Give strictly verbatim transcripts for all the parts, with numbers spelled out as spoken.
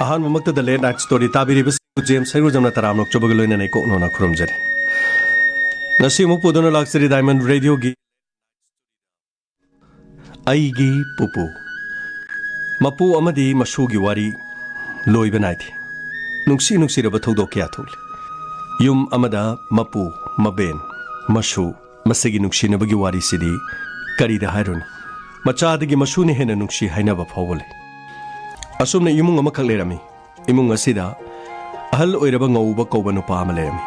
ꯑꯍꯥꯟꯕꯃꯛꯇꯗ Late Night Story ꯇꯥꯕꯤꯔꯤꯕꯁꯤꯡꯕꯨ James ꯍꯩꯔꯨꯖꯝꯅ ꯇꯔꯥꯝꯅ ꯑꯣꯛꯆꯕꯒ ꯂꯣꯏꯅꯅ ꯏꯀꯣꯛꯅꯣꯅ ꯈꯨꯔꯨꯝꯖꯔꯤ꯫ ꯉꯁꯤ ꯑꯃꯨꯛ ꯄꯨꯗꯨꯅ ꯂꯥꯛꯆꯔꯤ Diamond Radio ꯒꯤ ꯑꯩꯒꯤ ꯄꯨꯄꯨ꯫ ꯃꯄꯨ ꯑꯃꯗꯤ ꯃꯁꯨꯒꯤ ꯋꯥꯔꯤ ꯂꯣꯏꯕ ꯅꯥꯏꯗꯦ꯫ ꯅꯨꯡꯁꯤ ꯅꯨꯡꯁꯤꯔꯕ ꯊꯧꯗꯣꯛ ꯀꯌꯥ ꯊꯣꯛꯂꯤ꯫ ꯌꯨꯝ ꯑꯃꯗ ꯃꯄꯨ, ꯃꯕꯦꯟ, ꯃꯁꯨ, ꯃꯁꯤꯒꯤ ꯅꯨꯡꯁꯤꯅꯕꯒꯤ ꯋꯥꯔꯤꯁꯤꯗꯤ ꯀꯔꯤꯗ ꯍꯥꯏꯔꯨꯅꯤ? ꯃꯆꯥꯗꯒꯤ ꯃꯁꯨꯅ ꯍꯦꯟꯅ ꯅꯨꯡꯁꯤ ꯍꯥꯏꯅꯕ ꯐꯥꯎꯕ ꯂꯩ꯫ ꯑꯁꯨꯝꯅ ꯏꯃꯨꯡ ꯑꯃꯈꯛ ꯂꯩꯔꯝꯃꯤ꯫ ꯏꯃꯨꯡ ꯑꯁꯤꯗ ꯑꯍꯜ ꯑꯣꯏꯔꯕ ꯉꯧꯕ ꯀꯧꯕ ꯅꯨꯄꯥ ꯑꯃ ꯂꯩꯔꯝꯃꯤ꯫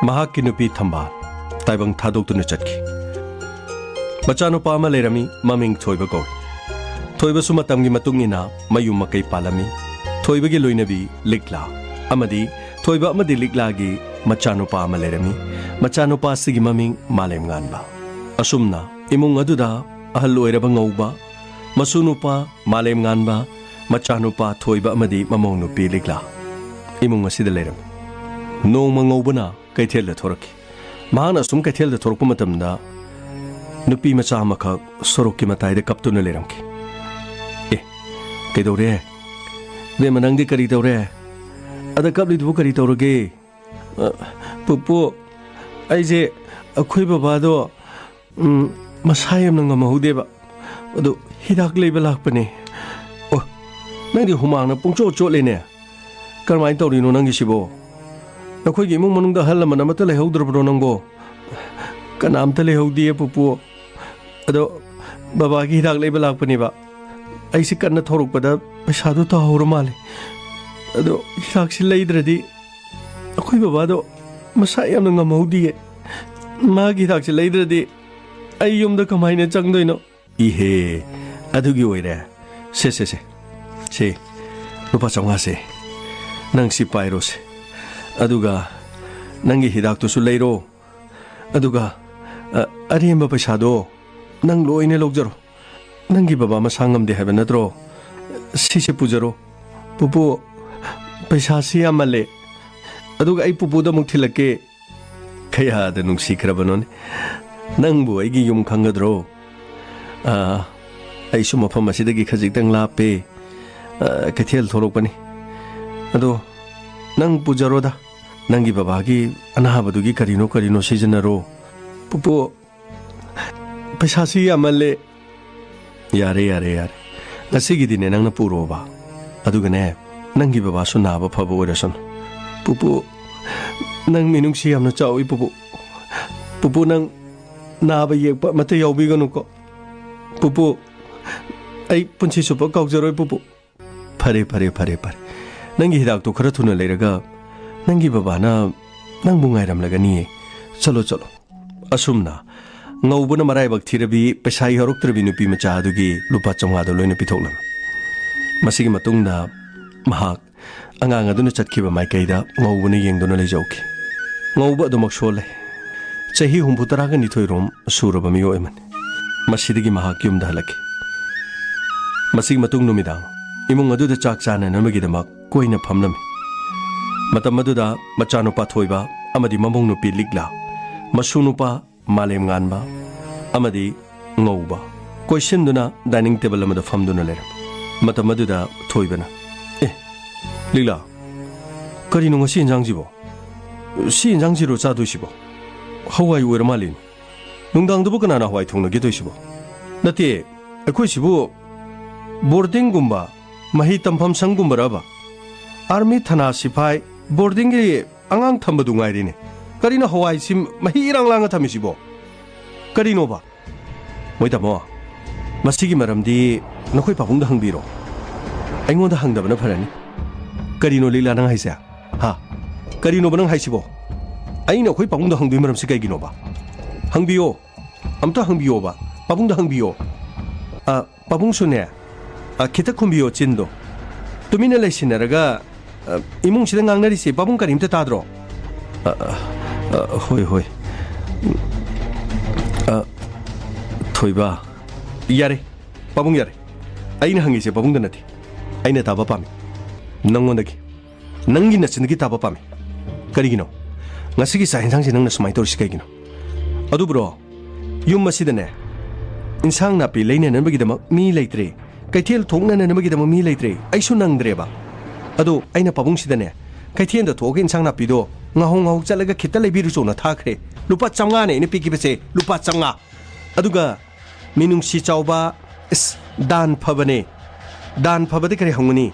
ꯃꯍꯥꯛꯀꯤ ꯅꯨꯄꯤ ꯊꯝꯕꯥꯜ ꯇꯥꯏꯕꯪ ꯊꯥꯗꯣꯛꯇꯨꯅ ꯆꯠꯈꯤ꯫ ꯃꯆꯥꯅꯨꯄꯥ ꯑꯃ ꯂꯩꯔꯝꯃꯤ, ꯃꯃꯤꯡ ꯊꯣꯏꯕ ꯀꯧꯏ꯫ ꯊꯣꯏꯕꯁꯨ ꯃꯇꯝꯒꯤ ꯃꯇꯨꯡ ꯏꯟꯅ ꯃꯌꯨꯝ ꯃꯀꯩ ꯄꯥꯜꯂꯝꯃꯤ꯫ ꯊꯣꯏꯕꯒꯤ ꯂꯣꯏꯅꯕꯤ ꯂꯤꯛꯂꯥ ꯑꯃꯗꯤ ꯊꯣꯏꯕ ꯑꯃꯗꯤ ꯂꯤꯛꯂꯥꯒꯤ ꯃꯆꯥꯅꯨꯄꯥ ꯑꯃ ꯂꯩꯔꯝꯃꯤ꯫ ꯃꯆꯥꯅꯨꯄꯥ ꯑꯁꯤꯒꯤ ꯃꯃꯤꯡ ꯃꯥꯂꯦꯝꯉꯥꯟꯕ꯫ ꯑꯁꯨꯝꯅ ꯏꯃꯨꯡ ꯑꯗꯨꯗ ꯑꯍꯜ ꯑꯣꯏꯔꯕ ꯉꯧꯕ, ꯃꯁꯨ ꯅꯨꯄꯥ ꯃꯥꯂꯦꯝꯉꯥꯟꯕ, ꯃꯆꯥꯅꯨꯄꯥ ꯊꯣꯏꯕ ꯑꯃꯗꯤ ꯃꯃꯧ ꯅꯨꯄꯤ ꯂꯤꯛꯂꯥ ꯏꯃꯨꯡ ꯑꯁꯤꯗ ꯂꯩꯔꯝꯃꯤ꯫ ꯅꯣꯡꯃ ꯉꯧꯕꯅ ꯀꯩꯊꯦꯜꯗ ꯊꯣꯔꯛꯈꯤ꯫ ꯃꯍꯥꯛꯅ ꯑꯁꯨꯝ ꯀꯩꯊꯦꯜꯗ ꯊꯣꯔꯛꯄ ꯃꯇꯝꯗ ꯅꯨꯄꯤ ꯃꯆꯥ ꯑꯃꯈꯛ ꯁꯣꯔꯣꯛꯀꯤ ꯃꯇꯥꯏꯗ ꯀꯞꯇꯨꯅ ꯂꯩꯔꯝꯈꯤ꯫ "ꯑꯦ, ꯀꯩꯗꯧꯔꯦ? ꯏꯕꯦꯝꯃ, ꯅꯪꯗꯤ ꯀꯔꯤ ꯇꯧꯔꯦ? ꯑꯗ ꯀꯞꯂꯤꯗꯨꯕꯨ ꯀꯔꯤ ꯇꯧꯔꯒꯦ?" "ꯑ, ꯄꯨꯄꯨ, ꯑꯩꯁꯦ ꯑꯩꯈꯣꯏ ꯕꯕꯥꯗꯣ, ꯎꯝ, ꯃꯁꯥ ꯌꯥꯝꯅ ꯉꯝꯍꯧꯗꯦꯕ꯫ ꯑꯗꯨ ꯍꯤꯗꯥꯛ ꯂꯩꯕ ꯂꯥꯛꯄꯅꯦ꯫" "ꯑꯣ, ꯅꯪꯗꯤ ꯍꯨꯃꯥꯡꯅ ꯄꯨꯡꯆꯣꯠ ꯆꯣꯠꯂꯦꯅꯦ꯫ ꯀꯔꯝꯍꯥꯏꯅ ꯇꯧꯔꯤꯅꯣ ꯅꯪꯒꯤꯁꯤꯕꯣ? ꯅꯈꯣꯏꯒꯤ ꯏꯃꯨꯡ ꯃꯅꯨꯡꯗ ꯑꯍꯜ ꯂꯃꯟ ꯑꯃꯠꯇ ꯂꯩꯍꯧꯗ꯭ꯔꯕ꯭ꯔꯣ ꯅꯪꯕꯣ?" "ꯀꯅꯥꯝꯇ ꯂꯩꯍꯧꯗꯤꯌꯦ ꯄꯨꯄꯨ꯫ ꯑꯗꯣ ꯕꯕꯥꯒꯤ ꯍꯤꯗꯥꯛ ꯂꯩꯕ ꯂꯥꯛꯄꯅꯦꯕ꯫ ꯑꯩꯁꯦ ꯀꯟꯅ ꯊꯧꯔꯛꯄꯗ ꯄꯩꯁꯥꯗꯣ ꯇꯥꯍꯧꯔ ꯃꯥꯜꯂꯦ꯫ ꯑꯗꯣ ꯍꯤꯗꯥꯛꯁꯤ ꯂꯩꯗ꯭ꯔꯗꯤ ꯑꯩꯈꯣꯏ ꯕꯕꯥꯗꯣ ꯃꯁꯥ ꯌꯥꯝꯅ ꯉꯝꯍꯧꯗꯤꯌꯦ꯫ ꯃꯥꯒꯤ ꯍꯤꯗꯥꯛꯁꯤ ꯂꯩꯗ꯭ꯔꯗꯤ ꯑꯩ ꯌꯨꯝꯗ ꯀꯃꯥꯏꯅ ꯆꯪꯗꯣꯏꯅꯣ?" "ꯏꯍꯦ, ꯑꯗꯨꯒꯤ ꯑꯣꯏꯔꯦ꯫ ꯁꯦ, ꯁꯦ, ꯁꯦ꯫ ꯁꯦ, ꯂꯨꯄꯥ ꯆꯥꯝꯃꯉꯥꯁꯦ ꯅꯪ ꯁꯤ ꯄꯥꯏꯔꯣꯁꯦ꯫ ꯑꯗꯨꯒ ꯅꯪꯒꯤ ꯍꯤꯗꯥꯛꯇꯨꯁꯨ ꯂꯩꯔꯣ꯫ ꯑꯗꯨꯒ, ꯑ, ꯑꯔꯦꯝꯕ ꯄꯩꯁꯥꯗꯣ ꯅꯪ ꯂꯣꯏꯅ ꯂꯧꯖꯔꯣ꯫ ꯅꯪꯒꯤ ꯕꯕꯥ ꯃꯁꯥ ꯉꯝꯗꯦ ꯍꯥꯏꯕ ꯅꯠꯇ꯭ꯔꯣ? ꯁꯤꯁꯦ ꯄꯨꯖꯔꯣ꯫" "ꯄꯨꯄꯨ, ꯄꯩꯁꯥꯁꯤ ꯌꯥꯝꯃꯜꯂꯦ꯫ ꯑꯗꯨꯒ ꯑꯩ ꯄꯨꯄꯨꯗ ꯑꯃꯨꯛ ꯊꯤꯜꯂꯛꯀꯦ꯫" "ꯀꯌꯥꯗ ꯅꯨꯡꯁꯤꯈ꯭ꯔꯕꯅꯣꯅꯦ꯫ ꯅꯪꯕꯨ ꯑꯩꯒꯤ ꯌꯨꯝ ꯈꯪꯒꯗ꯭ꯔꯣ? ꯑꯥ, ꯑꯩꯁꯨ ꯃꯐꯝ ꯑꯁꯤꯗꯒꯤ ꯈꯖꯤꯛꯇꯪ ꯂꯥꯞꯄꯦ꯫ ꯑꯥ, ꯀꯩꯊꯦꯜ ꯊꯣꯛꯂꯛꯄꯅꯤ꯫ ꯑꯗꯣ ꯅꯪ ꯄꯨꯖꯔꯣꯗ, ꯅꯪꯒꯤ ꯕꯕꯥꯒꯤ ꯑꯅꯥꯕꯗꯨꯒꯤ ꯀꯔꯤꯅꯣ ꯀꯔꯤꯅꯣ ꯁꯤꯖꯤꯟꯅꯔꯣ꯫ ꯄꯨꯄꯨ, ꯄꯩꯁꯥꯁꯤ ꯌꯥꯝꯃꯜꯂꯦ꯫ ꯌꯥꯔꯦ, ꯌꯥꯔꯦ, ꯌꯥꯔꯦ꯫ ꯉꯁꯤꯒꯤꯗꯤꯅꯦ ꯅꯪꯅ ꯄꯨꯔꯣꯕ꯫ ꯑꯗꯨꯒꯅꯦ, ꯅꯪꯒꯤ ꯕꯕꯥꯁꯨ ꯅꯥꯕ ꯐꯕ ꯑꯣꯏꯔꯁꯅꯨ꯫ ꯄꯨꯄꯨ, ꯅꯪ ꯃꯤꯅꯨꯡꯁꯤ ꯌꯥꯝꯅ ꯆꯥꯎꯏ ꯄꯨꯄꯨ꯫ ꯄꯨꯄꯨ, ꯅꯪ ꯅꯥꯕ ꯌꯦꯛꯄ ꯑꯃꯠꯇ ꯌꯥꯎꯕꯤꯒꯅꯨꯀꯣ꯫ ꯄꯨꯄꯨ, ꯑꯩ ꯄꯨꯟꯁꯤ ꯆꯨꯞꯄ ꯀꯥꯎꯖꯔꯣꯏ ꯄꯨꯄꯨ꯫ ꯐꯔꯦ, ꯐꯔꯦ, ꯐꯔꯦ, ꯐꯔꯦ꯫ ꯅꯪꯒꯤ ꯍꯤꯗꯥꯛꯇꯣ ꯈꯔ ꯊꯨꯅ ꯂꯩꯔꯒ ꯅꯪꯒꯤ ꯕꯕꯥꯅ ꯅꯪꯕꯨ ꯉꯥꯏꯔꯝꯂꯒꯅꯤꯌꯦ꯫ ꯆꯠꯂꯣ, ꯆꯠꯂꯣ꯫ ꯑꯁꯨꯝꯅ ꯉꯧꯕꯅ ꯃꯔꯥꯏꯕꯛ ꯊꯤꯔꯕꯤ, ꯄꯩꯁꯥ ꯌꯥꯎꯔꯛꯇ꯭ꯔꯕꯤ ꯅꯨꯄꯤ ꯃꯆꯥ ꯑꯗꯨꯒꯤ ꯂꯨꯄꯥ ꯆꯥꯝꯃꯉꯥꯗꯣ ꯂꯣꯏꯅ ꯄꯤꯊꯣꯛꯂꯝꯃꯤ꯫ ꯃꯁꯤꯒꯤ ꯃꯇꯨꯡꯗ ꯃꯍꯥꯛ ꯑꯉꯥꯡ ꯑꯗꯨꯅ ꯆꯠꯈꯤꯕ ꯃꯥꯏꯀꯩꯗ ꯉꯧꯕꯅ ꯌꯦꯡꯗꯨꯅ ꯂꯩꯖꯧꯈꯤ꯫ ꯉꯧꯕ ꯑꯗꯨꯃꯛ ꯁꯣꯜꯂꯦ꯫ ꯆꯍꯤ ꯍꯨꯝꯐꯨ ꯇꯔꯥꯒ ꯅꯤꯊꯣꯏ ꯔꯣꯝ ꯁꯨꯔꯕ ꯃꯤꯑꯣꯏ ꯑꯃꯅꯤ꯫ ꯃꯁꯤꯗꯒꯤ ꯃꯍꯥꯛ ꯌꯨꯝꯗ ꯍꯜꯂꯛꯈꯤ꯫ ꯃꯁꯤꯒꯤ ꯃꯇꯨꯡ ꯅꯨꯃꯤꯗꯥꯡ ꯏꯃꯨꯡ ꯑꯗꯨꯗ ꯆꯥꯛ ꯆꯥꯅꯅꯕꯒꯤꯗꯃꯛ ꯀꯣꯏꯅ ꯐꯝꯂꯝꯃꯤ꯫ ꯃꯇꯝ ꯑꯗꯨꯗ ꯃꯆꯥꯅꯨꯄꯥ ꯊꯣꯏꯕ ꯑꯃꯗꯤ ꯃꯃꯧ ꯅꯨꯄꯤ ꯂꯤꯛꯂꯥ, ꯃꯁꯨ ꯅꯨꯄꯥ ꯃꯥꯂꯦꯝ ꯉꯥꯟꯕ ꯑꯃꯗꯤ ꯉꯧꯕ ꯀꯣꯏꯁꯤꯟꯗꯨꯅ ꯗꯥꯏꯅꯤꯡ ꯇꯦꯕꯜ ꯑꯃꯗ ꯐꯝꯗꯨꯅ ꯂꯩꯔꯝꯃꯤ꯫ ꯃꯇꯝ ꯑꯗꯨꯗ ꯊꯣꯏꯕꯅ, "ꯑꯦ, ꯂꯤꯛꯂꯥ, ꯀꯔꯤꯅꯣ ꯉꯁꯤ ꯏꯟꯖꯥꯡꯁꯤꯕꯣ? ꯁꯤ ꯏꯟꯖꯥꯡꯁꯤꯔꯣ ꯆꯥꯗꯣꯏꯁꯤꯕꯣ? ꯍꯋꯥꯏ ꯑꯣꯏꯔ ꯃꯥꯜꯂꯦꯅꯦ꯫ ꯅꯨꯡꯗꯥꯡꯗꯕꯨ ꯀꯅꯥꯅ ꯍꯋꯥꯏ ꯊꯣꯡꯅꯒꯦ ꯇꯧꯏꯁꯤꯕꯣ? ꯅꯠꯇꯦ, ꯑꯩꯈꯣꯏꯁꯤꯕꯨ ꯕꯣꯔꯗꯤꯡꯒꯨꯝꯕ, ꯃꯍꯩ ꯇꯝꯐꯝ ꯁꯪꯒꯨꯝꯕꯔꯕ? ꯑꯥꯔꯃꯤ, ꯊꯅꯥ, ꯁꯤꯐꯥꯏ, ꯕꯣꯔꯗꯤꯡꯒꯤ ꯑꯉꯥꯡ ꯊꯝꯕꯗꯨ ꯉꯥꯏꯔꯦꯅꯦ꯫ ꯀꯔꯤꯅꯣ ꯍꯋꯥꯏꯁꯤ ꯃꯍꯤ ꯏꯔꯥꯡ ꯂꯥꯡꯉ ꯊꯝꯃꯤꯁꯤꯕꯣ? ꯀꯔꯤꯅꯣꯕ?" "ꯃꯣꯏ ꯇꯥꯃꯣ, ꯃꯁꯤꯒꯤ ꯃꯔꯝꯗꯤ ꯅꯈꯣꯏ ꯄꯥꯕꯨꯡꯗ ꯍꯪꯕꯤꯔꯣ꯫ ꯑꯩꯉꯣꯟꯗ ꯍꯪꯗꯕꯅ ꯐꯔꯅꯤ꯫" "ꯀꯔꯤꯅꯣ ꯂꯤꯛꯂꯥ ꯅꯪ ꯍꯥꯏꯁꯦ? ꯍꯥ? ꯀꯔꯤꯅꯣꯕ ꯅꯪ ꯍꯥꯏꯁꯤꯕꯣ? ꯑꯩꯅ ꯑꯩꯈꯣꯏ ꯄꯥꯕꯨꯡꯗ ꯍꯪꯗꯣꯏ ꯃꯔꯝꯁꯤ ꯀꯩꯒꯤꯅꯣꯕ? ꯍꯪꯕꯤꯌꯣ꯫ ꯑꯝꯇ ꯍꯪꯕꯤꯌꯣꯕ꯫ ꯄꯥꯕꯨꯡꯗ ꯍꯪꯕꯤꯌꯣ꯫" "ꯑ, ꯄꯥꯕꯨꯡꯁꯨꯅꯦ, ꯑ, ꯈꯤꯇ ꯈꯨꯝꯕꯤꯌꯣ ꯆꯤꯟꯗꯣ꯫ ꯇꯨꯃꯤꯟꯅ ꯂꯩꯁꯤꯟꯅꯔꯒ, ꯑ, ꯏꯃꯨꯡꯁꯤꯗ ꯉꯥꯡꯅꯔꯤꯁꯦ ꯄꯥꯕꯨꯡ ꯀꯔꯤꯝꯇ ꯇꯥꯗ꯭ꯔꯣ?" "ꯑ, ꯑ, ꯑ, ꯍꯣꯏ, ꯍꯣꯏ꯫ ꯑ, ꯊꯣꯏꯕ, ꯌꯥꯔꯦ, ꯄꯥꯕꯨꯡ ꯌꯥꯔꯦ꯫ ꯑꯩꯅ ꯍꯪꯉꯤꯁꯦ ꯄꯥꯕꯨꯡꯗ ꯅꯠꯇꯦ꯫ ꯑꯩꯅ ꯇꯥꯕ ꯄꯥꯝꯃꯤ꯫ ꯅꯪꯉꯣꯟꯗꯒꯤ꯫ ꯅꯪꯒꯤ ꯅꯆꯤꯟꯗꯒꯤ ꯇꯥꯕ ꯄꯥꯝꯃꯤ꯫ ꯀꯔꯤꯒꯤꯅꯣ? ꯉꯁꯤꯒꯤ ꯆꯥꯛ ꯌꯦꯟꯁꯥꯡꯁꯦ ꯅꯪꯅ ꯁꯨꯃꯥꯏꯅ ꯇꯧꯔꯤꯁꯤ ꯀꯩꯒꯤꯅꯣ? ꯑꯗꯨꯕꯨꯔꯣ, ꯌꯨꯝ ꯑꯁꯤꯗꯅꯦ, ꯏꯟꯁꯥꯡ ꯅꯥꯄꯤ ꯂꯩꯅꯅꯕꯒꯤꯗꯃꯛ ꯃꯤ ꯂꯩꯇ꯭ꯔꯦ, ꯀꯩꯊꯦꯜ ꯊꯣꯛꯅꯅꯕꯒꯤꯗꯃꯛ ꯃꯤ ꯂꯩꯇ꯭ꯔꯦ, ꯑꯩꯁꯨ ꯅꯪꯗ꯭ꯔꯦꯕ꯫ ꯑꯗꯣ ꯑꯩꯅ ꯄꯥꯕꯨꯡꯁꯤꯗꯅꯦ, "ꯀꯩꯊꯦꯜꯗ ꯊꯣꯛꯑꯒ ꯏꯟꯁꯥꯡ ꯅꯥꯄꯤꯗꯣ ꯉꯥꯍꯧ ꯉꯥꯍꯧ ꯆꯠꯂꯒ ꯈꯤꯇ ꯂꯩꯕꯤꯔꯨꯆꯣꯅ" ꯊꯥꯈ꯭ꯔꯦ꯫ ꯂꯨꯄꯥ ꯆꯥꯝꯃꯉꯥꯅꯦ ꯑꯩꯅ ꯄꯤꯈꯤꯕꯁꯦ, ꯂꯨꯄꯥ ꯆꯥꯝꯃꯉꯥ꯫ ꯑꯗꯨꯒ ꯃꯤꯅꯨꯡꯁꯤ ꯆꯥꯎꯕ, ꯏꯁ, ꯗꯥꯟ ꯐꯕꯅꯦ꯫ ꯗꯥꯟ ꯐꯕꯗꯤ ꯀꯔꯤ ꯍꯪꯒꯅꯤ?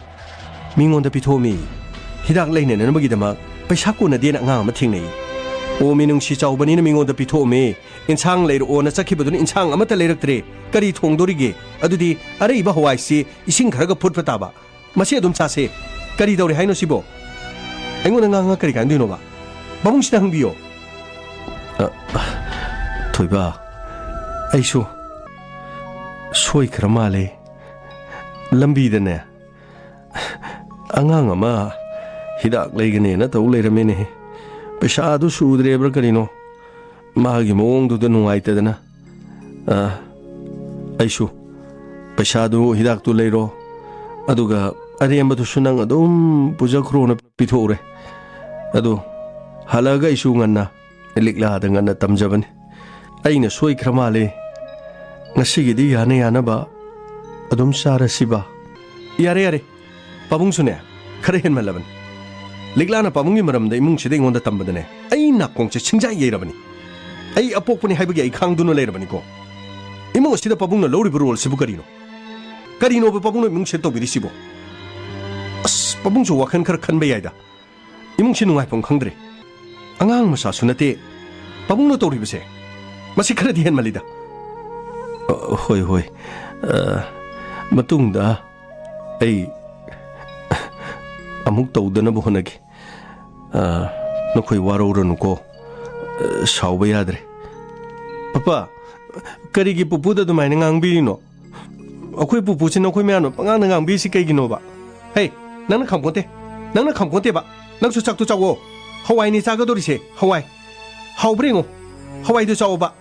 ꯃꯤꯉꯣꯟꯗ ꯄꯤꯊꯣꯛꯑꯝꯃꯤ꯫ ꯍꯤꯗꯥꯛ ꯂꯩꯅꯅꯕꯒꯤꯗꯃꯛ ꯄꯩꯁꯥ ꯀꯣꯟꯅꯗꯦꯅ ꯑꯉꯥꯡ ꯑꯃ ꯊꯦꯡꯅꯩ꯫ ꯑꯣ, ꯃꯤꯅꯨꯡꯁꯤ ꯆꯥꯎꯕꯅꯤꯅ ꯃꯤꯉꯣꯟꯗ ꯄꯤꯊꯣꯛꯑꯝꯃꯤ꯫ ꯏꯟꯁꯥꯡ ꯂꯩꯔꯛꯑꯣꯅ ꯆꯠꯈꯤꯕꯗꯨꯅ ꯏꯟꯁꯥꯡ ꯑꯃꯠꯇ ꯂꯩꯔꯛꯇ꯭ꯔꯦ꯫ ꯀꯔꯤ ꯊꯣꯡꯗꯣꯔꯤꯒꯦ? ꯑꯗꯨꯗꯤ ꯑꯔꯩꯕ ꯍꯋꯥꯏꯁꯤ ꯏꯁꯤꯡ ꯈꯔꯒ ꯐꯨꯠꯄ ꯇꯥꯕ꯫ ꯃꯁꯤ ꯑꯗꯨꯝ ꯆꯥꯁꯦ꯫ ꯀꯔꯤ ꯇꯧꯔꯦ ꯍꯥꯏꯅꯣ ꯁꯤꯕꯣ? ꯑꯩꯉꯣꯟꯗ ꯉꯥꯡꯉ ꯀꯔꯤ ꯀꯥꯟꯗꯣꯏꯅꯣꯕ? ꯄꯥꯕꯨꯡꯁꯤꯗ ꯍꯪꯕꯤꯌꯣ꯫ ꯑ, ꯊꯣꯏꯕ, ꯑꯩꯁꯨ ꯁꯣꯏꯈ꯭ꯔ ꯃꯥꯜꯂꯦ꯫ ꯂꯝꯕꯤꯗꯅꯦ, ꯑꯉꯥꯡ ꯑꯃ ꯍꯤꯗꯥꯛ ꯂꯩꯒꯅꯦꯅ ꯇꯧ ꯂꯩꯔꯝꯃꯦꯅꯦ꯫ ꯄꯩꯁꯥꯗꯨ ꯁꯨꯗ꯭ꯔꯦꯕ꯭ꯔꯥ ꯀꯔꯤꯅꯣ? ꯃꯥꯒꯤ ꯃꯑꯣꯡꯗꯨꯗ ꯅꯨꯡꯉꯥꯏꯇꯗꯅ, ꯑ, ꯑꯩꯁꯨ ꯄꯩꯁꯥꯗꯨ, ꯍꯤꯗꯥꯛꯇꯨ ꯂꯩꯔꯣ, ꯑꯗꯨꯒ ꯑꯔꯦꯝꯕꯗꯨꯁꯨ ꯅꯪ ꯑꯗꯨꯝ ꯄꯨꯖꯈ꯭ꯔꯣꯅ ꯄꯤꯊꯣꯛꯎꯔꯦ꯫ ꯑꯗꯨ ꯍꯜꯂꯛꯑꯒ ꯑꯩꯁꯨ ꯉꯟꯅ ꯂꯤꯛꯂꯥꯗ ꯉꯟꯅ ꯇꯝꯖꯕꯅꯤ꯫ ꯑꯩꯅ ꯁꯣꯏꯈ꯭ꯔ ꯃꯥꯜꯂꯦ꯫ ꯉꯁꯤꯒꯤꯗꯤ ꯌꯥꯅ ꯌꯥꯅꯕ ꯑꯗꯨꯝ ꯆꯥꯔꯁꯤꯕ꯫ ꯌꯥꯔꯦ, ꯌꯥꯔꯦ꯫ ꯄꯥꯕꯨꯡꯁꯨꯅꯦ, ꯈꯔ ꯍꯦꯟꯃꯜꯂꯕꯅꯤ꯫ ꯂꯤꯛꯂꯥꯅ ꯄꯥꯕꯨꯡꯒꯤ ꯃꯔꯝꯗ ꯏꯃꯨꯡꯁꯤꯗ ꯑꯩꯉꯣꯟꯗ ꯇꯝꯕꯗꯅꯦ, ꯑꯩ ꯅꯥꯀꯣꯡꯁꯦ ꯁꯤꯡꯖꯥꯏ ꯌꯩꯔꯕꯅꯤ꯫ ꯑꯩ ꯑꯄꯣꯛꯄꯅꯤ ꯍꯥꯏꯕꯒꯤ ꯑꯩ ꯈꯥꯡꯗꯨꯅ ꯂꯩꯔꯕꯅꯤꯀꯣ꯫ ꯏꯃꯨꯡ ꯑꯁꯤꯗ ꯄꯥꯕꯨꯡꯅ ꯂꯧꯔꯤꯕ ꯔꯣꯜꯁꯤꯕꯨ ꯀꯔꯤꯅꯣ? ꯀꯔꯤꯅꯣꯕ ꯄꯥꯕꯨꯡꯅ ꯏꯃꯨꯡꯁꯤꯗ ꯇꯧꯕꯤꯔꯤꯁꯤꯕꯣ? ꯑꯁ, ꯄꯥꯕꯨꯡꯁꯨ ꯋꯥꯈꯜ ꯈꯔ ꯈꯟꯕ ꯌꯥꯏꯗ꯫ ꯏꯃꯨꯡꯁꯤ ꯅꯨꯡꯉꯥꯏꯐꯝ ꯈꯪꯗ꯭ꯔꯦ꯫ ꯑꯉꯥꯡ ꯃꯆꯥꯁꯨ ꯅꯠꯇꯦ꯫ ꯄꯥꯕꯨꯡꯅ ꯇꯧꯔꯤꯕꯁꯦ, ꯃꯁꯤ ꯈꯔꯗꯤ ꯍꯦꯟꯃꯜꯂꯤꯗ꯫ ꯑ, ꯍꯣꯏ, ꯍꯣꯏ꯫ ꯑ, ꯃꯇꯨꯡꯗ ꯑꯩ ꯑꯃꯨꯛ ꯇꯧꯗꯅꯕ ꯍꯣꯠꯅꯒꯦ꯫ ꯑ, ꯅꯈꯣꯏ ꯋꯥꯔꯧꯔꯅꯨꯀꯣ꯫ ꯑ, ꯁꯥꯎꯕ ꯌꯥꯗ꯭ꯔꯦ꯫ ꯄꯄꯥ, ꯀꯔꯤꯒꯤ ꯄꯨꯄꯨꯗ ꯑꯗꯨꯃꯥꯏꯅ ꯉꯥꯡꯕꯤꯔꯤꯅꯣ? ꯑꯩꯈꯣꯏ ꯄꯨꯄꯨꯁꯤ ꯅꯈꯣꯏ ꯃꯌꯥꯝꯅ ꯄꯉꯥꯡꯗ ꯉꯥꯡꯕꯤꯔꯤꯁꯤ ꯀꯩꯒꯤꯅꯣꯕ? ꯍꯦ, ꯅꯪꯅ ꯈꯪꯄꯣꯟꯇꯦ꯫ ꯅꯪꯅ ꯈꯪꯄꯣꯟꯇꯦꯕ꯫ ꯅꯪꯁꯨ ꯆꯥꯛꯇꯣ ꯆꯥꯎꯋꯣ꯫ ꯍꯋꯥꯏꯅꯤ ꯆꯥꯒꯗꯧꯔꯤꯁꯦ, ꯍꯋꯥꯏ꯫ ꯍꯥꯎꯕ꯭ꯔꯥ ꯌꯦꯡꯉꯣ꯫ ꯍꯋꯥꯏꯗꯨ ꯆꯥꯎꯋꯣꯕ꯫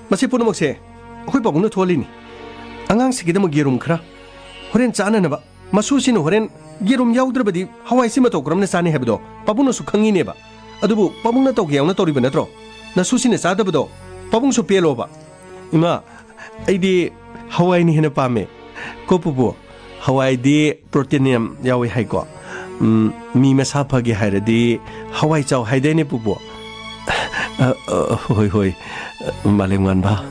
ꯃꯁꯤ ꯄꯨꯝꯅꯃꯛꯁꯦ ꯑꯩꯈꯣꯏ ꯄꯥꯕꯨꯡꯅ ꯊꯣꯛꯍꯜꯂꯤꯅꯤ꯫ ꯑꯉꯥꯡꯁꯤꯒꯤꯗꯃꯛ ꯌꯦꯔꯨꯝ ꯈꯔ ꯍꯣꯔꯦꯟ ꯆꯥꯅꯅꯕ꯫ ꯃꯁꯨꯁꯤꯅ ꯍꯣꯔꯦꯟ ꯌꯦꯔꯨꯝ ꯌꯥꯎꯗ꯭ꯔꯕꯗꯤ ꯍꯋꯥꯏꯁꯤ ꯃꯇꯧ ꯀꯔꯝꯅ ꯆꯥꯅꯤ ꯍꯥꯏꯕꯗꯣ ꯄꯥꯕꯨꯡꯅꯁꯨ ꯈꯪꯉꯤꯅꯦꯕ꯫ ꯑꯗꯨꯕꯨ ꯄꯥꯕꯨꯡꯅ ꯇꯧꯒꯦ ꯌꯥꯎꯅ ꯇꯧꯔꯤꯕ ꯅꯠꯇ꯭ꯔꯣ? ꯅꯁꯨꯁꯤꯅ ꯆꯥꯗꯕꯗꯣ ꯄꯥꯕꯨꯡꯁꯨ ꯄꯦꯜꯂꯣꯕ꯫ ꯏꯃꯥ, ꯑꯩꯗꯤ ꯍꯋꯥꯏꯅ ꯍꯦꯟꯅ ꯄꯥꯝꯃꯦ꯫ ꯀꯣ ꯄꯨꯄꯨ, ꯍꯋꯥꯏꯗꯤ ꯄ꯭ꯔꯣꯇꯤꯟ ꯌꯥꯝ ꯌꯥꯎꯏ ꯍꯥꯏꯀꯣ꯫ ꯎꯝ, ꯃꯤ ꯃꯁꯥ ꯐꯒꯦ ꯍꯥꯏꯔꯗꯤ ꯍꯋꯥꯏ ꯆꯥꯎ ꯍꯥꯏꯗꯥꯏꯅꯦ, ꯄꯨꯄꯨ? ꯑ, ꯑ, ꯍꯣꯏ, ꯍꯣꯏ꯫ ꯑ, ꯃꯥꯂꯦꯝꯉꯥꯟꯕ꯫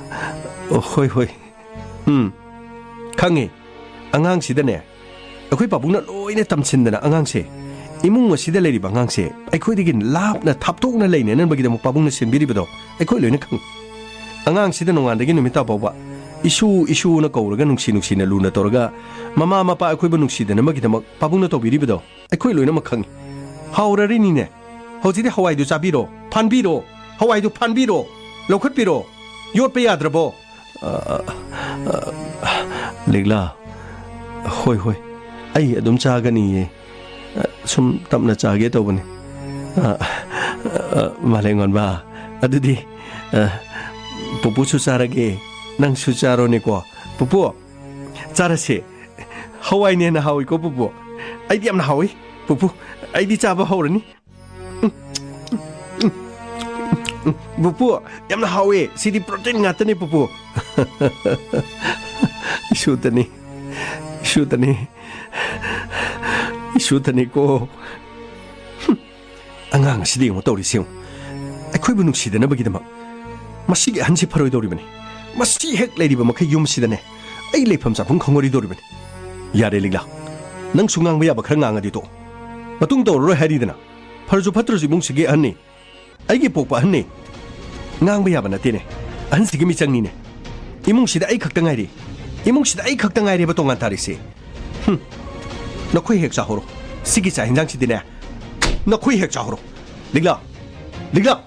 ꯑ, ꯍꯣꯏ, ꯍꯣꯏ꯫ ꯎꯝ, ꯈꯪꯉꯦ꯫ ꯑꯉꯥꯡꯁꯤꯗꯅꯦ, ꯑꯩꯈꯣꯏ ꯄꯥꯕꯨꯡꯅ ꯂꯣꯏꯅ ꯇꯝꯁꯤꯟꯗꯅ ꯑꯉꯥꯡꯁꯦ, ꯏꯃꯨꯡ ꯑꯁꯤꯗ ꯂꯩꯔꯤꯕ ꯑꯉꯥꯡꯁꯦ ꯑꯩꯈꯣꯏꯗꯒꯤ ꯂꯥꯞꯅ ꯊꯥꯞꯇꯣꯛꯅ ꯂꯩꯅꯅꯕꯒꯤꯗꯃꯛ ꯄꯥꯕꯨꯡꯅ ꯁꯤꯟꯕꯤꯔꯤꯕꯗꯣ ꯑꯩꯈꯣꯏ ꯂꯣꯏꯅ ꯈꯪꯉꯤ꯫ ꯑꯉꯥꯡꯁꯤꯗ ꯅꯣꯡꯉꯥꯟꯗꯒꯤ ꯅꯨꯃꯤꯠ ꯇꯥ ꯐꯥꯎꯕ ꯏꯁꯨ, ꯏꯁꯨꯅ ꯀꯧꯔꯒ ꯅꯨꯡꯁꯤ ꯅꯨꯡꯁꯤꯅ ꯂꯨꯅ ꯇꯧꯔꯒ ꯃꯃꯥ ꯃꯄꯥ ꯑꯩꯈꯣꯏꯕꯨ ꯅꯨꯡꯁꯤꯗꯅꯕꯒꯤꯗꯃꯛ ꯄꯥꯕꯨꯡꯅ ꯇꯧꯕꯤꯔꯤꯕꯗꯣ ꯑꯩꯈꯣꯏ ꯂꯣꯏꯅꯃꯛ ꯈꯪꯉꯤ꯫ ꯍꯥꯎꯔꯔꯤꯅꯤꯅꯦ꯫ ꯍꯧꯖꯤꯛꯇꯤ ꯍꯋꯥꯏꯗꯨ ꯆꯥꯕꯤꯔꯣ, ꯐꯥꯟꯕꯤꯔꯣ, ꯍꯋꯥꯏꯗꯨ ꯐꯥꯟꯕꯤꯔꯣ, ꯂꯧꯈꯠꯄꯤꯔꯣ꯫ ꯌꯣꯠꯄ ꯌꯥꯗ꯭ꯔꯕꯣ? ꯑ, ꯑ, ꯑ, ꯂꯤꯛꯂꯥ, ꯍꯣꯏ, ꯍꯣꯏ, ꯑꯩ ꯑꯗꯨꯝ ꯆꯥꯒꯅꯤꯌꯦ꯫ ꯑ, ꯁꯨꯝ ꯇꯞꯅ ꯆꯥꯒꯦ ꯇꯧꯕꯅꯤ꯫ ꯑ, ꯑ, ꯃꯥꯂꯦꯝꯉꯥꯟꯕ, ꯑꯗꯨꯗꯤ, ꯑ, ꯄꯨꯄꯨꯁꯨ ꯆꯥꯔꯒꯦ, ꯅꯪꯁꯨ ꯆꯥꯔꯣꯅꯦꯀꯣ꯫ ꯄꯨꯄꯨ, ꯆꯥꯔꯁꯦ꯫ ꯍꯋꯥꯏꯅ ꯍꯦꯟꯅ ꯍꯥꯎꯏꯀꯣ, ꯄꯨꯄꯨ꯫ ꯑꯩꯗꯤ ꯌꯥꯝꯅ ꯍꯥꯎꯏ, ꯄꯨꯄꯨ꯫ ꯑꯩꯗꯤ ꯆꯥꯕ ꯍꯧꯔꯅꯤ꯫ ꯄꯨꯄꯨ, ꯌꯥꯝꯅ ꯍꯥꯎꯋꯦ꯫ ꯁꯤꯗꯤ protein ꯉꯥꯛꯇꯅꯦ, ꯄꯨꯄꯨ꯫ ꯏꯁꯨꯇꯅꯤ, ꯏꯁꯨꯇꯅꯤ, ꯏꯁꯨꯇꯅꯤꯀꯣ꯫ ꯍꯨꯝ, ꯑꯉꯥꯡ ꯑꯁꯤꯗ ꯌꯦꯡꯉꯨ ꯇꯧꯔꯤꯁꯤ ꯌꯦꯡꯉꯨ꯫ ꯑꯩꯈꯣꯏꯕꯨ ꯅꯨꯡꯁꯤꯗꯅꯕꯒꯤꯗꯃꯛ ꯃꯁꯤꯒꯤ ꯑꯍꯟꯁꯤ ꯐꯔꯣꯏꯗꯧꯔꯤꯕꯅꯤ꯫ ꯃꯁꯤ ꯍꯦꯛ ꯂꯩꯔꯤꯕ ꯃꯈꯩ ꯌꯨꯝꯁꯤꯗꯅꯦ ꯑꯩ ꯂꯩꯐꯝ ꯆꯥꯐꯝ ꯈꯪꯉꯔꯣꯏꯗꯧꯔꯤꯕꯅꯤ꯫ ꯌꯥꯔꯦ ꯂꯤꯛꯂꯥ, ꯅꯪꯁꯨ ꯉꯥꯡꯕ ꯌꯥꯕ ꯈꯔ ꯉꯥꯡꯉꯗꯤ ꯇꯣꯛꯑꯣ꯫ ꯃꯇꯨꯡ ꯇꯧꯔꯔꯣꯏ ꯍꯥꯏꯔꯤꯗꯅ꯫ ꯐꯔꯁꯨ ꯐꯠꯇ꯭ꯔꯁꯨ ꯏꯃꯨꯡꯁꯤꯒꯤ ꯑꯍꯟꯅꯤ꯫ ꯑꯩꯒꯤ ꯄꯣꯛꯄ ꯑꯍꯟꯅꯤ꯫ ꯉꯥꯡꯕ ꯌꯥꯕ ꯅꯠꯇꯦꯅꯦ꯫ ꯑꯍꯟꯁꯤꯒꯤ ꯃꯤꯆꯪꯅꯤꯅꯦ꯫ ꯏꯃꯨꯡꯁꯤꯗ ꯑꯩ ꯈꯛꯇ ꯉꯥꯏꯔꯤ꯫ ꯏꯃꯨꯡꯁꯤꯗ ꯑꯩ ꯈꯛꯇ ꯉꯥꯏꯔꯦꯕ ꯇꯣꯉꯥꯟ ꯇꯥꯔꯤꯁꯦ꯫ ꯍꯨꯝ꯫ ꯅꯈꯣꯏ ꯍꯦꯛ ꯆꯥꯍꯧꯔꯣ꯫ ꯁꯤꯒꯤ ꯆꯥꯛ ꯍꯤꯟꯖꯥꯡꯁꯤꯗꯤꯅꯦ, ꯅꯈꯣꯏ ꯍꯦꯛ ꯆꯥꯍꯧꯔꯣ꯫ ꯂꯤꯛꯂꯥ! ꯂꯤꯛꯂꯥ!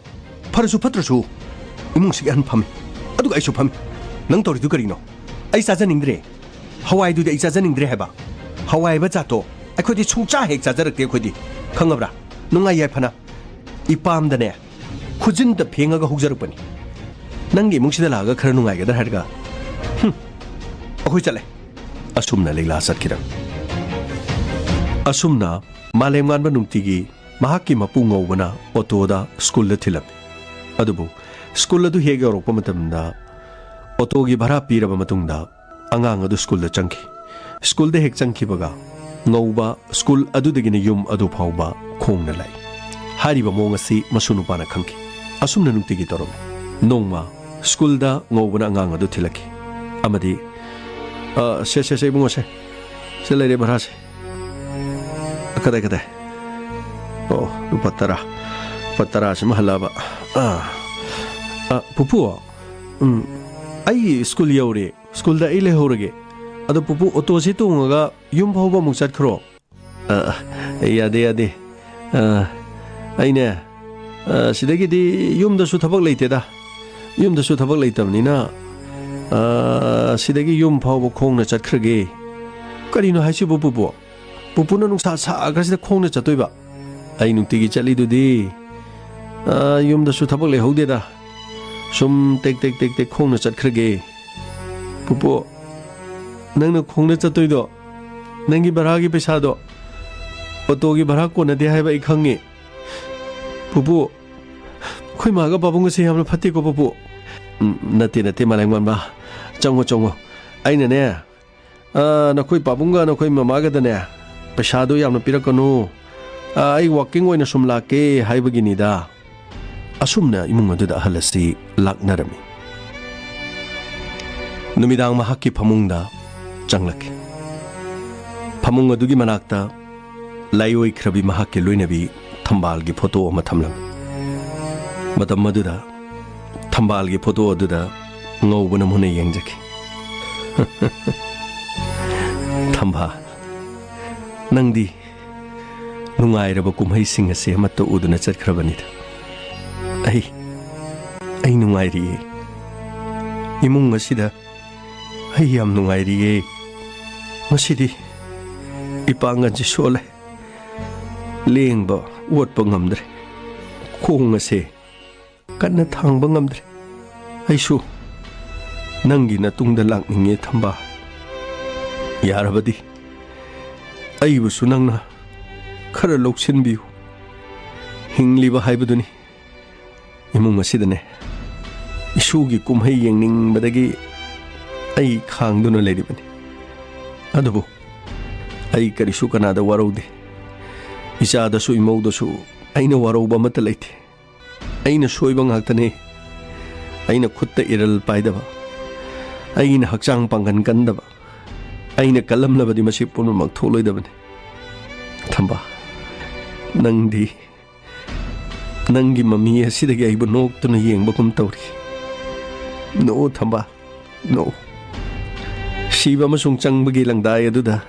ꯐꯔꯁꯨ ꯐꯠꯇ꯭ꯔꯁꯨ ꯏꯃꯨꯡꯁꯤꯒꯤ ꯑꯍꯟ ꯐꯝꯃꯤ꯫ ꯑꯗꯨꯒ ꯑꯩꯁꯨ ꯐꯝꯃꯤ꯫ ꯅꯪ ꯇꯧꯔꯤꯗꯨ ꯀꯔꯤꯅꯣ? ꯑꯩ ꯆꯥꯖꯅꯤꯡꯗ꯭ꯔꯦ꯫ ꯍꯋꯥꯏꯗꯨꯗꯤ ꯑꯩ ꯆꯥꯖꯅꯤꯡꯗ꯭ꯔꯦ ꯍꯥꯏꯕ꯫ ꯍꯋꯥꯏ ꯍꯥꯏꯕ ꯖꯥꯠꯇꯣ ꯑꯩꯈꯣꯏꯗꯤ ꯁꯨꯡꯆꯥ ꯍꯦꯛ ꯆꯥꯖꯔꯛꯇꯦ ꯑꯩꯈꯣꯏꯗꯤ꯫ ꯈꯪꯉꯕ꯭ꯔꯥ? ꯅꯨꯡꯉꯥꯏ ꯌꯥꯏꯐꯅ ꯏꯄꯥꯝꯗꯅꯦ ꯈꯨꯖꯤꯟꯗ ꯐꯦꯡꯉꯒ ꯍꯧꯖꯔꯛꯄꯅꯤ꯫ ꯅꯪꯒꯤ ꯏꯃꯨꯡꯁꯤꯗ ꯂꯥꯛꯑꯒ ꯈꯔ ꯅꯨꯡꯉꯥꯏꯒꯗ꯭ꯔꯥ ꯍꯥꯏꯔꯒ, ꯍꯨꯝ, ꯑꯩꯈꯣꯏ ꯆꯠꯂꯦ꯫ ꯑꯁꯨꯝꯅ ꯂꯤꯛꯂꯥ ꯆꯠꯈꯤꯔꯝꯃꯤ꯫ ꯑꯁꯨꯝꯅ ꯃꯥꯂꯦꯝꯉꯥꯟꯕ ꯅꯨꯡꯇꯤꯒꯤ ꯃꯍꯥꯛꯀꯤ ꯃꯄꯨ ꯉꯧꯕꯅ ꯑꯣꯇꯣꯗ ꯁ꯭ꯀꯨꯜꯗ ꯊꯤꯜꯂꯝꯃꯤ꯫ ꯑꯗꯨꯕꯨ ꯁ꯭ꯀꯨꯜ ꯑꯗꯨ ꯍꯦꯛ ꯌꯧꯔꯛꯄ ꯃꯇꯝꯗ ꯑꯣꯇꯣꯒꯤ ꯚꯔꯥ ꯄꯤꯔꯕ ꯃꯇꯨꯡꯗ ꯑꯉꯥꯡ ꯑꯗꯨ ꯁ꯭ꯀꯨꯜꯗ ꯆꯪꯈꯤ꯫ ꯁ꯭ꯀꯨꯜꯗ ꯍꯦꯛ ꯆꯪꯈꯤꯕꯒ ꯉꯧꯕ ꯁ꯭ꯀꯨꯜ ꯑꯗꯨꯗꯒꯤꯅ ꯌꯨꯝ ꯑꯗꯨ ꯐꯥꯎꯕ ꯈꯣꯡꯅ ꯂꯥꯛꯏ꯫ ꯍꯥꯏꯔꯤꯕ ꯃꯑꯣꯡ ꯑꯁꯤ ꯃꯁꯨ ꯅꯨꯄꯥꯅ ꯈꯪꯈꯤ꯫ ꯑꯁꯨꯝꯅ ꯅꯨꯡꯇꯤꯒꯤ ꯇꯧꯔꯝꯃꯤ꯫ ꯅꯣꯡꯃ ꯁ꯭ꯀꯨꯜꯗ ꯉꯧꯕꯅ ꯑꯉꯥꯡ ꯑꯗꯨ ꯊꯤꯜꯂꯛꯈꯤ ꯑꯃꯗꯤ, "ꯑ, ꯁꯦ, ꯁꯦ, ꯁꯦ, ꯏꯕꯨꯡꯉꯣ, ꯁꯦ, ꯁꯦ ꯂꯩꯔꯦ ꯚꯔꯥꯁꯦ꯫ ꯑ, ꯀꯗꯥꯏ, ꯀꯗꯥꯏ? ꯑꯣ, ꯂꯨꯄꯥ ꯇꯔꯥ꯫ ꯂꯨꯄꯥ ꯇꯔꯥꯁꯤꯃ ꯍꯜꯂꯛꯑꯕ꯫ ꯑ, ꯑ, ꯄꯨꯄꯨ, ꯎꯝ, ꯑꯩ ꯁ꯭ꯀꯨꯜ ꯌꯧꯔꯦ꯫ ꯁ꯭ꯀꯨꯜꯗ ꯑꯩ ꯂꯩꯍꯧꯔꯒꯦ꯫ ꯑꯗꯣ ꯄꯨꯄꯨ, ꯑꯣꯇꯣꯁꯤ ꯇꯣꯡꯉꯒ ꯌꯨꯝ ꯐꯥꯎꯕ ꯑꯃꯨꯛ ꯆꯠꯈ꯭ꯔꯣ꯫" "ꯑ, ꯌꯥꯗꯦ, ꯌꯥꯗꯦ꯫ ꯑ, ꯑꯩꯅꯦ, ꯑ, ꯁꯤꯗꯒꯤꯗꯤ ꯌꯨꯝꯗꯁꯨ ꯊꯕꯛ ꯂꯩꯇꯦꯗ꯫ ꯌꯨꯝꯗꯁꯨ ꯊꯕꯛ ꯂꯩꯇꯕꯅꯤꯅ, ꯑ, ꯁꯤꯗꯒꯤ ꯌꯨꯝ ꯐꯥꯎꯕ ꯈꯣꯡꯅ ꯆꯠꯈ꯭ꯔꯒꯦ꯫" "ꯀꯔꯤꯅꯣ ꯍꯥꯏꯁꯤꯕꯨ, ꯄꯨꯄꯨ? ꯄꯨꯄꯨꯅ ꯅꯨꯡꯁꯥ ꯁꯥꯈ꯭ꯔꯁꯤꯗ ꯈꯣꯡꯅ ꯆꯠꯇꯣꯏꯕ? ꯑꯩ ꯅꯨꯡꯇꯤꯒꯤ ꯆꯠꯂꯤꯗꯨꯗꯤ꯫ ꯑ, ꯌꯨꯝꯗꯁꯨ ꯊꯕꯛ ꯂꯩꯍꯧꯗꯦꯗ꯫ ꯁꯨꯝ ꯇꯦꯛ ꯇꯦꯛ ꯇꯦꯛ ꯇꯦꯛ ꯈꯣꯡꯅ ꯆꯠꯈ꯭ꯔꯒꯦ꯫" "ꯄꯨꯄꯨ, ꯅꯪꯅ ꯈꯣꯡꯅ ꯆꯠꯇꯣꯏꯗꯣ ꯅꯪꯒꯤ ꯚꯔꯥꯒꯤ ꯄꯩꯁꯥꯗꯣ, ꯑꯣꯇꯣꯒꯤ ꯚꯔꯥ ꯀꯣꯟꯅꯗꯦ ꯍꯥꯏꯕ ꯑꯩ ꯈꯪꯉꯤ꯫ ꯄꯨꯄꯨ, ꯑꯩꯈꯣꯏ ꯃꯥꯒ ꯄꯥꯕꯨꯡꯒꯁꯦ ꯌꯥꯝꯅ ꯐꯠꯇꯦꯀꯣ, ꯄꯨꯄꯨ꯫" "ꯎꯝ, ꯅꯠꯇꯦ, ꯅꯠꯇꯦ, ꯃꯥꯂꯦꯝꯉꯥꯟꯕ꯫ ꯆꯪꯉꯣ, ꯆꯪꯉꯣ꯫ ꯑꯩꯅꯅꯦ, ꯑ, ꯅꯈꯣꯏ ꯄꯥꯕꯨꯡꯒ ꯅꯈꯣꯏ ꯃꯃꯥꯒꯗꯅꯦ, ꯄꯩꯁꯥꯗꯣ ꯌꯥꯝꯅ ꯄꯤꯔꯛꯀꯅꯨ꯫ ꯑ, ꯑꯩ ꯋꯥꯛꯀꯤꯡ ꯑꯣꯏꯅ ꯁꯨꯝ ꯂꯥꯛꯀꯦ ꯍꯥꯏꯕꯒꯤꯅꯤꯗ꯫" ꯑꯁꯨꯝꯅ ꯏꯃꯨꯡ ꯑꯗꯨꯗ ꯑꯍꯜ ꯑꯁꯤ ꯂꯥꯛꯅꯔꯝꯃꯤ꯫ ꯅꯨꯃꯤꯗꯥꯡ ꯃꯍꯥꯛꯀꯤ ꯐꯃꯨꯡꯗ ꯆꯪꯂꯛꯈꯤ꯫ ꯐꯃꯨꯡ ꯑꯗꯨꯒꯤ ꯃꯅꯥꯛꯇ ꯂꯥꯏꯑꯣꯏꯈ꯭ꯔꯕꯤ ꯃꯍꯥꯛꯀꯤ ꯂꯣꯏꯅꯕꯤ ꯊꯝꯕꯥꯜꯒꯤ ꯐꯣꯇꯣ ꯑꯃ ꯊꯝꯂꯝꯃꯤ꯫ ꯃꯇꯝ ꯑꯗꯨꯗ ꯊꯝꯕꯥꯜꯒꯤ ꯐꯣꯇꯣ ꯑꯗꯨꯗ ꯉꯧꯕꯅ ꯃꯨꯟꯅ ꯌꯦꯡꯖꯈꯤ꯫ "ꯊꯝꯕꯥꯜ, ꯅꯪꯗꯤ ꯅꯨꯡꯉꯥꯏꯔꯕ ꯀꯨꯝꯍꯩꯁꯤꯡ ꯑꯁꯤ ꯑꯃꯠꯇ ꯎꯗꯨꯅ ꯆꯠꯈ꯭ꯔꯕꯅꯤꯗ꯫ ꯑꯩ, ꯑꯩ ꯅꯨꯡꯉꯥꯏꯔꯤꯌꯦ꯫ ꯏꯃꯨꯡ ꯑꯁꯤꯗ ꯑꯩ ꯌꯥꯝ ꯅꯨꯡꯉꯥꯏꯔꯤꯌꯦ꯫ ꯉꯁꯤꯗꯤ ꯏꯄꯥꯡꯒꯜꯁꯤ ꯁꯣꯜꯂꯦ꯫ ꯂꯦꯡꯕ ꯑꯣꯠꯄ ꯉꯝꯗ꯭ꯔꯦ꯫ ꯈꯣꯡ ꯑꯁꯦ ꯀꯟꯅ ꯊꯥꯡꯕ ꯉꯝꯗ꯭ꯔꯦ꯫ ꯑꯩꯁꯨ ꯅꯪꯒꯤ ꯅꯇꯨꯡꯗ ꯂꯥꯛꯅꯤꯡꯉꯦ, ꯊꯝꯕꯥꯜ꯫ ꯌꯥꯔꯕꯗꯤ ꯑꯩꯕꯨꯁꯨ ꯅꯪꯅ ꯈꯔ ꯂꯧꯁꯤꯟꯕꯤꯌꯨ꯫ ꯍꯤꯡꯂꯤꯕ ꯍꯥꯏꯕꯗꯨꯅꯤ꯫ ꯏꯃꯨꯡ ꯑꯁꯤꯗꯅꯦ, ꯏꯁꯨꯒꯤ ꯀꯨꯝꯍꯩ ꯌꯦꯡꯅꯤꯡꯕꯗꯒꯤ ꯑꯩ ꯈꯥꯡꯗꯨꯅ ꯂꯩꯔꯤꯕꯅꯤ꯫ ꯑꯗꯨꯕꯨ ꯑꯩ ꯀꯔꯤꯁꯨ ꯀꯅꯥꯗ ꯋꯥꯔꯧꯗꯦ꯫ ꯏꯆꯥꯗꯁꯨ ꯏꯃꯧꯗꯁꯨ ꯑꯩꯅ ꯋꯥꯔꯧꯕ ꯑꯃꯠꯇ ꯂꯩꯇꯦ꯫ ꯑꯩꯅ ꯁꯣꯏꯕ ꯉꯥꯛꯇꯅꯦ꯫ ꯑꯩꯅ ꯈꯨꯠꯇ ꯏꯔꯜ ꯄꯥꯏꯗꯕ, ꯑꯩꯅ ꯍꯛꯆꯥꯡ ꯄꯥꯡꯒꯟ ꯀꯟꯗꯕ, ꯑꯩꯅ ꯀꯜꯂꯝꯂꯕꯗꯤ ꯃꯁꯤ ꯄꯨꯝꯅꯃꯛ ꯊꯣꯛꯂꯣꯏꯗꯕꯅꯤ꯫ ꯊꯝꯕꯥꯜ, ꯅꯪꯗꯤ, ꯅꯪꯒꯤ ꯃꯃꯤ ꯑꯁꯤꯗꯒꯤ ꯑꯩꯕꯨ ꯅꯣꯛꯇꯨꯅ ꯌꯦꯡꯕꯒꯨꯝ ꯇꯧꯔꯤ꯫ ꯅꯣ, ꯊꯝꯕꯥꯜ, ꯅꯣ꯫ ꯁꯤꯕ ꯑꯃꯁꯨꯡ ꯆꯪꯕꯒꯤ ꯂꯪꯗꯥꯏ ꯑꯗꯨꯗ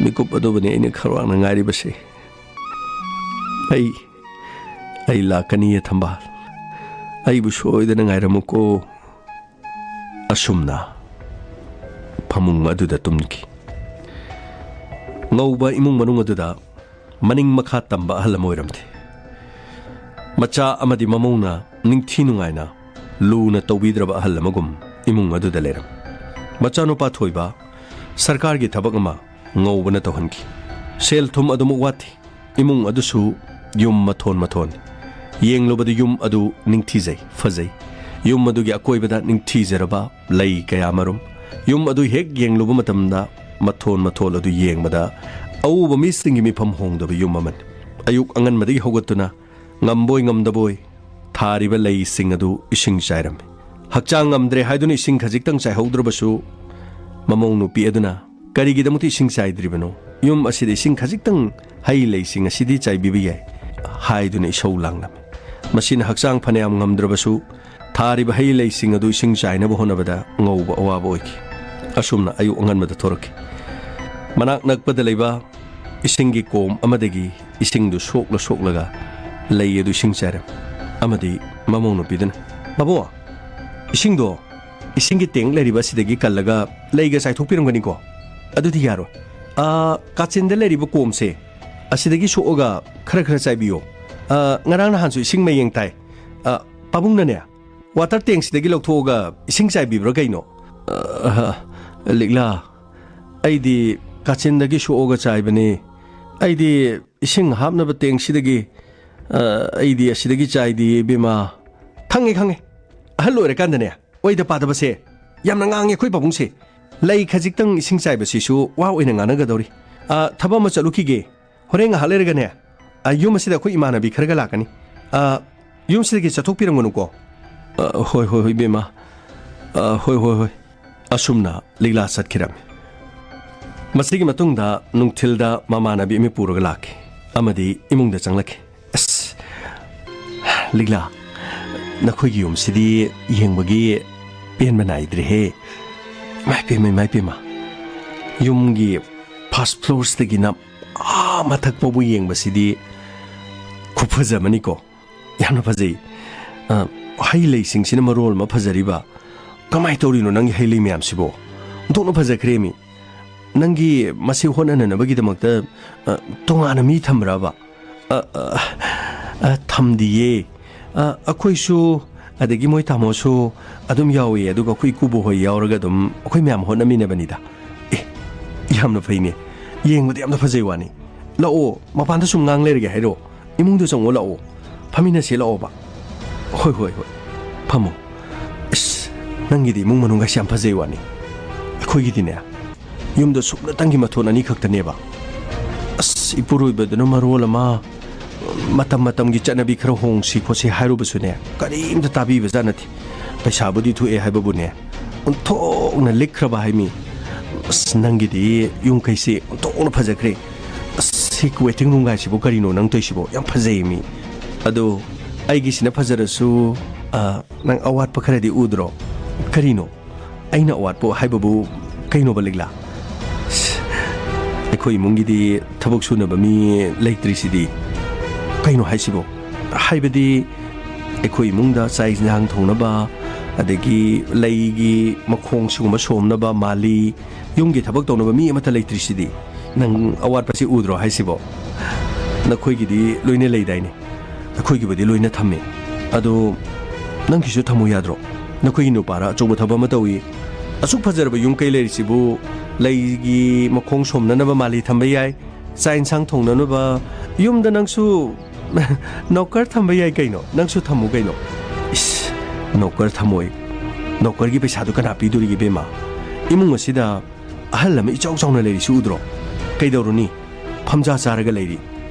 ꯃꯤꯀꯨꯞ ꯑꯗꯨꯕꯨꯅꯤ ꯑꯩꯅ ꯈꯧꯔꯥꯡꯅ ꯉꯥꯏꯔꯤꯕꯁꯦ꯫ ꯑꯩ, ꯑꯩ ꯂꯥꯛꯀꯅꯤꯌꯦ, ꯊꯝꯕꯥꯜ꯫ ꯑꯩꯕꯨ ꯁꯣꯏꯗꯅ ꯉꯥꯏꯔꯝꯃꯨꯀꯣ꯫ ꯑꯁꯨꯝꯅ ꯐꯃꯨꯡ ꯑꯗꯨꯗ ꯇꯨꯝꯈꯤ꯫ ꯉꯧꯕ ꯏꯃꯨꯡ ꯃꯅꯨꯡ ꯑꯗꯨꯗ ꯃꯅꯤꯡ ꯃꯈꯥ ꯇꯝꯕ ꯑꯍꯜ ꯑꯃ ꯑꯣꯏꯔꯝꯗꯦ꯫ ꯃꯆꯥ ꯑꯃꯗꯤ ꯃꯃꯧꯅ ꯅꯤꯡꯊꯤ ꯅꯨꯡꯉꯥꯏꯅ ꯂꯨꯅ ꯇꯧꯕꯤꯗ꯭ꯔꯕ ꯑꯍꯜ ꯑꯃꯒꯨꯝ ꯏꯃꯨꯡ ꯑꯗꯨꯗ ꯂꯩꯔꯝꯃꯤ꯫ ꯃꯆꯥꯅꯨꯄꯥ ꯊꯣꯏꯕ ꯁꯔꯀꯥꯔꯒꯤ ꯊꯕꯛ ꯑꯃ ꯉꯧꯕꯅ ꯇꯧꯍꯟꯈꯤ꯫ ꯁꯦꯜ ꯊꯨꯝ ꯑꯗꯨꯃꯛ ꯋꯥꯠꯇꯦ꯫ ꯏꯃꯨꯡ ꯑꯗꯨꯁꯨ ꯌꯨꯝ ꯃꯊꯣꯟ ꯃꯊꯣꯟ꯫ ꯌꯦꯡꯂꯨꯕꯗ ꯌꯨꯝ ꯑꯗꯨ ꯅꯤꯡꯊꯤꯖꯩ, ꯐꯖꯩ꯫ ꯌꯨꯝ ꯑꯗꯨꯒꯤ ꯑꯀꯣꯏꯕꯗ ꯅꯤꯡꯊꯤꯖꯔꯕ ꯂꯩ ꯀꯌꯥ ꯃꯔꯨꯝ꯫ ꯌꯨꯝ ꯑꯗꯨ ꯍꯦꯛ ꯌꯦꯡꯂꯨꯕ ꯃꯇꯝꯗ ꯃꯊꯣꯟ ꯃꯊꯣꯜ ꯑꯗꯨ ꯌꯦꯡꯕꯗ ꯑꯎꯕ ꯃꯤꯁꯤꯡꯒꯤ ꯃꯤꯐꯝ ꯍꯣꯡꯗꯕ ꯌꯨꯝ ꯑꯃꯅꯤ꯫ ꯑꯌꯨꯛ ꯑꯉꯟꯕꯗꯒꯤ ꯍꯧꯒꯠꯇꯨꯅ ꯉꯝꯕꯣꯏ ꯉꯝꯗꯕꯣꯏ ꯊꯥꯔꯤꯕ ꯂꯩꯁꯤꯡ ꯑꯗꯨ ꯏꯁꯤꯡ ꯆꯥꯏꯔꯝꯃꯤ꯫ ꯍꯛꯆꯥꯡ ꯉꯝꯗ꯭ꯔꯦ ꯍꯥꯏꯗꯨꯅ ꯏꯁꯤꯡ ꯈꯖꯤꯛꯇꯪ ꯆꯥꯏꯍꯧꯗ꯭ꯔꯕꯁꯨ, ꯃꯃꯧ ꯅꯨꯄꯤ ꯑꯗꯨꯅ "ꯀꯔꯤꯒꯤꯗꯃꯛꯇ ꯏꯁꯤꯡ ꯆꯥꯏꯗ꯭ꯔꯤꯕꯅꯣ? ꯌꯨꯝ ꯑꯁꯤꯗ ꯏꯁꯤꯡ ꯈꯖꯤꯛꯇꯪ, ꯍꯩ ꯂꯩꯁꯤꯡ ꯑꯁꯤꯗꯤ ꯆꯥꯏꯕꯤꯕ ꯌꯥꯏ" ꯍꯥꯏꯗꯨꯅ ꯏꯁꯧ ꯂꯥꯡꯂꯝꯃꯤ꯫ ꯃꯁꯤꯅ ꯍꯛꯆꯥꯡ ꯐꯅꯌꯥꯝ ꯉꯝꯗ꯭ꯔꯕꯁꯨ, ꯊꯥꯔꯤꯕ ꯍꯩ ꯂꯩꯁꯤꯡ ꯑꯗꯨ ꯏꯁꯤꯡ ꯆꯥꯏꯅꯕ ꯍꯣꯠꯅꯕꯗ ꯉꯧꯕ ꯑꯋꯥꯕ ꯑꯣꯏꯈꯤ꯫ ꯑꯁꯨꯝꯅ ꯑꯌꯨꯛ ꯑꯉꯟꯕꯗ ꯊꯣꯔꯛꯈꯤ꯫ ꯃꯅꯥꯛ ꯅꯛꯄꯗ ꯂꯩꯕ ꯏꯁꯤꯡꯒꯤ ꯀꯣꯝ ꯑꯃꯗꯒꯤ ꯏꯁꯤꯡꯗꯨ ꯁꯣꯛꯂ ꯁꯣꯛꯂꯒ ꯂꯩ ꯑꯗꯨ ꯏꯁꯤꯡ ꯆꯥꯏꯔꯝꯃꯤ꯫ ꯑꯃꯗꯤ ꯃꯃꯧ ꯅꯨꯄꯤꯗꯨꯅ, "ꯃꯕꯨꯡ, ꯏꯁꯤꯡꯗꯣ ꯏꯁꯤꯡꯒꯤ ꯇꯦꯡ ꯂꯩꯔꯤꯕ ꯑꯁꯤꯗꯒꯤ ꯀꯜꯂꯒ ꯂꯩꯒ ꯆꯥꯏꯊꯣꯛꯄꯤꯔꯝꯒꯅꯤꯀꯣ?" "ꯑꯗꯨꯗꯤ ꯌꯥꯔꯣꯏ꯫ ꯑꯥ, ꯀꯥꯆꯤꯟꯗ ꯂꯩꯔꯤꯕ ꯀꯣꯝꯁꯦ, ꯑꯁꯤꯗꯒꯤ ꯁꯣꯛꯑꯒ ꯈꯔ ꯈꯔ ꯆꯥꯏꯕꯤꯌꯣ꯫ ꯑꯥ, ꯉꯔꯥꯡ ꯅꯍꯥꯟꯁꯨ ꯏꯁꯤꯡ ꯃꯌꯦꯡ ꯇꯥꯏ꯫ ꯑꯥ, ꯄꯥꯕꯨꯡꯅꯅꯦ, ꯋꯥꯇꯔ ꯇꯦꯡꯁꯤꯗꯒꯤ ꯂꯧꯊꯣꯛꯑꯒ ꯏꯁꯤꯡ ꯆꯥꯏꯕꯤꯕ꯭ꯔꯥ ꯀꯩꯅꯣ?" "ꯑꯥ, ꯂꯤꯛꯂꯥ, ꯑꯩꯗꯤ ꯀꯥꯆꯤꯟꯗꯒꯤ ꯁꯣꯛꯑꯒ ꯆꯥꯏꯕꯅꯤ꯫ ꯑꯩꯗꯤ ꯏꯁꯤꯡ ꯍꯥꯞꯅꯕ ꯇꯦꯡꯁꯤꯗꯒꯤ, ꯑꯥ, ꯑꯩꯗꯤ ꯑꯁꯤꯗꯒꯤ ꯆꯥꯏꯗꯦ, ꯏꯕꯦꯝꯃ꯫" "ꯈꯪꯉꯦ, ꯈꯪꯉꯦ꯫ ꯑꯍꯜ ꯑꯣꯏꯔꯀꯥꯟꯗꯅꯦ, ꯑꯣꯏꯗ ꯄꯥꯗꯕꯁꯦ ꯌꯥꯝꯅ ꯉꯥꯡꯉꯦ ꯑꯩꯈꯣꯏ ꯄꯥꯕꯨꯡꯁꯦ꯫ ꯂꯩ ꯈꯖꯤꯛꯇꯪ ꯏꯁꯤꯡ ꯆꯥꯏꯕꯁꯤꯁꯨ ꯋꯥ ꯑꯣꯏꯅ ꯉꯥꯡꯅꯒꯗꯧꯔꯤ꯫ ꯑ, ꯊꯕꯛ ꯑꯃ ꯆꯠꯂꯨꯈꯤꯒꯦ꯫ ꯍꯣꯔꯦꯟ ꯉꯥꯏꯍꯥꯛ ꯂꯩꯔꯒꯅꯦ, ꯑ, ꯌꯨꯝ ꯑꯁꯤꯗ ꯑꯩꯈꯣꯏ ꯏꯃꯥꯟꯅꯕꯤ ꯈꯔꯒ ꯂꯥꯛꯀꯅꯤ꯫ ꯑ, ꯌꯨꯝꯁꯤꯗꯒꯤ ꯆꯠꯊꯣꯛꯄꯤꯔꯝꯒꯅꯨꯀꯣ꯫ ꯑ, ꯍꯣꯏ, ꯍꯣꯏ, ꯍꯣꯏ, ꯏꯕꯦꯝꯃ꯫ ꯑ, ꯍꯣꯏ, ꯍꯣꯏ, ꯍꯣꯏ꯫ ꯑꯁꯨꯝꯅ ꯂꯤꯛꯂꯥ ꯆꯠꯈꯤꯔꯝꯃꯤ꯫ ꯃꯁꯤꯒꯤ ꯃꯇꯨꯡꯗ ꯅꯨꯡꯊꯤꯜꯗ ꯃꯃꯥꯟꯅꯕꯤ ꯑꯃ ꯄꯨꯔꯒ ꯂꯥꯛꯈꯤ ꯑꯃꯗꯤ ꯏꯃꯨꯡꯗ ꯆꯪꯂꯛꯈꯤ꯫ ꯑꯁ, ꯂꯤꯛꯂꯥ, ꯅꯈꯣꯏꯒꯤ ꯌꯨꯝꯁꯤꯗꯤ ꯌꯦꯡꯕꯒꯤ ꯄꯦꯟꯕ ꯅꯥꯏꯗ꯭ꯔꯦꯍꯦ꯫ ꯏꯃꯥꯏ ꯄꯦꯝꯃ, ꯏꯃꯥꯏ ꯄꯦꯝꯃ꯫ ꯌꯨꯝꯒꯤ first floorꯁꯤꯗꯒꯤꯅ ꯑꯥ ꯃꯊꯛ ꯐꯥꯎꯕ ꯌꯦꯡꯕꯁꯤꯗꯤ ꯈꯨꯐꯖ ꯑꯃꯅꯤꯀꯣ꯫ ꯌꯥꯝꯅ ꯐꯖꯩ꯫ ꯑ, ꯍꯩ ꯂꯩꯁꯤꯡꯁꯤꯅ ꯃꯔꯣꯜ ꯑꯃ ꯐꯖꯔꯤꯕ꯫ ꯀꯃꯥꯏꯅ ꯇꯧꯔꯤꯅꯣ ꯅꯪꯒꯤ ꯍꯩ ꯂꯩ ꯃꯌꯥꯝꯁꯤꯕꯣ? ꯑꯣꯟꯊꯣꯛꯅ ꯐꯖꯈ꯭ꯔꯦꯃꯤ꯫ ꯅꯪꯒꯤ ꯃꯁꯤ ꯍꯣꯠꯅꯅꯅꯕꯒꯤꯗꯃꯛꯇ, ꯑ, ꯇꯣꯉꯥꯟꯅ ꯃꯤ ꯊꯝꯕ꯭ꯔꯕ? ꯑ, ꯑ, ꯑ, ꯊꯝꯗꯤꯌꯦ꯫ ꯑ, ꯑꯩꯈꯣꯏꯁꯨ, ꯑꯗꯒꯤ ꯃꯣꯏ ꯇꯥꯃꯣꯁꯨ ꯑꯗꯨꯝ ꯌꯥꯎꯏ, ꯑꯗꯨꯒ ꯑꯩꯈꯣꯏ ꯏꯀꯨꯕꯣꯛ ꯍꯣꯏ ꯌꯥꯎꯔꯒ ꯑꯗꯨꯝ ꯑꯩꯈꯣꯏ ꯃꯌꯥꯝ ꯍꯣꯠꯅꯃꯤꯟꯅꯕꯅꯤꯗ꯫ ꯑꯦ, ꯌꯥꯝꯅ ꯐꯩꯅꯦ꯫ ꯌꯦꯡꯕꯗ ꯌꯥꯝꯅ ꯐꯖꯩ ꯋꯥꯅꯤ꯫ ꯂꯥꯛꯑꯣ, ꯃꯄꯥꯟꯗ ꯁꯨꯝ ꯉꯥꯡ ꯂꯩꯔꯒꯦ ꯍꯥꯏꯔꯣ? ꯏꯃꯨꯡꯗ ꯆꯪꯉꯣ ꯂꯥꯛꯑꯣ꯫ ꯐꯝꯃꯤꯟꯅꯁꯦ ꯂꯥꯛꯑꯣꯕ꯫ ꯍꯣꯏ, ꯍꯣꯏ, ꯍꯣꯏ꯫ ꯐꯝꯃꯣ꯫ ꯏꯁ, ꯅꯪꯒꯤꯗꯤ ꯏꯃꯨꯡ ꯃꯅꯨꯡꯒꯁꯦ ꯌꯥꯝ ꯐꯖꯩ ꯋꯥꯅꯤ꯫ ꯑꯩꯈꯣꯏꯒꯤꯗꯤꯅꯦ, ꯌꯨꯝꯗ ꯁꯨꯞꯅꯇꯪꯒꯤ ꯃꯊꯣꯟ ꯑꯅꯤ ꯈꯛꯇꯅꯦꯕ꯫ ꯑꯁ, ꯏꯄꯨꯔꯣꯏꯕꯗꯨꯅ ꯃꯔꯣꯜ ꯑꯃ ꯃꯇꯝ ꯃꯇꯝꯒꯤ ꯆꯠꯅꯕꯤ ꯈꯔ ꯍꯣꯡꯁꯤ ꯈꯣꯠꯁꯤ ꯍꯥꯏꯔꯨꯕꯁꯨꯅꯦ, ꯀꯔꯤꯝꯇ ꯇꯥꯕꯤꯕꯖꯥꯠ ꯅꯠꯇꯦ꯫ ꯄꯩꯁꯥꯕꯨꯗꯤ ꯊꯣꯛꯑꯦ ꯍꯥꯏꯕꯕꯨꯅꯦ, ꯑꯣꯟꯊꯣꯛꯅ ꯂꯤꯛꯈ꯭ꯔꯕ ꯍꯥꯏꯃꯤ꯫ ꯑꯁ, ꯅꯪꯒꯤꯗꯤ ꯌꯨꯝ ꯀꯩꯁꯦ ꯑꯣꯟꯊꯣꯛꯅ ꯐꯖꯈ꯭ꯔꯦ꯫ ꯑꯁ, ꯁꯤ waiting room ꯒꯥꯏꯁꯤꯕꯨ ꯀꯔꯤꯅꯣ ꯅꯪ ꯇꯧꯏꯁꯤꯕꯣ? ꯌꯥꯝ ꯐꯖꯩ ꯃꯤ꯫ ꯑꯗꯣ ꯑꯩꯒꯤꯁꯤꯅ ꯐꯖꯔꯁꯨ, ꯑ, ꯅꯪ ꯑꯋꯥꯠꯄ ꯈꯔꯗꯤ ꯎꯗ꯭ꯔꯣ? ꯀꯔꯤꯅꯣ? ꯑꯩꯅ ꯑꯋꯥꯠꯄ ꯍꯥꯏꯕꯕꯨ ꯀꯩꯅꯣꯕ, ꯂꯤꯛꯂꯥ? ꯑꯩꯈꯣꯏ ꯏꯃꯨꯡꯒꯤꯗꯤ ꯊꯕꯛ ꯁꯨꯅꯕ ꯃꯤ ꯂꯩꯇ꯭ꯔꯤꯁꯤꯗꯤ꯫ ꯀꯩꯅꯣ ꯍꯥꯏꯁꯤꯕꯣ? ꯍꯥꯏꯕꯗꯤ ꯑꯩꯈꯣꯏ ꯏꯃꯨꯡꯗ ꯆꯥꯛ ꯏꯟꯁꯥꯡ ꯊꯣꯡꯅꯕ, ꯑꯗꯒꯤ ꯂꯩꯒꯤ ꯃꯈꯣꯡ ꯁꯤꯒꯨꯝꯕ ꯁꯣꯝꯅꯕ, ꯃꯥꯂꯤ, ꯌꯨꯝꯒꯤ ꯊꯕꯛ ꯇꯧꯅꯕ ꯃꯤ ꯑꯃꯠꯇ ꯂꯩꯇ꯭ꯔꯤꯁꯤꯗꯤ꯫ ꯅꯪ ꯑꯋꯥꯠꯄꯁꯤ ꯎꯗ꯭ꯔꯣ ꯍꯥꯏꯁꯤꯕꯣ? ꯅꯈꯣꯏꯒꯤꯗꯤ ꯂꯣꯏꯅ ꯂꯩꯗꯥꯏꯅꯦ? ꯑꯩꯈꯣꯏꯒꯤꯕꯨꯗꯤ ꯂꯣꯏꯅ ꯊꯝꯃꯦ꯫ ꯑꯗꯣ ꯅꯪꯒꯤꯁꯨ ꯊꯝꯃꯨ ꯌꯥꯗ꯭ꯔꯣ? ꯅꯈꯣꯏꯒꯤ ꯅꯨꯄꯥꯔ ꯑꯆꯧꯕ ꯊꯕꯛ ꯑꯃ ꯇꯧꯏ꯫ ꯑꯁꯨꯛ ꯐꯖꯔꯕ ꯌꯨꯝ ꯀꯩ ꯂꯩꯔꯤꯁꯤꯕꯨ ꯂꯩꯒꯤ ꯃꯈꯣꯡ ꯁꯣꯝꯅꯅꯕ ꯃꯥꯂꯤ ꯊꯝꯕ ꯌꯥꯏ, ꯆꯥꯛ ꯏꯟꯁꯥꯡ ꯊꯣꯡꯅꯅꯕ ꯌꯨꯝꯗ ꯅꯪꯁꯨ ꯅꯧꯀꯔ ꯊꯝꯕ ꯌꯥꯏ ꯀꯩꯅꯣ, ꯅꯪꯁꯨ ꯊꯝꯃꯨ ꯀꯩꯅꯣ꯫ ꯏꯁ, ꯅꯧꯀꯔ ꯊꯝꯃꯣꯏ? ꯅꯧꯀꯔꯒꯤ ꯄꯩꯁꯥꯗꯨ ꯀꯅꯥ ꯄꯤꯗꯣꯔꯤꯒꯦ ꯏꯕꯦꯝꯃ? ꯏꯃꯨꯡ ꯑꯁꯤꯗ ꯑꯍꯜ ꯑꯃ ꯏꯆꯥꯎ ꯆꯥꯎꯅ ꯂꯩꯔꯤꯁꯤ ꯎꯗ꯭ꯔꯣ? ꯀꯩꯗꯧꯔꯨꯅꯤ? ꯐꯝꯖꯥ ꯆꯥꯔꯒ ꯂꯩꯔꯤ꯫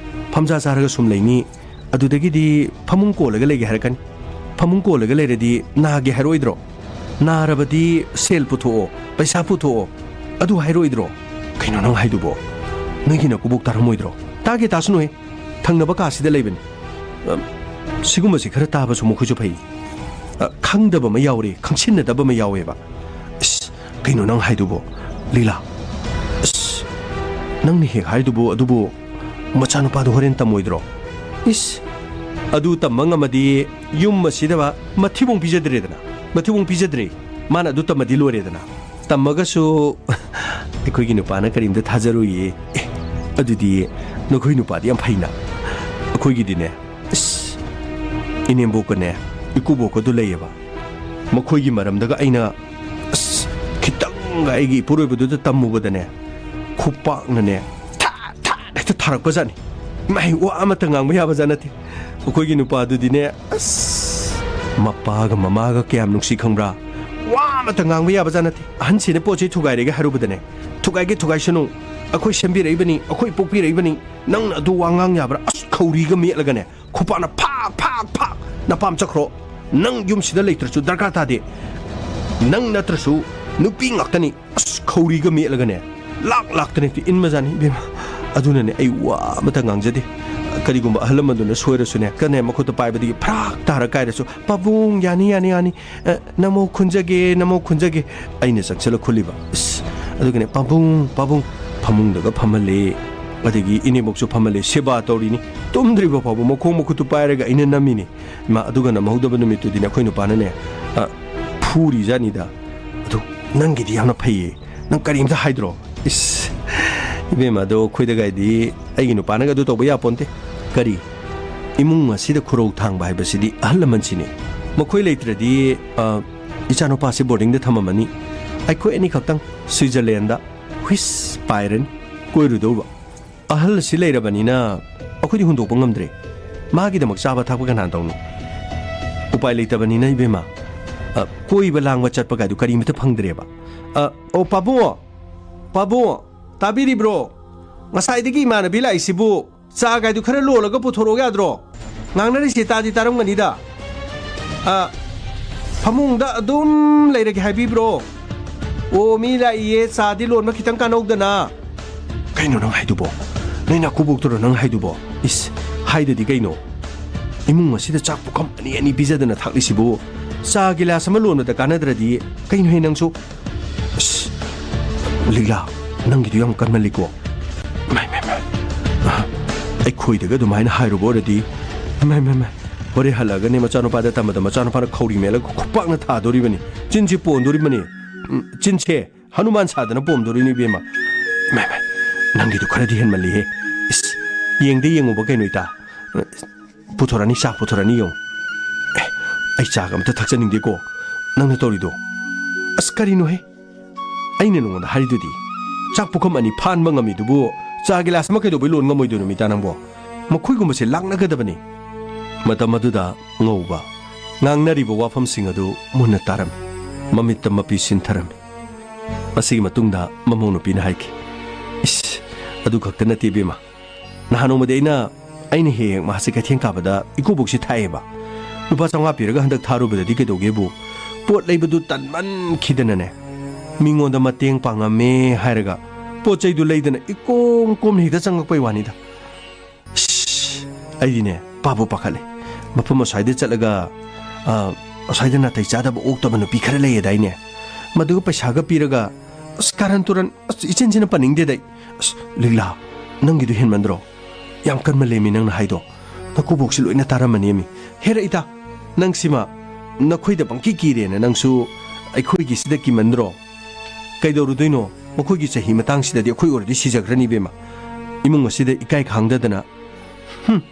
ꯐꯝꯖꯥ ꯆꯥꯔꯒ ꯁꯨꯝ ꯂꯩꯅꯤ, ꯑꯗꯨꯗꯒꯤꯗꯤ ꯐꯃꯨꯡ ꯀꯣꯜꯂꯒ ꯂꯩꯒꯦ ꯍꯥꯏꯔꯛꯀꯅꯤ꯫ ꯐꯃꯨꯡ ꯀꯣꯜꯂꯒ ꯂꯩꯔꯗꯤ ꯅꯥꯒꯦ ꯍꯥꯏꯔꯛꯑꯣꯏꯗ꯭ꯔꯣ? ꯅꯥꯔꯕꯗꯤ ꯁꯦꯜ ꯄꯨꯊꯣꯛꯑꯣ, ꯄꯩꯁꯥ ꯄꯨꯊꯣꯛꯑꯣ, ꯑꯗꯨ ꯍꯥꯏꯔꯛꯑꯣꯏꯗ꯭ꯔꯣ? ꯀꯩꯅꯣ ꯅꯪ ꯍꯥꯏꯗꯨꯕꯣ? ꯅꯣꯏꯒꯤ ꯅꯀꯨꯕꯣꯛ ꯇꯥꯔꯝꯃꯣꯏꯗ꯭ꯔꯣ? ꯇꯥꯒꯦ ꯇꯥꯁꯅꯨꯍꯦ, ꯊꯪꯅꯕ ꯀꯥꯁꯤꯗ ꯂꯩꯕꯅꯤ꯫ ꯑ, ꯁꯤꯒꯨꯝꯕꯁꯤ ꯈꯔ ꯇꯥꯕꯁꯨ ꯃꯈꯣꯏꯁꯨ ꯐꯩ꯫ ꯑ, ꯈꯪꯗꯕ ꯑꯃ ꯌꯥꯎꯔꯦ, ꯈꯪꯁꯤꯟꯅꯗꯕ ꯑꯃ ꯌꯥꯎꯋꯦꯕ꯫ ꯏꯁ, ꯀꯩꯅꯣ ꯅꯪ ꯍꯥꯏꯗꯨꯕꯣ, ꯂꯤꯂꯥ? ꯏꯁ, ꯅꯪꯅ ꯍꯦꯛ ꯍꯥꯏꯗꯨꯕꯨ ꯑꯗꯨꯕꯨ ꯃꯆꯥꯅꯨꯄꯥꯗꯣ ꯍꯣꯔꯦꯟ ꯇꯝꯃꯣꯏꯗ꯭ꯔꯣ? ꯏꯁ, ꯑꯗꯨ ꯇꯝꯕ ꯉꯝꯃꯗꯤ ꯌꯨꯝ ꯑꯁꯤꯗ ꯃꯊꯤꯕꯣꯡ ꯄꯤꯖꯗ꯭ꯔꯦꯗꯅ, ꯃꯊꯤꯕꯣꯡ ꯄꯤꯖꯗ꯭ꯔꯦ꯫ ꯃꯥꯅ ꯑꯗꯨ ꯇꯝꯃꯗꯤ ꯂꯣꯏꯔꯦꯗꯅ꯫ ꯇꯝꯃꯒꯁꯨ ꯑꯩꯈꯣꯏꯒꯤ ꯅꯨꯄꯥꯅ ꯀꯔꯤꯝꯇ ꯊꯥꯖꯔꯣꯏꯌꯦ꯫ ꯑꯦ, ꯑꯗꯨꯗꯤ ꯅꯈꯣꯏ ꯅꯨꯄꯥꯗꯤ ꯌꯥꯝ ꯐꯩꯅ꯫ ꯑꯩꯈꯣꯏꯒꯤꯗꯤꯅꯦ, ꯑꯁ, ꯏꯅꯦꯝꯕꯣꯛꯀꯅꯦ, ꯏꯀꯨꯕꯣꯛꯀꯗꯨ ꯂꯩꯌꯦꯕ꯫ ꯃꯈꯣꯏꯒꯤ ꯃꯔꯝꯗꯒ ꯑꯩꯅ, ꯑꯁ, ꯈꯤꯇꯪꯒ ꯑꯩꯒꯤ ꯏꯄꯨꯔꯣꯏꯕꯗꯨꯗ ꯇꯝꯃꯨꯕꯗꯅꯦ, ꯈꯨꯄꯥꯛꯅꯅꯦ, ꯊꯥ, ꯊꯥ, ꯍꯦꯛꯇ ꯊꯥꯔꯛꯄꯖꯥꯠꯅꯤ꯫ ꯃꯍꯩ ꯋꯥ ꯑꯃꯇ ꯉꯥꯡꯕ ꯌꯥꯕꯖꯥꯠ ꯅꯠꯇꯦ꯫ ꯑꯩꯈꯣꯏꯒꯤ ꯅꯨꯄꯥꯗꯨꯗꯤꯅꯦ, ꯑꯁ, ꯃꯄꯥꯒ ꯃꯃꯥꯒ ꯀꯌꯥꯝ ꯅꯨꯡꯁꯤ ꯈꯪꯕ꯭ꯔꯥ? ꯋꯥ ꯑꯃꯇ ꯉꯥꯡꯕ ꯌꯥꯕꯖꯥꯠ ꯅꯠꯇꯦ꯫ ꯑꯍꯟꯁꯤꯅ ꯄꯣꯠ ꯆꯩ ꯊꯨꯒꯥꯏꯔꯦꯒ ꯍꯥꯏꯔꯨꯕꯗꯅꯦ, "ꯊꯨꯒꯥꯏꯒꯦ ꯊꯨꯒꯥꯏꯁꯅꯨ, ꯑꯩꯈꯣꯏ ꯁꯦꯝꯕꯤꯔꯛꯏꯕꯅꯤ, ꯑꯩꯈꯣꯏ ꯄꯣꯛꯄꯤꯔꯛꯏꯕꯅꯤ, ꯅꯪꯅ ꯑꯗꯨ ꯋꯥ ꯉꯥꯡ ꯌꯥꯕ꯭ꯔꯥ?" ꯑꯁ, ꯈꯧꯔꯤꯒ ꯃꯦꯠꯂꯒꯅꯦ, ꯈꯨꯄꯥꯛꯅ ꯐꯥꯛ, ꯐꯥꯛ, ꯐꯥꯛ, "ꯅꯄꯥꯝ ꯆꯠꯈ꯭ꯔꯣ, ꯅꯪ ꯌꯨꯝꯁꯤꯗ ꯂꯩꯇ꯭ꯔꯁꯨ ꯗꯔꯀꯥꯔ ꯇꯥꯗꯦ, ꯅꯪ ꯅꯠꯇ꯭ꯔꯁꯨ ꯅꯨꯄꯤ ꯉꯥꯛꯇꯅꯤ"꯫ ꯑꯁ, ꯈꯧꯔꯤꯒ ꯃꯦꯠꯂꯒꯅꯦ, ꯂꯥꯛ ꯂꯥꯛꯇꯅ ꯍꯦꯛꯇ ꯏꯟꯕꯖꯥꯠꯅꯤ ꯏꯕꯦꯝꯃ꯫ ꯑꯗꯨꯅꯅꯦ ꯑꯩ ꯋꯥ ꯑꯃꯇ ꯉꯥꯡꯖꯗꯦ꯫ ꯀꯔꯤꯒꯨꯝꯕ ꯑꯍꯜ ꯂꯃꯟꯗꯨꯅ ꯁꯣꯏꯔꯁꯨꯅꯦ, ꯀꯅꯦ ꯃꯈꯨꯠꯇ ꯄꯥꯏꯕꯗꯒꯤ ꯐ꯭ꯔꯥꯛ ꯇꯥꯔ ꯀꯥꯏꯔꯁꯨ, "ꯄꯥꯕꯨꯡ, ꯌꯥꯅꯤ, ꯌꯥꯅꯤ, ꯌꯥꯅꯤ, ꯑ, ꯅꯃꯧ ꯈꯨꯟꯖꯒꯦ, ꯅꯃꯧ ꯈꯨꯟꯖꯒꯦ", ꯑꯩꯅ ꯆꯪꯁꯤꯜꯂ ꯈꯨꯜꯂꯤꯕ꯫ ꯑꯁ, ꯑꯗꯨꯒꯅꯦ, "ꯄꯥꯕꯨꯡ, ꯄꯥꯕꯨꯡ", ꯐꯃꯨꯡꯗꯒ ꯐꯝꯍꯜꯂꯦ, ꯑꯗꯒꯤ ꯏꯅꯦꯕꯣꯛꯁꯨ ꯐꯝꯍꯜꯂꯦ, ꯁꯦꯕꯥ ꯇꯧꯔꯤꯅꯤ꯫ ꯇꯨꯝꯗ꯭ꯔꯤꯕ ꯐꯥꯎꯕ ꯃꯈꯣꯡ ꯃꯈꯨꯠꯇꯨ ꯄꯥꯏꯔꯒ ꯑꯩꯅ ꯅꯝꯃꯤꯅꯤ꯫ ꯏꯃꯥ, ꯑꯗꯨꯒ ꯅꯝꯍꯧꯗꯕ ꯅꯨꯃꯤꯠꯇꯨꯗꯤꯅꯦ, ꯑꯩꯈꯣꯏ ꯅꯨꯄꯥꯅꯅꯦ, ꯑ, ꯐꯨꯔꯤꯖꯥꯠꯅꯤꯗ꯫ ꯑꯗꯨ ꯅꯪꯒꯤꯗꯤ ꯌꯥꯝꯅ ꯐꯩꯌꯦ, ꯅꯪ ꯀꯔꯤꯝꯇ ꯍꯥꯏꯗ꯭ꯔꯣ? ꯏꯁ, ꯏꯕꯦꯝꯃ, ꯑꯗꯣ ꯑꯩꯈꯣꯏꯗꯒꯥꯏꯗꯤ ꯑꯩꯒꯤ ꯅꯨꯄꯥꯅꯒ ꯑꯗꯨ ꯇꯧꯕ ꯌꯥꯄꯣꯟꯇꯦ꯫ ꯀꯔꯤ? ꯏꯃꯨꯡ ꯑꯁꯤꯗ ꯈꯨꯔꯧ ꯊꯥꯡꯕ ꯍꯥꯏꯕꯁꯤꯗꯤ ꯑꯍꯜ ꯂꯃꯟꯁꯤꯅꯤ꯫ ꯃꯈꯣꯏ ꯂꯩꯇ꯭ꯔꯗꯤ, ꯑ, ꯏꯆꯥꯅꯨꯄꯥꯁꯤ ꯕꯣꯔꯗꯤꯡꯗ ꯊꯝꯃꯝꯃꯅꯤ꯫ ꯑꯩꯈꯣꯏ ꯑꯅꯤꯈꯛꯇꯪ ꯁ꯭ꯋꯤꯖꯔꯂꯦꯟꯗ ꯍꯨꯏꯁ ꯄꯥꯏꯔꯅꯤ, ꯀꯣꯏꯔꯨꯗꯧꯕ꯫ ꯑꯍꯜ ꯑꯁꯤ ꯂꯩꯔꯕꯅꯤꯅ ꯑꯩꯈꯣꯏꯗꯤ ꯍꯨꯟꯗꯣꯛꯄ ꯉꯝꯗ꯭ꯔꯦ꯫ ꯃꯥꯒꯤꯗꯃꯛ ꯆꯥꯕ ꯊꯛꯄ ꯀꯅꯥꯅ ꯇꯧꯅꯤ? ꯎꯄꯥꯏ ꯂꯩꯇꯕꯅꯤꯅ, ꯏꯕꯦꯝꯃ, ꯑ, ꯀꯣꯏꯕ ꯂꯥꯡꯕ ꯆꯠꯄ ꯀꯥꯏꯗꯨ ꯀꯔꯤꯃꯇ ꯐꯪꯗ꯭ꯔꯦꯕ꯫ ꯑ, ꯑꯣ, ꯄꯥꯕꯨꯡ, ꯄꯥꯕꯨꯡ, ꯇꯥꯕꯤꯔꯤꯕ꯭ꯔꯣ? ꯉꯁꯥꯏꯗꯒꯤ ꯏꯃꯥꯟꯅꯕꯤ ꯂꯥꯛꯏꯁꯤꯕꯨ ꯆꯥ ꯀꯥꯏꯗꯨ ꯈꯔ ꯂꯣꯜꯂꯒ ꯄꯨꯊꯣꯔꯛꯑꯣ ꯌꯥꯗ꯭ꯔꯣ? ꯉꯥꯡꯅꯔꯤꯁꯦ ꯇꯥꯗꯤ ꯇꯥꯔꯝꯒꯅꯤꯗ꯫ ꯑ, ꯐꯃꯨꯡꯗ ꯑꯗꯨꯝ ꯂꯩꯔꯒꯦ ꯍꯥꯏꯕꯤꯕ꯭ꯔꯣ? ꯑꯣ, ꯃꯤ ꯂꯥꯛꯏꯌꯦ, ꯆꯥꯗꯤ ꯂꯣꯟꯕ ꯈꯤꯇꯪ ꯀꯥꯟꯅꯧꯗꯅ꯫ ꯀꯩꯅꯣ ꯅꯪ ꯍꯥꯏꯗꯨꯕꯣ? ꯅꯣꯏ ꯅꯀꯨꯕꯣꯛꯇꯨꯔꯣ ꯅꯪ ꯍꯥꯏꯗꯨꯕꯣ? ꯏꯁ, ꯍꯥꯏꯗꯗꯤ ꯀꯩꯅꯣ? ꯏꯃꯨꯡ ꯑꯁꯤꯗ ꯆꯥꯛ ꯄꯨꯈꯝ ꯑꯅꯤ ꯑꯅꯤ ꯄꯤꯖꯗꯅ ꯊꯥꯛꯂꯤꯁꯤꯕꯨ ꯆꯥ ꯒꯤꯂꯥꯁ ꯑꯃ ꯂꯣꯟꯕꯗ ꯀꯥꯟꯅꯗ꯭ꯔꯗꯤ ꯀꯩꯅꯣꯍꯦ ꯅꯪꯁꯨ? ꯑꯁ, ꯂꯤꯛꯂꯥ, ꯅꯪꯒꯤꯗꯨ ꯌꯥꯝ ꯀꯟꯃꯜꯂꯤꯀꯣ꯫ ꯃꯥꯏ, ꯃꯥꯏ, ꯃꯥꯏ꯫ ꯑ, ꯑꯩꯈꯣꯏꯗꯒ ꯑꯗꯨꯃꯥꯏꯅ ꯍꯥꯏꯔꯨꯕ ꯑꯣꯏꯔꯗꯤ, ꯃꯥꯏ, ꯃꯥꯏ, ꯃꯥꯏ꯫ ꯍꯣꯔꯦꯟ ꯍꯜꯂꯛꯑꯒꯅꯦ ꯃꯆꯥꯅꯨꯄꯥꯗ ꯇꯝꯕꯗ ꯃꯆꯥꯅꯨꯄꯥꯅ ꯈꯧꯔꯤ ꯃꯦꯠꯂꯒ ꯈꯨꯄꯥꯛꯅ ꯊꯥꯗꯣꯔꯤꯕꯅꯤ꯫ ꯆꯤꯟꯁꯤ ꯄꯣꯟꯗꯣꯔꯤꯕꯅꯤ꯫ ꯎꯝ, ꯆꯤꯟꯁꯦ ꯍꯅꯨꯃꯥꯟ ꯁꯥꯗꯅ ꯄꯣꯝꯗꯣꯔꯤꯅꯤ ꯏꯕꯦꯝꯃ꯫ ꯏꯃꯥꯏ, ꯏꯃꯥꯏ, ꯅꯪꯒꯤꯗꯨ ꯈꯔꯗꯤ ꯍꯦꯟꯃꯜꯂꯤꯍꯦ꯫ ꯏꯁ, ꯌꯦꯡꯗ ꯌꯦꯡꯉꯨꯕ ꯀꯩꯅꯣ ꯏꯇꯥ꯫ ꯄꯨꯊꯣꯔꯛꯑꯅꯤ, ꯆꯥ ꯄꯨꯊꯣꯔꯛꯑꯅꯤ ꯌꯦꯡꯉꯨ꯫ ꯑꯦ, ꯑꯩ ꯆꯥꯒ ꯑꯝꯇ ꯊꯛꯆꯅꯤꯡꯗꯦꯀꯣ, ꯅꯪꯅ ꯇꯧꯔꯤꯗꯣ꯫ ꯑꯁ, ꯀꯔꯤꯅꯣꯍꯦ? ꯑꯩꯅ ꯅꯉꯣꯟꯗ ꯍꯥꯏꯔꯤꯗꯨꯗꯤ, ꯆꯥꯛ ꯄꯨꯈꯝ ꯑꯅꯤ ꯐꯥꯟꯕ ꯉꯝꯃꯤꯗꯨꯕꯨ ꯆꯥ ꯒꯤꯂꯥꯁ ꯑꯃ ꯀꯩꯗꯧꯕꯩ ꯂꯣꯟ ꯉꯝꯃꯣꯏꯗꯣꯏꯅꯣ ꯃꯤꯇꯥ ꯅꯪꯕꯣ? ꯃꯈꯣꯏꯒꯨꯝꯕꯁꯦ ꯂꯥꯛꯅꯒꯗꯕꯅꯤ꯫ ꯃꯇꯝ ꯑꯗꯨꯗ ꯉꯧꯕ ꯉꯥꯡꯅꯔꯤꯕ ꯋꯥꯐꯝꯁꯤꯡ ꯑꯗꯨ ꯃꯨꯟꯅ ꯇꯥꯔꯝꯃꯤ꯫ ꯃꯃꯤꯠꯇ ꯃꯄꯤ ꯁꯤꯟꯊꯔꯝꯃꯤ꯫ ꯃꯁꯤꯒꯤ ꯃꯇꯨꯡꯗ ꯃꯃꯧ ꯅꯨꯄꯤꯅ ꯍꯥꯏꯈꯤ, "ꯏꯁ, ꯑꯗꯨ ꯈꯛꯇ ꯅꯠꯇꯦ ꯏꯕꯦꯝꯃ꯫ ꯅꯍꯥꯟ ꯅꯣꯡꯃꯗꯤ ꯑꯩꯅ, ꯑꯩꯅ ꯍꯦꯛ ꯍꯦꯛ ꯃꯍꯥꯛꯁꯦ ꯀꯩꯊꯦꯜ ꯀꯥꯕꯗ ꯏꯀꯨꯕꯣꯛꯁꯤ ꯊꯥꯛꯑꯦꯕ꯫ ꯂꯨꯄꯥ ꯆꯥꯝꯃꯉꯥ ꯄꯤꯔꯒ ꯍꯟꯗꯛ ꯊꯥꯔꯨꯕꯗꯗꯤ ꯀꯩꯗꯧꯒꯦꯕꯨ, ꯄꯣꯠ ꯂꯩꯕꯗꯨ ꯇꯟꯃꯟꯈꯤꯗꯅꯅꯦ, ꯃꯤꯉꯣꯟꯗ ꯃꯇꯦꯡ ꯄꯥꯡꯉꯝꯃꯦ ꯍꯥꯏꯔꯒ ꯄꯣꯠ ꯆꯩꯗꯨ ꯂꯩꯗꯅ ꯏꯀꯣꯝ ꯀꯣꯝꯅ ꯍꯦꯛꯇ ꯆꯪꯉꯛꯄꯩ ꯋꯥꯅꯤꯗ꯫ ꯏꯁ, ꯑꯩꯗꯤꯅꯦ, ꯄꯥꯕꯨ ꯄꯥꯈꯠꯂꯦ꯫ ꯃꯐꯝ ꯑꯁ꯭ꯋꯥꯏꯗ ꯆꯠꯂꯒ, ꯑ, ꯑꯁ꯭ꯋꯥꯏꯗ ꯅꯥꯇꯩ ꯆꯥꯗꯕ ꯑꯣꯛꯇꯕ ꯅꯨꯄꯤ ꯈꯔ ꯂꯩꯌꯦꯗꯥꯏꯅꯦ? ꯃꯗꯨꯒ ꯄꯩꯁꯥꯒ ꯄꯤꯔꯒ, ꯑꯁ, ꯀꯥꯔꯟ ꯇꯨꯔꯟ, ꯑꯁ, ꯏꯆꯤꯟ ꯊꯤꯅ ꯄꯟꯅꯤꯡꯗꯦꯗ ꯑꯩ꯫ ꯑꯁ, ꯂꯤꯛꯂꯥ, ꯅꯪꯒꯤꯗꯨ ꯍꯦꯟꯃꯟꯗ꯭ꯔꯣ? ꯌꯥꯝ ꯀꯟꯃꯜꯂꯦꯃꯤ ꯅꯪꯅ ꯍꯥꯏꯗꯣ꯫ ꯅꯀꯨꯕꯣꯛꯁꯤ ꯂꯣꯏꯅ ꯇꯥꯔꯝꯃꯅꯦꯃꯤ꯫ ꯍꯦꯔ ꯏꯇꯥ, ꯅꯪꯁꯤꯃ ꯅꯈꯣꯏꯗ ꯄꯪꯀꯤ ꯀꯤꯔꯦꯅ ꯅꯪꯁꯨ ꯑꯩꯈꯣꯏꯒꯤꯁꯤꯗ ꯀꯤꯃꯟꯗ꯭ꯔꯣ? ꯀꯩꯗꯧꯔꯨꯗꯣꯏꯅꯣ? ꯃꯈꯣꯏꯒꯤ ꯆꯍꯤ ꯃꯇꯥꯡꯁꯤꯗꯗꯤ ꯑꯩꯈꯣꯏ ꯑꯣꯏꯔꯗꯤ ꯁꯤꯖꯈ꯭ꯔꯅꯤ ꯏꯕꯦꯝꯃ꯫ ꯏꯃꯨꯡ ꯑꯁꯤꯗ ꯏꯀꯥꯏ ꯈꯪꯗꯗꯅ꯫ ꯍꯨꯝ꯫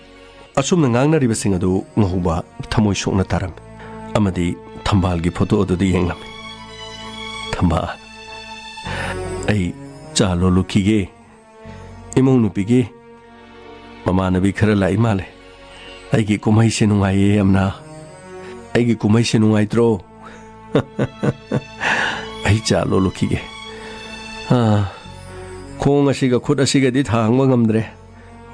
ꯑꯁꯨꯝꯅ ꯉꯥꯡꯅꯔꯤꯕꯁꯤꯡ ꯑꯗꯨ ꯉꯧꯕ ꯊꯃꯣꯏ ꯁꯣꯛꯅ ꯇꯥꯔꯝꯃꯤ ꯑꯃꯗꯤ ꯊꯝꯕꯥꯜꯒꯤ ꯐꯣꯇꯣ ꯑꯗꯨꯗ ꯌꯦꯡꯂꯝꯃꯤ꯫ "ꯊꯝꯕꯥꯜ, ꯑꯩ ꯆꯥ ꯂꯣꯜꯂꯨꯈꯤꯒꯦ꯫ ꯏꯃꯧ ꯅꯨꯄꯤꯒꯤ ꯃꯃꯥꯟꯅꯕꯤ ꯈꯔ ꯂꯥꯛꯏ ꯃꯥꯜꯂꯦ꯫ ꯑꯩꯒꯤ ꯀꯨꯝꯍꯩꯁꯦ ꯅꯨꯡꯉꯥꯏꯌꯦ ꯌꯥꯝꯅ꯫ ꯑꯩꯒꯤ ꯀꯨꯝꯍꯩꯁꯦ ꯅꯨꯡꯉꯥꯏꯇ꯭ꯔꯣ?" ꯑꯩ ꯆꯥ ꯂꯣꯜꯂꯨꯈꯤꯒꯦ꯫ ꯑꯥ, ꯈꯣꯡ ꯑꯁꯤꯒ ꯈꯨꯠ ꯑꯁꯤꯒꯗꯤ ꯊꯥꯡꯕ ꯉꯝꯗ꯭ꯔꯦ꯫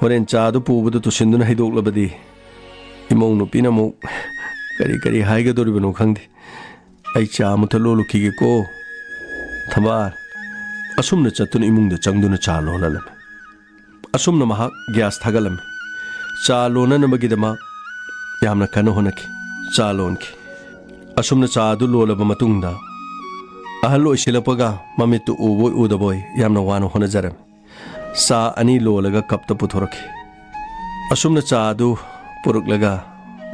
ꯍꯣꯔꯦꯟ ꯆꯥꯗꯨ ꯄꯨꯕꯗꯨ ꯇꯨꯁꯤꯟꯗꯨꯅ ꯍꯩꯗꯣꯛꯂꯕꯗꯤ ꯏꯃꯧ ꯅꯨꯄꯤꯅ ꯑꯃꯨꯛ ꯀꯔꯤ ꯀꯔꯤ ꯍꯥꯏꯒꯗꯧꯔꯤꯕꯅꯣ ꯈꯪꯗꯦ꯫ ꯑꯩ ꯆꯥ ꯑꯃꯨꯛꯇ ꯂꯣꯜꯂꯨꯈꯤꯒꯦꯀꯣ꯫ ꯊꯝꯕꯥꯜ꯫ ꯑꯁꯨꯝꯅ ꯆꯠꯇꯨꯅ ꯏꯃꯨꯡꯗ ꯆꯪꯗꯨꯅ ꯆꯥ ꯂꯣꯜꯍꯜꯂꯝꯃꯤ꯫ ꯑꯁꯨꯝꯅ ꯃꯍꯥꯛ ꯒ꯭ꯌꯥꯁ ꯊꯥꯒꯠꯂꯝꯃꯤ꯫ ꯆꯥ ꯂꯣꯟꯅꯅꯕꯒꯤꯗꯃꯛ ꯌꯥꯝꯅ ꯀꯟꯅ ꯍꯣꯠꯅꯈꯤ꯫ ꯆꯥ ꯂꯣꯟꯈꯤ꯫ ꯑꯁꯨꯝꯅ ꯆꯥ ꯑꯗꯨ ꯂꯣꯜꯂꯕ ꯃꯇꯨꯡꯗ, ꯑꯍꯜ ꯑꯣꯏꯁꯤꯜꯂꯛꯄꯒ ꯃꯃꯤꯠꯇꯨ ꯎꯕꯣꯏ ꯎꯗꯕꯣꯏ ꯌꯥꯝꯅ ꯋꯥꯅ ꯍꯣꯠꯅꯖꯔꯝꯃꯤ꯫ ꯆꯥ ꯑꯅꯤ ꯂꯣꯜꯂꯒ ꯀꯞꯇ ꯄꯨꯊꯣꯔꯛꯈꯤ꯫ ꯑꯁꯨꯝꯅ ꯆꯥ ꯑꯗꯨ ꯄꯨꯔꯛꯂꯒ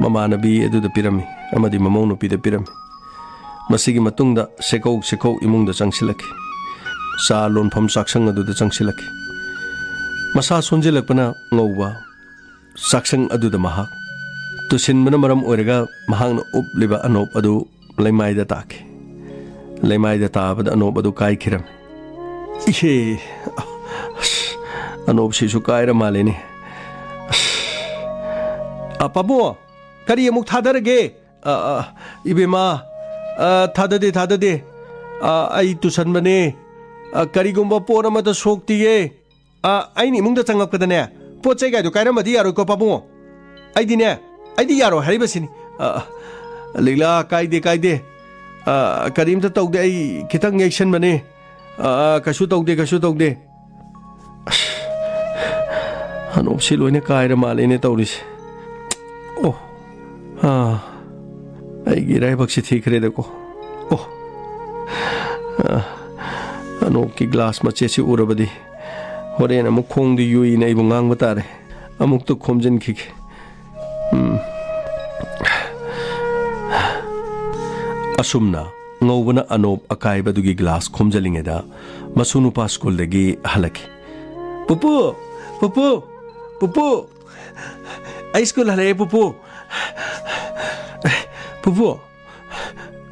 ꯃꯃꯥꯟꯅꯕꯤ ꯑꯗꯨꯗ ꯄꯤꯔꯝꯃꯤ ꯑꯃꯗꯤ ꯃꯃꯧ ꯅꯨꯄꯤꯗ ꯄꯤꯔꯝꯃꯤ꯫ ꯃꯁꯤꯒꯤ ꯃꯇꯨꯡꯗ ꯁꯦꯀꯧ ꯁꯦꯀꯧ ꯏꯃꯨꯡꯗ ꯆꯪꯁꯤꯜꯂꯛꯈꯤ꯫ ꯆꯥ ꯂꯣꯟꯐꯝ ꯆꯥꯛꯁꯪ ꯑꯗꯨꯗ ꯆꯪꯁꯤꯜꯂꯛꯈꯤ꯫ ꯃꯁꯥ ꯁꯣꯟꯖꯤꯜꯂꯛꯄꯅ ꯉꯧꯕ ꯆꯥꯛꯁꯪ ꯑꯗꯨꯗ ꯃꯍꯥꯛ ꯇꯨꯁꯤꯟꯕꯅ ꯃꯔꯝ ꯑꯣꯏꯔꯒ ꯃꯍꯥꯛꯅ ꯎꯞꯂꯤꯕ ꯑꯅꯣꯞ ꯑꯗꯨ ꯂꯩꯃꯥꯏꯗ ꯇꯥꯈꯤ꯫ ꯂꯩꯃꯥꯏꯗ ꯇꯥꯕꯗ ꯑꯅꯣꯞ ꯑꯗꯨ ꯀꯥꯏꯈꯤꯔꯝꯃꯤ꯫ "ꯏꯍꯦ, ꯑꯁ, ꯑꯅꯣꯞꯁꯤꯁꯨ ꯀꯥꯏꯔ ꯃꯥꯜꯂꯦꯅꯦ꯫ ꯑꯁ, ꯑ, ꯄꯥꯕꯨꯡ, ꯀꯔꯤ ꯑꯃꯨꯛ ꯊꯥꯗꯔꯒꯦ?" "ꯑ, ꯑ, ꯏꯕꯦꯝꯃ, ꯑ, ꯊꯥꯗꯗꯦ, ꯊꯥꯗꯗꯦ꯫ ꯑ, ꯑꯩ ꯇꯨꯁꯟꯕꯅꯦ꯫ ꯑ, ꯀꯔꯤꯒꯨꯝꯕ ꯄꯣꯠ ꯑꯃꯠꯇ ꯁꯣꯛꯇꯤꯌꯦ꯫ ꯑ, ꯑꯩꯅ ꯏꯃꯨꯡꯗ ꯆꯪꯉꯛꯄꯗꯅꯦ, ꯄꯣꯠ ꯆꯩ ꯀꯥꯏꯗꯣ ꯀꯥꯏꯔꯝꯃꯗꯤ ꯌꯥꯔꯣꯏꯀꯣ, ꯄꯥꯕꯨꯡ꯫ ꯑꯩꯗꯤꯅꯦ, ꯑꯩꯗꯤ ꯌꯥꯔꯣꯏ ꯍꯥꯏꯔꯤꯕꯁꯤꯅꯤ꯫" "ꯑ, ꯑ, ꯂꯤꯛꯂꯥ, ꯀꯥꯏꯗꯦ, ꯀꯥꯏꯗꯦ꯫ ꯑ, ꯀꯔꯤꯝꯇ ꯇꯧꯗꯦ, ꯑꯩ ꯈꯤꯇꯪ ꯌꯩꯁꯟꯕꯅꯦ꯫ ꯑ, ꯑ, ꯀꯩꯁꯨ ꯇꯧꯗꯦ, ꯀꯩꯁꯨ ꯇꯧꯗꯦ꯫" ꯑꯁ, ꯑꯅꯣꯞꯁꯤ ꯂꯣꯏꯅ ꯀꯥꯏꯔ ꯃꯥꯜꯂꯦꯅꯦ ꯇꯧꯔꯤꯁꯦ꯫ ꯑꯣ, ꯑꯥ, ꯑꯩꯒꯤ ꯏꯔꯥꯏꯕꯛꯁꯤ ꯊꯤꯈ꯭ꯔꯦꯗꯀꯣ꯫ ꯑꯣ, ꯑꯥ, ꯑꯅꯣꯞꯀꯤ ꯒ꯭ꯂꯥꯁ ꯃꯆꯦꯠꯁꯤ ꯎꯔꯕꯗꯤ ꯍꯣꯔꯦꯟ ꯑꯃꯨꯛ ꯈꯣꯡꯗ ꯌꯨꯏꯅ ꯑꯩꯕꯨ ꯉꯥꯡꯕ ꯇꯥꯔꯦ꯫ ꯑꯃꯨꯛꯇ ꯈꯣꯝꯖꯤꯟꯈꯤꯒꯦ꯫ ꯎꯝ꯫ ꯑꯁꯨꯝꯅ ꯉꯧꯕꯅ ꯑꯅꯣꯞ ꯑꯀꯥꯏꯕꯗꯨꯒꯤ ꯒ꯭ꯂꯥꯁ ꯈꯣꯝꯖꯤꯜꯂꯤꯉꯩꯗ ꯃꯁꯨ ꯅꯨꯄꯥ ꯁ꯭ꯀꯨꯜꯗꯒꯤ ꯍꯜꯂꯛꯈꯤ꯫ "ꯄꯨꯄꯨ! ꯄꯨꯄꯨ! ꯄꯨꯄꯨ! ꯑꯩ ꯁ꯭ꯀꯨꯜ ꯍꯜꯂꯛꯑꯦ, ꯄꯨꯄꯨ!" "ꯄꯨꯄꯨ,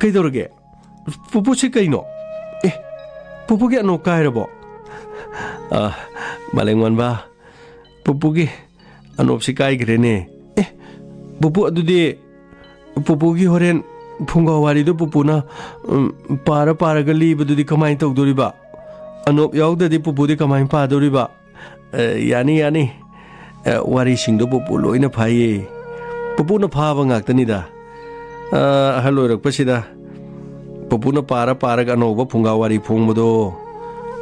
ꯀꯩꯗꯧꯔꯒꯦ? ꯄꯨꯄꯨꯁꯤ ꯀꯩꯅꯣ? ꯑꯦ, ꯄꯨꯄꯨꯒꯤ ꯑꯅꯣꯞ ꯀꯥꯏꯔꯕꯣ?" "ꯑ, ꯃꯥꯂꯦꯝꯉꯥꯟꯕ, ꯄꯨꯄꯨꯒꯤ ꯑꯅꯣꯞꯁꯤ ꯀꯥꯏꯈ꯭ꯔꯦꯅꯦ꯫" "ꯑꯦ, ꯄꯨꯄꯨ, ꯑꯗꯨꯗꯤ ꯄꯨꯄꯨꯒꯤ ꯍꯣꯔꯦꯟ ꯐꯨꯡꯒꯥ ꯋꯥꯔꯤꯗꯣ ꯄꯨꯄꯨꯅ, ꯎꯝ, ꯄꯥꯔ ꯄꯥꯔꯒ ꯂꯤꯕꯗꯨꯗꯤ ꯀꯃꯥꯏꯅ ꯇꯧꯗꯣꯔꯤꯕ? ꯑꯅꯣꯞ ꯌꯥꯎꯗ꯭ꯔꯗꯤ ꯄꯨꯄꯨꯗꯤ ꯀꯃꯥꯏꯅ ꯄꯥꯗꯣꯔꯤꯕ? ꯑꯦ, ꯌꯥꯅꯤ, ꯌꯥꯅꯤ꯫ ꯑꯦ, ꯋꯥꯔꯤꯁꯤꯡꯗꯣ ꯄꯨꯄꯨ ꯂꯣꯏꯅ ꯐꯥꯏꯌꯦ꯫ ꯄꯨꯄꯨꯅ ꯐꯥꯕ ꯉꯥꯛꯇꯅꯤꯗ꯫ ꯑ, ꯑꯍꯜ ꯑꯣꯏꯔꯛꯄꯁꯤꯗ ꯄꯨꯄꯨꯅ ꯄꯥꯔ ꯄꯥꯔꯒ ꯑꯅꯧꯕ ꯐꯨꯡꯒꯥ ꯋꯥꯔꯤ ꯐꯣꯡꯕꯗꯣ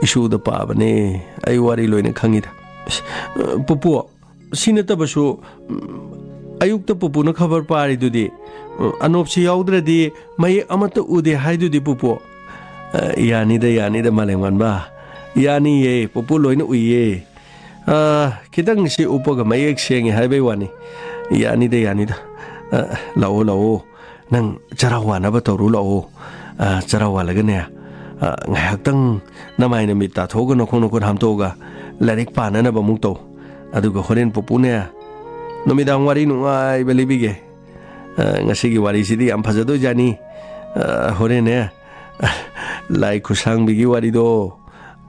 ꯏꯁꯨꯗ ꯄꯥꯕꯅꯦ꯫ ꯑꯩ ꯋꯥꯔꯤ ꯂꯣꯏꯅ ꯈꯪꯉꯤꯗ꯫ ꯑꯁ, ꯑ, ꯄꯨꯄꯨ, ꯁꯤ ꯅꯠꯇꯕꯁꯨ, ꯎꯝ, ꯑꯌꯨꯛꯇ ꯄꯨꯄꯨꯅ ꯈꯕꯔ ꯄꯥꯔꯤꯗꯨꯗꯤ, ꯎꯝ, ꯑꯅꯣꯞꯁꯤ ꯌꯥꯎꯗ꯭ꯔꯗꯤ ꯃꯌꯦꯛ ꯑꯃꯠꯇ ꯎꯗꯦ ꯍꯥꯏꯗꯨꯗꯤ ꯄꯨꯄꯨ꯫ ꯑ, ꯌꯥꯅꯤꯗ, ꯌꯥꯅꯤꯗ, ꯃꯥꯂꯦꯝꯉꯥꯟꯕ꯫ ꯌꯥꯅꯤꯌꯦ, ꯄꯨꯄꯨ ꯂꯣꯏꯅ ꯎꯏꯌꯦ꯫ ꯑ, ꯈꯤꯇꯪ ꯁꯤ ꯎꯞꯄꯒ ꯃꯌꯦꯛ ꯁꯦꯡꯉꯦ ꯍꯥꯏꯕꯩ ꯋꯥꯅꯤ꯫ ꯌꯥꯅꯤꯗ, ꯌꯥꯅꯤꯗ꯫ ꯑ, ꯂꯥꯛꯑꯣ, ꯂꯥꯛꯑꯣ꯫ ꯅꯪ ꯆꯔꯥ ꯋꯥꯅꯕ ꯇꯧꯔꯨ ꯂꯥꯛꯑꯣ꯫ ꯑ, ꯆꯔꯥ ꯋꯥꯜꯂꯒꯅꯦ, ꯑ, ꯉꯥꯏꯍꯥꯛꯇꯪ ꯅꯃꯥꯏ ꯅꯃꯤꯠ ꯇꯥꯊꯣꯛꯑꯒ ꯅꯈꯣꯡ ꯅꯈꯨꯠ ꯍꯥꯝꯇꯣꯛꯑꯒ ꯂꯥꯏꯔꯤꯛ ꯄꯥꯅꯅꯕ ꯑꯃꯨꯛ ꯇꯧ꯫ ꯑꯗꯨꯒ ꯍꯣꯔꯦꯟ ꯄꯨꯄꯨꯅꯦ, ꯅꯨꯃꯤꯗꯥꯡ ꯋꯥꯔꯤ ꯅꯨꯡꯉꯥꯏꯕ ꯂꯤꯕꯤꯒꯦ꯫ ꯑ, ꯉꯁꯤꯒꯤ ꯋꯥꯔꯤꯁꯤꯗꯤ ꯌꯥꯝ ꯐꯖꯗꯣꯏꯖꯥꯠꯅꯤ꯫ ꯑ, ꯍꯣꯔꯦꯟꯅꯦ, ꯂꯥꯏ ꯈꯨꯠꯁꯥꯡꯕꯤꯒꯤ ꯋꯥꯔꯤꯗꯣ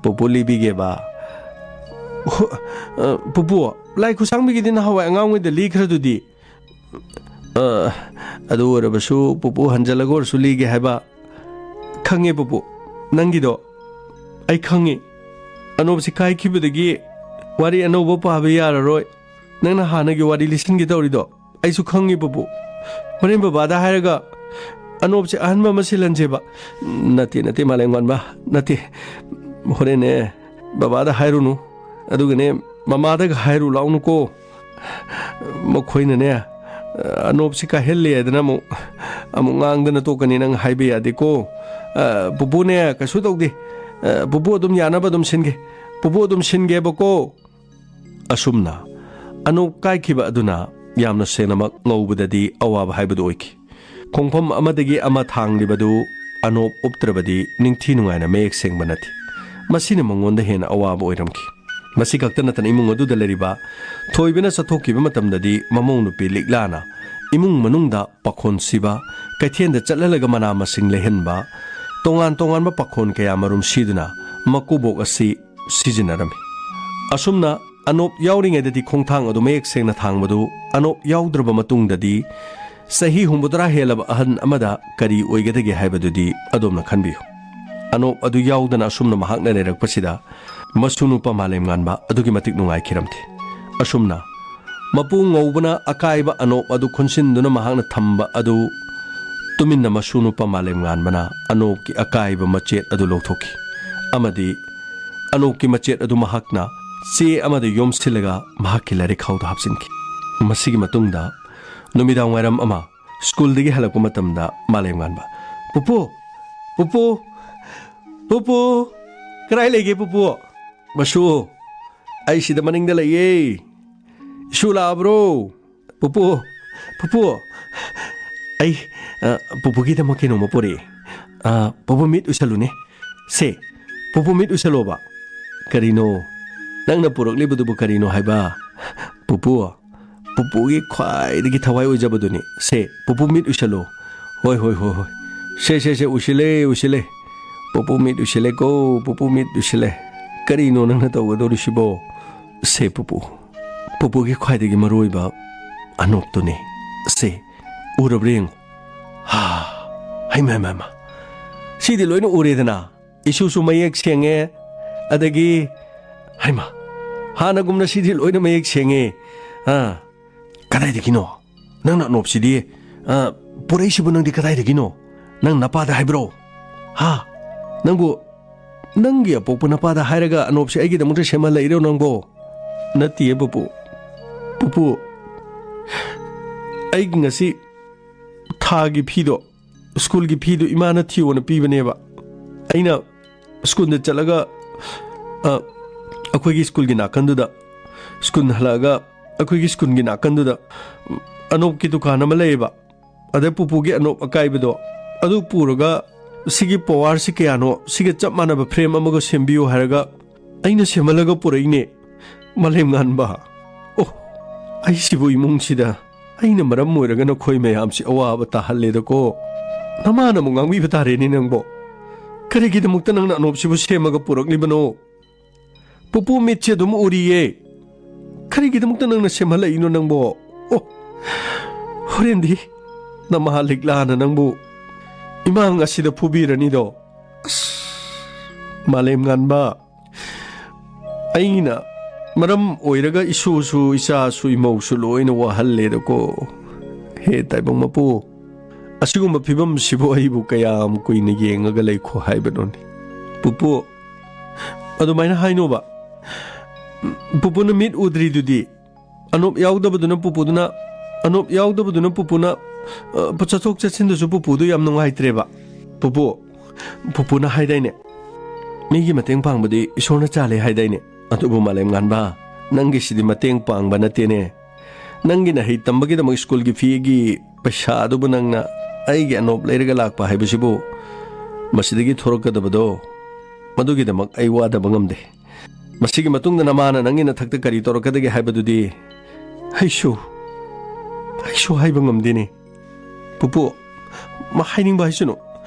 ꯄꯨꯄꯨ ꯂꯤꯕꯤꯒꯦꯕ꯫ ꯍꯣ-, ꯑ, ꯄꯨꯄꯨ, ꯂꯥꯏ ꯈꯨꯠꯁꯥꯡꯕꯤꯒꯤꯗꯤ ꯅꯍꯥꯟꯋꯥꯏ ꯑꯉꯥꯡ ꯑꯣꯏꯗ ꯂꯤꯈ꯭ꯔꯗꯨꯗꯤ꯫ ꯑ, ꯑꯗꯨ ꯑꯣꯏꯔꯕꯁꯨ ꯄꯨꯄꯨ ꯍꯟꯖꯜꯂꯒ ꯑꯣꯏꯔꯁꯨ ꯂꯤꯒꯦ ꯍꯥꯏꯕ꯫ ꯈꯪꯉꯦ ꯄꯨꯄꯨ, ꯅꯪꯒꯤꯗꯣ ꯑꯩ ꯈꯪꯉꯤ꯫ ꯑꯅꯣꯞꯁꯤ ꯀꯥꯏꯈꯤꯕꯗꯒꯤ ꯋꯥꯔꯤ ꯑꯅꯧꯕ ꯄꯥꯕ ꯌꯥꯔꯔꯣꯏ꯫ ꯅꯪꯅ ꯍꯥꯟꯅꯒꯤ ꯋꯥꯔꯤ ꯂꯤꯁꯤꯟꯒꯦ ꯇꯧꯔꯤꯗꯣ ꯑꯩꯁꯨ ꯈꯪꯉꯤ ꯄꯨꯄꯨ꯫ ꯍꯣꯔꯦꯟ ꯕꯕꯥꯗ ꯍꯥꯏꯔꯒ ꯑꯅꯣꯞꯁꯦ ꯑꯍꯟꯕ ꯑꯃ ꯁꯤꯜꯍꯟꯁꯦꯕ꯫ ꯅꯠꯇꯦ, ꯅꯠꯇꯦ, ꯃꯥꯂꯦꯝꯉꯥꯟꯕ, ꯅꯠꯇꯦ꯫ ꯍꯣꯔꯦꯟꯅꯦ ꯕꯕꯥꯗ ꯍꯥꯏꯔꯨꯅꯨ꯫ ꯑꯗꯨꯒꯅꯦ ꯃꯃꯥꯗꯒ ꯍꯥꯏꯔꯨ ꯂꯥꯎꯅꯨꯀꯣ꯫ ꯃꯈꯣꯏꯅꯅꯦ, ꯑꯅꯣꯞꯁꯤ ꯀꯥꯏꯍꯜꯂꯦ ꯍꯥꯏꯗꯅ ꯑꯃꯨꯛ, ꯑꯃꯨꯛ ꯉꯥꯡꯗꯅ ꯇꯣꯛꯀꯅꯤ, ꯅꯪ ꯍꯥꯏꯕ ꯌꯥꯗꯦꯀꯣ꯫ ꯑ, ꯄꯨꯄꯨꯅꯦ, ꯀꯩꯁꯨ ꯇꯧꯗꯦ꯫ ꯑ, ꯄꯨꯄꯨ ꯑꯗꯨꯝ ꯌꯥꯅꯕ ꯑꯗꯨꯝ ꯁꯤꯟꯒꯦ꯫ ꯄꯨꯄꯨ ꯑꯗꯨꯝ ꯁꯤꯟꯒꯦꯕꯀꯣ꯫ ꯑꯁꯨꯝꯅ ꯑꯅꯣꯞ ꯀꯥꯏꯈꯤꯕ ꯑꯗꯨꯅ ꯌꯥꯝꯅ ꯁꯦꯡꯅꯃꯛ ꯉꯧꯕꯗꯗꯤ ꯑꯋꯥꯕ ꯍꯥꯏꯕꯗꯨ ꯑꯣꯏꯈꯤ꯫ ꯈꯣꯡꯐꯝ ꯑꯃꯗꯒꯤ ꯑꯃ ꯊꯥꯡꯂꯤꯕꯗꯨ ꯑꯅꯣꯞ ꯎꯞꯇ꯭ꯔꯕꯗꯤ ꯅꯤꯡꯊꯤ ꯅꯨꯡꯉꯥꯏꯅ ꯃꯌꯦꯛ ꯁꯦꯡꯕ ꯅꯠꯇꯦ꯫ ꯃꯁꯤꯅ ꯃꯉꯣꯟꯗ ꯍꯦꯟꯅ ꯑꯋꯥꯕ ꯑꯣꯏꯔꯝꯈꯤ꯫ ꯃꯁꯤ ꯈꯛꯇ ꯅꯠꯇꯅ ꯏꯃꯨꯡ ꯑꯗꯨꯗ ꯂꯩꯔꯤꯕ ꯊꯣꯏꯕꯅ ꯆꯠꯊꯣꯛꯈꯤꯕ ꯃꯇꯝꯗꯗꯤ ꯃꯃꯧ ꯅꯨꯄꯤ ꯂꯤꯛꯂꯥꯅ ꯏꯃꯨꯡ ꯃꯅꯨꯡꯗ ꯄꯥꯈꯣꯟ ꯁꯤꯕ, ꯀꯩꯊꯦꯜꯗ ꯆꯠꯍꯜꯂꯒ ꯃꯅꯥ ꯃꯁꯤꯡ ꯂꯩꯍꯟꯕ, ꯇꯣꯉꯥꯟ ꯇꯣꯉꯥꯟꯕ ꯄꯥꯈꯣꯟ ꯀꯌꯥ ꯃꯔꯨꯝ ꯁꯤꯗꯨꯅ ꯃꯀꯨꯕꯣꯛ ꯑꯁꯤ ꯁꯤꯖꯤꯟꯅꯔꯝꯃꯤ꯫ ꯑꯁꯨꯝꯅ ꯑꯅꯣꯞ ꯌꯥꯎꯔꯤꯉꯩꯗꯗꯤ ꯈꯣꯡꯊꯥꯡ ꯑꯗꯨ ꯃꯌꯦꯛ ꯁꯦꯡꯅ ꯊꯥꯡꯕꯗꯨ ꯑꯅꯣꯞ ꯌꯥꯎꯗ꯭ꯔꯕ ꯃꯇꯨꯡꯗꯗꯤ ꯆꯍꯤ ꯍꯨꯝꯐꯨꯇꯔꯥ ꯍꯦꯜꯂꯕ ꯑꯍꯟ ꯑꯃꯗ ꯀꯔꯤ ꯑꯣꯏꯒꯗꯒꯦ ꯍꯥꯏꯕꯗꯨꯗꯤ ꯑꯗꯣꯝꯅ ꯈꯟꯕꯤꯌꯨ꯫ ꯑꯅꯣꯞ ꯑꯗꯨ ꯌꯥꯎꯗꯅ ꯑꯁꯨꯝꯅ ꯃꯍꯥꯛꯅ ꯂꯩꯔꯛꯄꯁꯤꯗ ꯃꯁꯨ ꯅꯨꯄꯥ ꯃꯥꯂꯦꯝꯉꯥꯟꯕ ꯑꯗꯨꯛꯀꯤ ꯃꯇꯤꯛ ꯅꯨꯡꯉꯥꯏꯈꯤꯔꯝꯗꯦ꯫ ꯑꯁꯨꯝꯅ ꯃꯄꯨ ꯉꯧꯕꯅ ꯑꯀꯥꯏꯕ ꯑꯅꯣꯞ ꯑꯗꯨ ꯈꯨꯟꯁꯤꯟꯗꯨꯅ ꯃꯍꯥꯛꯅ ꯊꯝꯕ ꯑꯗꯨ ꯇꯨꯃꯤꯟꯅ ꯃꯁꯨ ꯅꯨꯄꯥ ꯃꯥꯂꯦꯝꯉꯥꯟꯕꯅ ꯑꯅꯣꯞꯀꯤ ꯑꯀꯥꯏꯕ ꯃꯆꯦꯠ ꯑꯗꯨ ꯂꯧꯊꯣꯛꯈꯤ ꯑꯃꯗꯤ ꯑꯅꯣꯞꯀꯤ ꯃꯆꯦꯠ ꯑꯗꯨ ꯃꯍꯥꯛꯅ ꯆꯦ ꯑꯃꯗ ꯌꯣꯝꯁꯤꯜꯂꯒ ꯃꯍꯥꯛꯀꯤ ꯂꯥꯏꯔꯤꯛ ꯈꯥꯎꯗ ꯍꯥꯞꯆꯤꯟꯈꯤ꯫ ꯃꯁꯤꯒꯤ ꯃꯇꯨꯡꯗ ꯅꯨꯃꯤꯗꯥꯡ ꯋꯥꯏꯔꯝ ꯑꯃ ꯁ꯭ꯀꯨꯜꯗꯒꯤ ꯍꯜꯂꯛꯄ ꯃꯇꯝꯗ ꯃꯥꯂꯦꯝꯉꯥꯟꯕ, "ꯄꯨꯄꯨ! ꯄꯨꯄꯨ! ꯄꯨꯄꯨ! ꯀꯗꯥꯏ ꯂꯩꯒꯦ ꯄꯨꯄꯨ?" "ꯃꯁꯨ, ꯑꯩ ꯁꯤꯗ ꯃꯅꯤꯡꯗ ꯂꯩꯌꯦ꯫ ꯏꯁꯨ ꯂꯥꯛꯑꯕ꯭ꯔꯣ?" "ꯄꯨꯄꯨ! ꯄꯨꯄꯨ! ꯑꯩ, ꯑ, ꯄꯨꯄꯨꯒꯤꯗꯃꯛ ꯀꯩꯅꯣꯝꯃ ꯄꯨꯔꯛꯑꯦ꯫ ꯑ, ꯄꯨꯄꯨ ꯃꯤꯠ ꯎꯏꯁꯜꯂꯨꯅꯦ꯫ ꯁꯦ, ꯄꯨꯄꯨ ꯃꯤꯠ ꯎꯏꯁꯜꯂꯣꯕ꯫ ꯀꯔꯤꯅꯣ? ꯅꯪꯅ ꯄꯨꯔꯛꯂꯤꯕꯗꯨꯕꯨ ꯀꯔꯤꯅꯣ ꯍꯥꯏꯕ?" "ꯄꯨꯄꯨ, ꯄꯨꯄꯨꯒꯤ ꯈ꯭ꯋꯥꯏꯗꯒꯤ ꯊꯋꯥꯏ ꯑꯣꯏꯖꯕꯗꯨꯅꯤ꯫ ꯁꯦ, ꯄꯨꯄꯨ ꯃꯤꯠ ꯎꯏꯁꯜꯂꯣ꯫ ꯍꯣꯏ, ꯍꯣꯏ, ꯍꯣꯏ, ꯍꯣꯏ꯫ ꯁꯦ, ꯁꯦ, ꯁꯦ, ꯎꯏꯁꯤꯜꯂꯦ, ꯎꯏꯁꯤꯜꯂꯦ꯫ ꯄꯨꯄꯨ ꯃꯤꯠ ꯎꯏꯁꯤꯜꯂꯦꯀꯣ, ꯄꯨꯄꯨ ꯃꯤꯠ ꯎꯏꯁꯤꯜꯂꯦ꯫ ꯀꯔꯤꯅꯣ ꯅꯪꯅ ꯇꯧꯒꯗꯧꯔꯤꯁꯤꯕꯣ? ꯁꯦ, ꯄꯨꯄꯨ, ꯄꯨꯄꯨꯒꯤ ꯈ꯭ꯋꯥꯏꯗꯒꯤ ꯃꯔꯨꯑꯣꯏꯕ ꯑꯅꯣꯞꯇꯨꯅꯤ꯫ ꯁꯦ, ꯎꯔꯕ꯭ꯔꯥ ꯌꯦꯡꯉꯨ꯫ ꯍꯥ, ꯍꯩꯃ, ꯍꯩꯃ, ꯍꯩꯃ꯫ ꯁꯤꯗꯤ ꯂꯣꯏꯅ ꯎꯔꯦꯗꯅ꯫ ꯏꯁꯨꯁꯨ ꯃꯌꯦꯛ ꯁꯦꯡꯉꯦ꯫ ꯑꯗꯒꯤ, ꯍꯩꯃ, ꯍꯥꯟꯅꯒꯨꯝꯅ ꯁꯤꯗꯤ ꯂꯣꯏꯅ ꯃꯌꯦꯛ ꯁꯦꯡꯉꯦ꯫ ꯑꯥ, ꯀꯗꯥꯏꯗꯒꯤꯅꯣ? ꯅꯪꯅ ꯑꯅꯣꯞꯁꯤꯗꯤ, ꯑ, ꯄꯨꯔꯛꯏꯁꯤꯕꯨ ꯅꯪꯗꯤ ꯀꯗꯥꯏꯗꯒꯤꯅꯣ? ꯅꯪ ꯅꯄꯥꯗ ꯍꯥꯏꯕ꯭ꯔꯣ? ꯍꯥ? ꯅꯪꯕꯨ, ꯅꯪꯒꯤ ꯑꯄꯣꯛꯄ ꯅꯄꯥꯗ ꯍꯥꯏꯔꯒ ꯑꯅꯣꯞꯁꯤ ꯑꯩꯒꯤꯗꯃꯛꯇ ꯁꯦꯝꯍꯜꯂꯛꯏꯔꯣ ꯅꯪꯕꯣ?" "ꯅꯠꯇꯤꯌꯦ ꯄꯨꯄꯨ꯫ ꯄꯨꯄꯨ, ꯑꯩꯒꯤ ꯉꯁꯤ ꯊꯥꯒꯤ ꯐꯤꯗꯣ, ꯁ꯭ꯀꯨꯜꯒꯤ ꯐꯤꯗꯣ ꯏꯃꯥꯅ ꯊꯤꯌꯣꯅ ꯄꯤꯕꯅꯦꯕ꯫ ꯑꯩꯅ ꯁ꯭ꯀꯨꯜꯗ ꯆꯠꯂꯒ, ꯑ, ꯑꯩꯈꯣꯏꯒꯤ ꯁ꯭ꯀꯨꯜꯒꯤ ꯅꯥꯀꯟꯗꯨꯗ, ꯁ꯭ꯀꯨꯜ ꯍꯜꯂꯛꯑꯒ ꯑꯩꯈꯣꯏꯒꯤ ꯁ꯭ꯀꯨꯜꯒꯤ ꯅꯥꯀꯟꯗꯨꯗ ꯑꯅꯣꯞꯀꯤ ꯗꯨꯀꯥꯟ ꯑꯃ ꯂꯩꯌꯦꯕ꯫ ꯑꯗ ꯄꯨꯄꯨꯒꯤ ꯑꯅꯣꯞ ꯑꯀꯥꯏꯕꯗꯣ ꯑꯗꯨ ꯄꯨꯔꯒ, ꯁꯤꯒꯤ ꯄꯋꯥꯔꯁꯤ ꯀꯌꯥꯅꯣ, ꯁꯤꯒ ꯆꯞ ꯃꯥꯟꯅꯕ ꯐ꯭ꯔꯦꯝ ꯑꯃꯒ ꯁꯦꯝꯕꯤꯌꯨ ꯍꯥꯏꯔꯒ ꯑꯩꯅ ꯁꯦꯝꯍꯜꯂꯒ ꯄꯨꯔꯛꯏꯅꯦ꯫ ꯃꯥꯂꯦꯝꯉꯥꯟꯕ, ꯑꯣ, ꯑꯩꯁꯤꯕꯨ ꯏꯃꯨꯡꯁꯤꯗ ꯑꯩꯅ ꯃꯔꯝ ꯑꯣꯏꯔꯒ ꯅꯈꯣꯏ ꯃꯌꯥꯝꯁꯤ ꯑꯋꯥꯕ ꯇꯥꯍꯜꯂꯦꯗꯀꯣ꯫ ꯅꯃꯥꯅ ꯑꯃꯨꯛ ꯉꯥꯡꯕꯤꯕ ꯇꯥꯔꯦꯅꯦ ꯅꯪꯕꯣ꯫ ꯀꯔꯤꯒꯤꯗꯃꯛꯇ ꯅꯪꯅ ꯑꯅꯣꯞꯁꯤꯕꯨ ꯁꯦꯝꯃꯒ ꯄꯨꯔꯛꯂꯤꯕꯅꯣ? ꯄꯨꯄꯨ ꯃꯤꯠꯁꯦ ꯑꯗꯨꯝ ꯎꯔꯤꯌꯦ꯫ ꯀꯔꯤꯒꯤꯗꯃꯛꯇ ꯅꯪꯅ ꯁꯦꯝꯍꯜꯂꯛꯏꯅꯣ ꯅꯪꯕꯣ? ꯑꯣ, ꯍꯣꯔꯦꯟꯗꯤ, ꯅꯃꯥ ꯂꯤꯛꯂꯥꯅ ꯅꯪꯕꯨ ꯏꯃꯥꯡ ꯑꯁꯤꯗ ꯐꯨꯕꯤꯔꯅꯤꯗꯣ꯫ ꯑꯁ, ꯃꯥꯂꯦꯝ ꯉꯥꯟꯕ, ꯑꯩꯅ ꯃꯔꯝ ꯑꯣꯏꯔꯒ ꯏꯁꯨꯁꯨ, ꯏꯆꯥꯁꯨ, ꯏꯃꯧꯁꯨ ꯂꯣꯏꯅ ꯋꯥꯍꯜꯂꯦꯗꯀꯣ꯫ ꯍꯦ ꯇꯥꯏꯕꯪ ꯃꯄꯨ, ꯑꯁꯤꯒꯨꯝꯕ ꯐꯤꯕꯝꯁꯤꯕꯨ ꯑꯩꯕꯨ ꯀꯌꯥꯝ ꯀꯨꯏꯅ ꯌꯦꯡꯉꯒ ꯂꯩꯈꯣ ꯍꯥꯏꯕꯅꯣꯅꯦ? ꯄꯨꯄꯨ, ꯑꯗꯨꯃꯥꯏꯅ ꯍꯥꯏꯅꯣꯕ꯫ ꯄꯨꯄꯨꯅ ꯃꯤꯠ ꯎꯗ꯭ꯔꯤꯗꯨꯗꯤ꯫ ꯑꯅꯣꯞ ꯌꯥꯎꯗꯕꯗꯨꯅ ꯄꯨꯄꯨꯗꯨꯅ, ꯑꯅꯣꯞ ꯌꯥꯎꯗꯕꯗꯨꯅ ꯄꯨꯄꯨꯅ, ꯑ, ꯆꯠꯊꯣꯛ ꯆꯠꯁꯤꯟꯗꯁꯨ ꯄꯨꯄꯨꯗꯨ ꯌꯥꯝ ꯅꯨꯡꯉꯥꯏꯇ꯭ꯔꯦꯕ꯫ ꯄꯨꯄꯨ, ꯄꯨꯄꯨꯅ ꯍꯥꯏꯗꯥꯏꯅꯦ, "ꯃꯤꯒꯤ ꯃꯇꯦꯡ ꯄꯥꯡꯕꯗꯤ ꯏꯁꯣꯔꯅ ꯆꯥꯜꯂꯦ" ꯍꯥꯏꯗꯥꯏꯅꯦ? ꯑꯗꯨꯕꯨ ꯃꯥꯂꯦꯝ ꯉꯥꯟꯕ, ꯅꯪꯒꯤꯁꯤꯗꯤ ꯃꯇꯦꯡ ꯄꯥꯡꯕ ꯅꯠꯇꯦꯅꯦ꯫ ꯅꯪꯒꯤ ꯅꯍꯩ ꯇꯝꯕꯒꯤꯗꯃꯛ ꯁ꯭ꯀꯨꯜꯒꯤ ꯐꯤꯒꯤ ꯄꯩꯁꯥ ꯑꯗꯨꯕꯨ ꯅꯪꯅ ꯑꯩꯒꯤ ꯑꯅꯣꯞ ꯂꯩꯔꯒ ꯂꯥꯛꯄ ꯍꯥꯏꯕꯁꯤꯕꯨ, ꯃꯁꯤꯗꯒꯤ ꯊꯣꯔꯛꯀꯗꯕꯗꯣ, ꯃꯗꯨꯒꯤꯗꯃꯛ ꯑꯩ ꯋꯥꯗꯕ ꯉꯝꯗꯦ꯫ ꯃꯁꯤꯒꯤ ꯃꯇꯨꯡꯗ ꯅꯃꯥꯅ ꯅꯪꯒꯤ ꯅꯊꯛꯇ ꯀꯔꯤ ꯇꯧꯔꯛꯀꯗꯒꯦ ꯍꯥꯏꯕꯗꯨꯗꯤ ꯑꯩꯁꯨ, ꯑꯩꯁꯨ ꯍꯥꯏꯕ ꯉꯝꯗꯦꯅꯦ꯫ ꯄꯨꯄꯨ, ꯃꯥ ꯍꯥꯏꯅꯤꯡꯕ ꯍꯥꯏꯁꯅꯨ꯫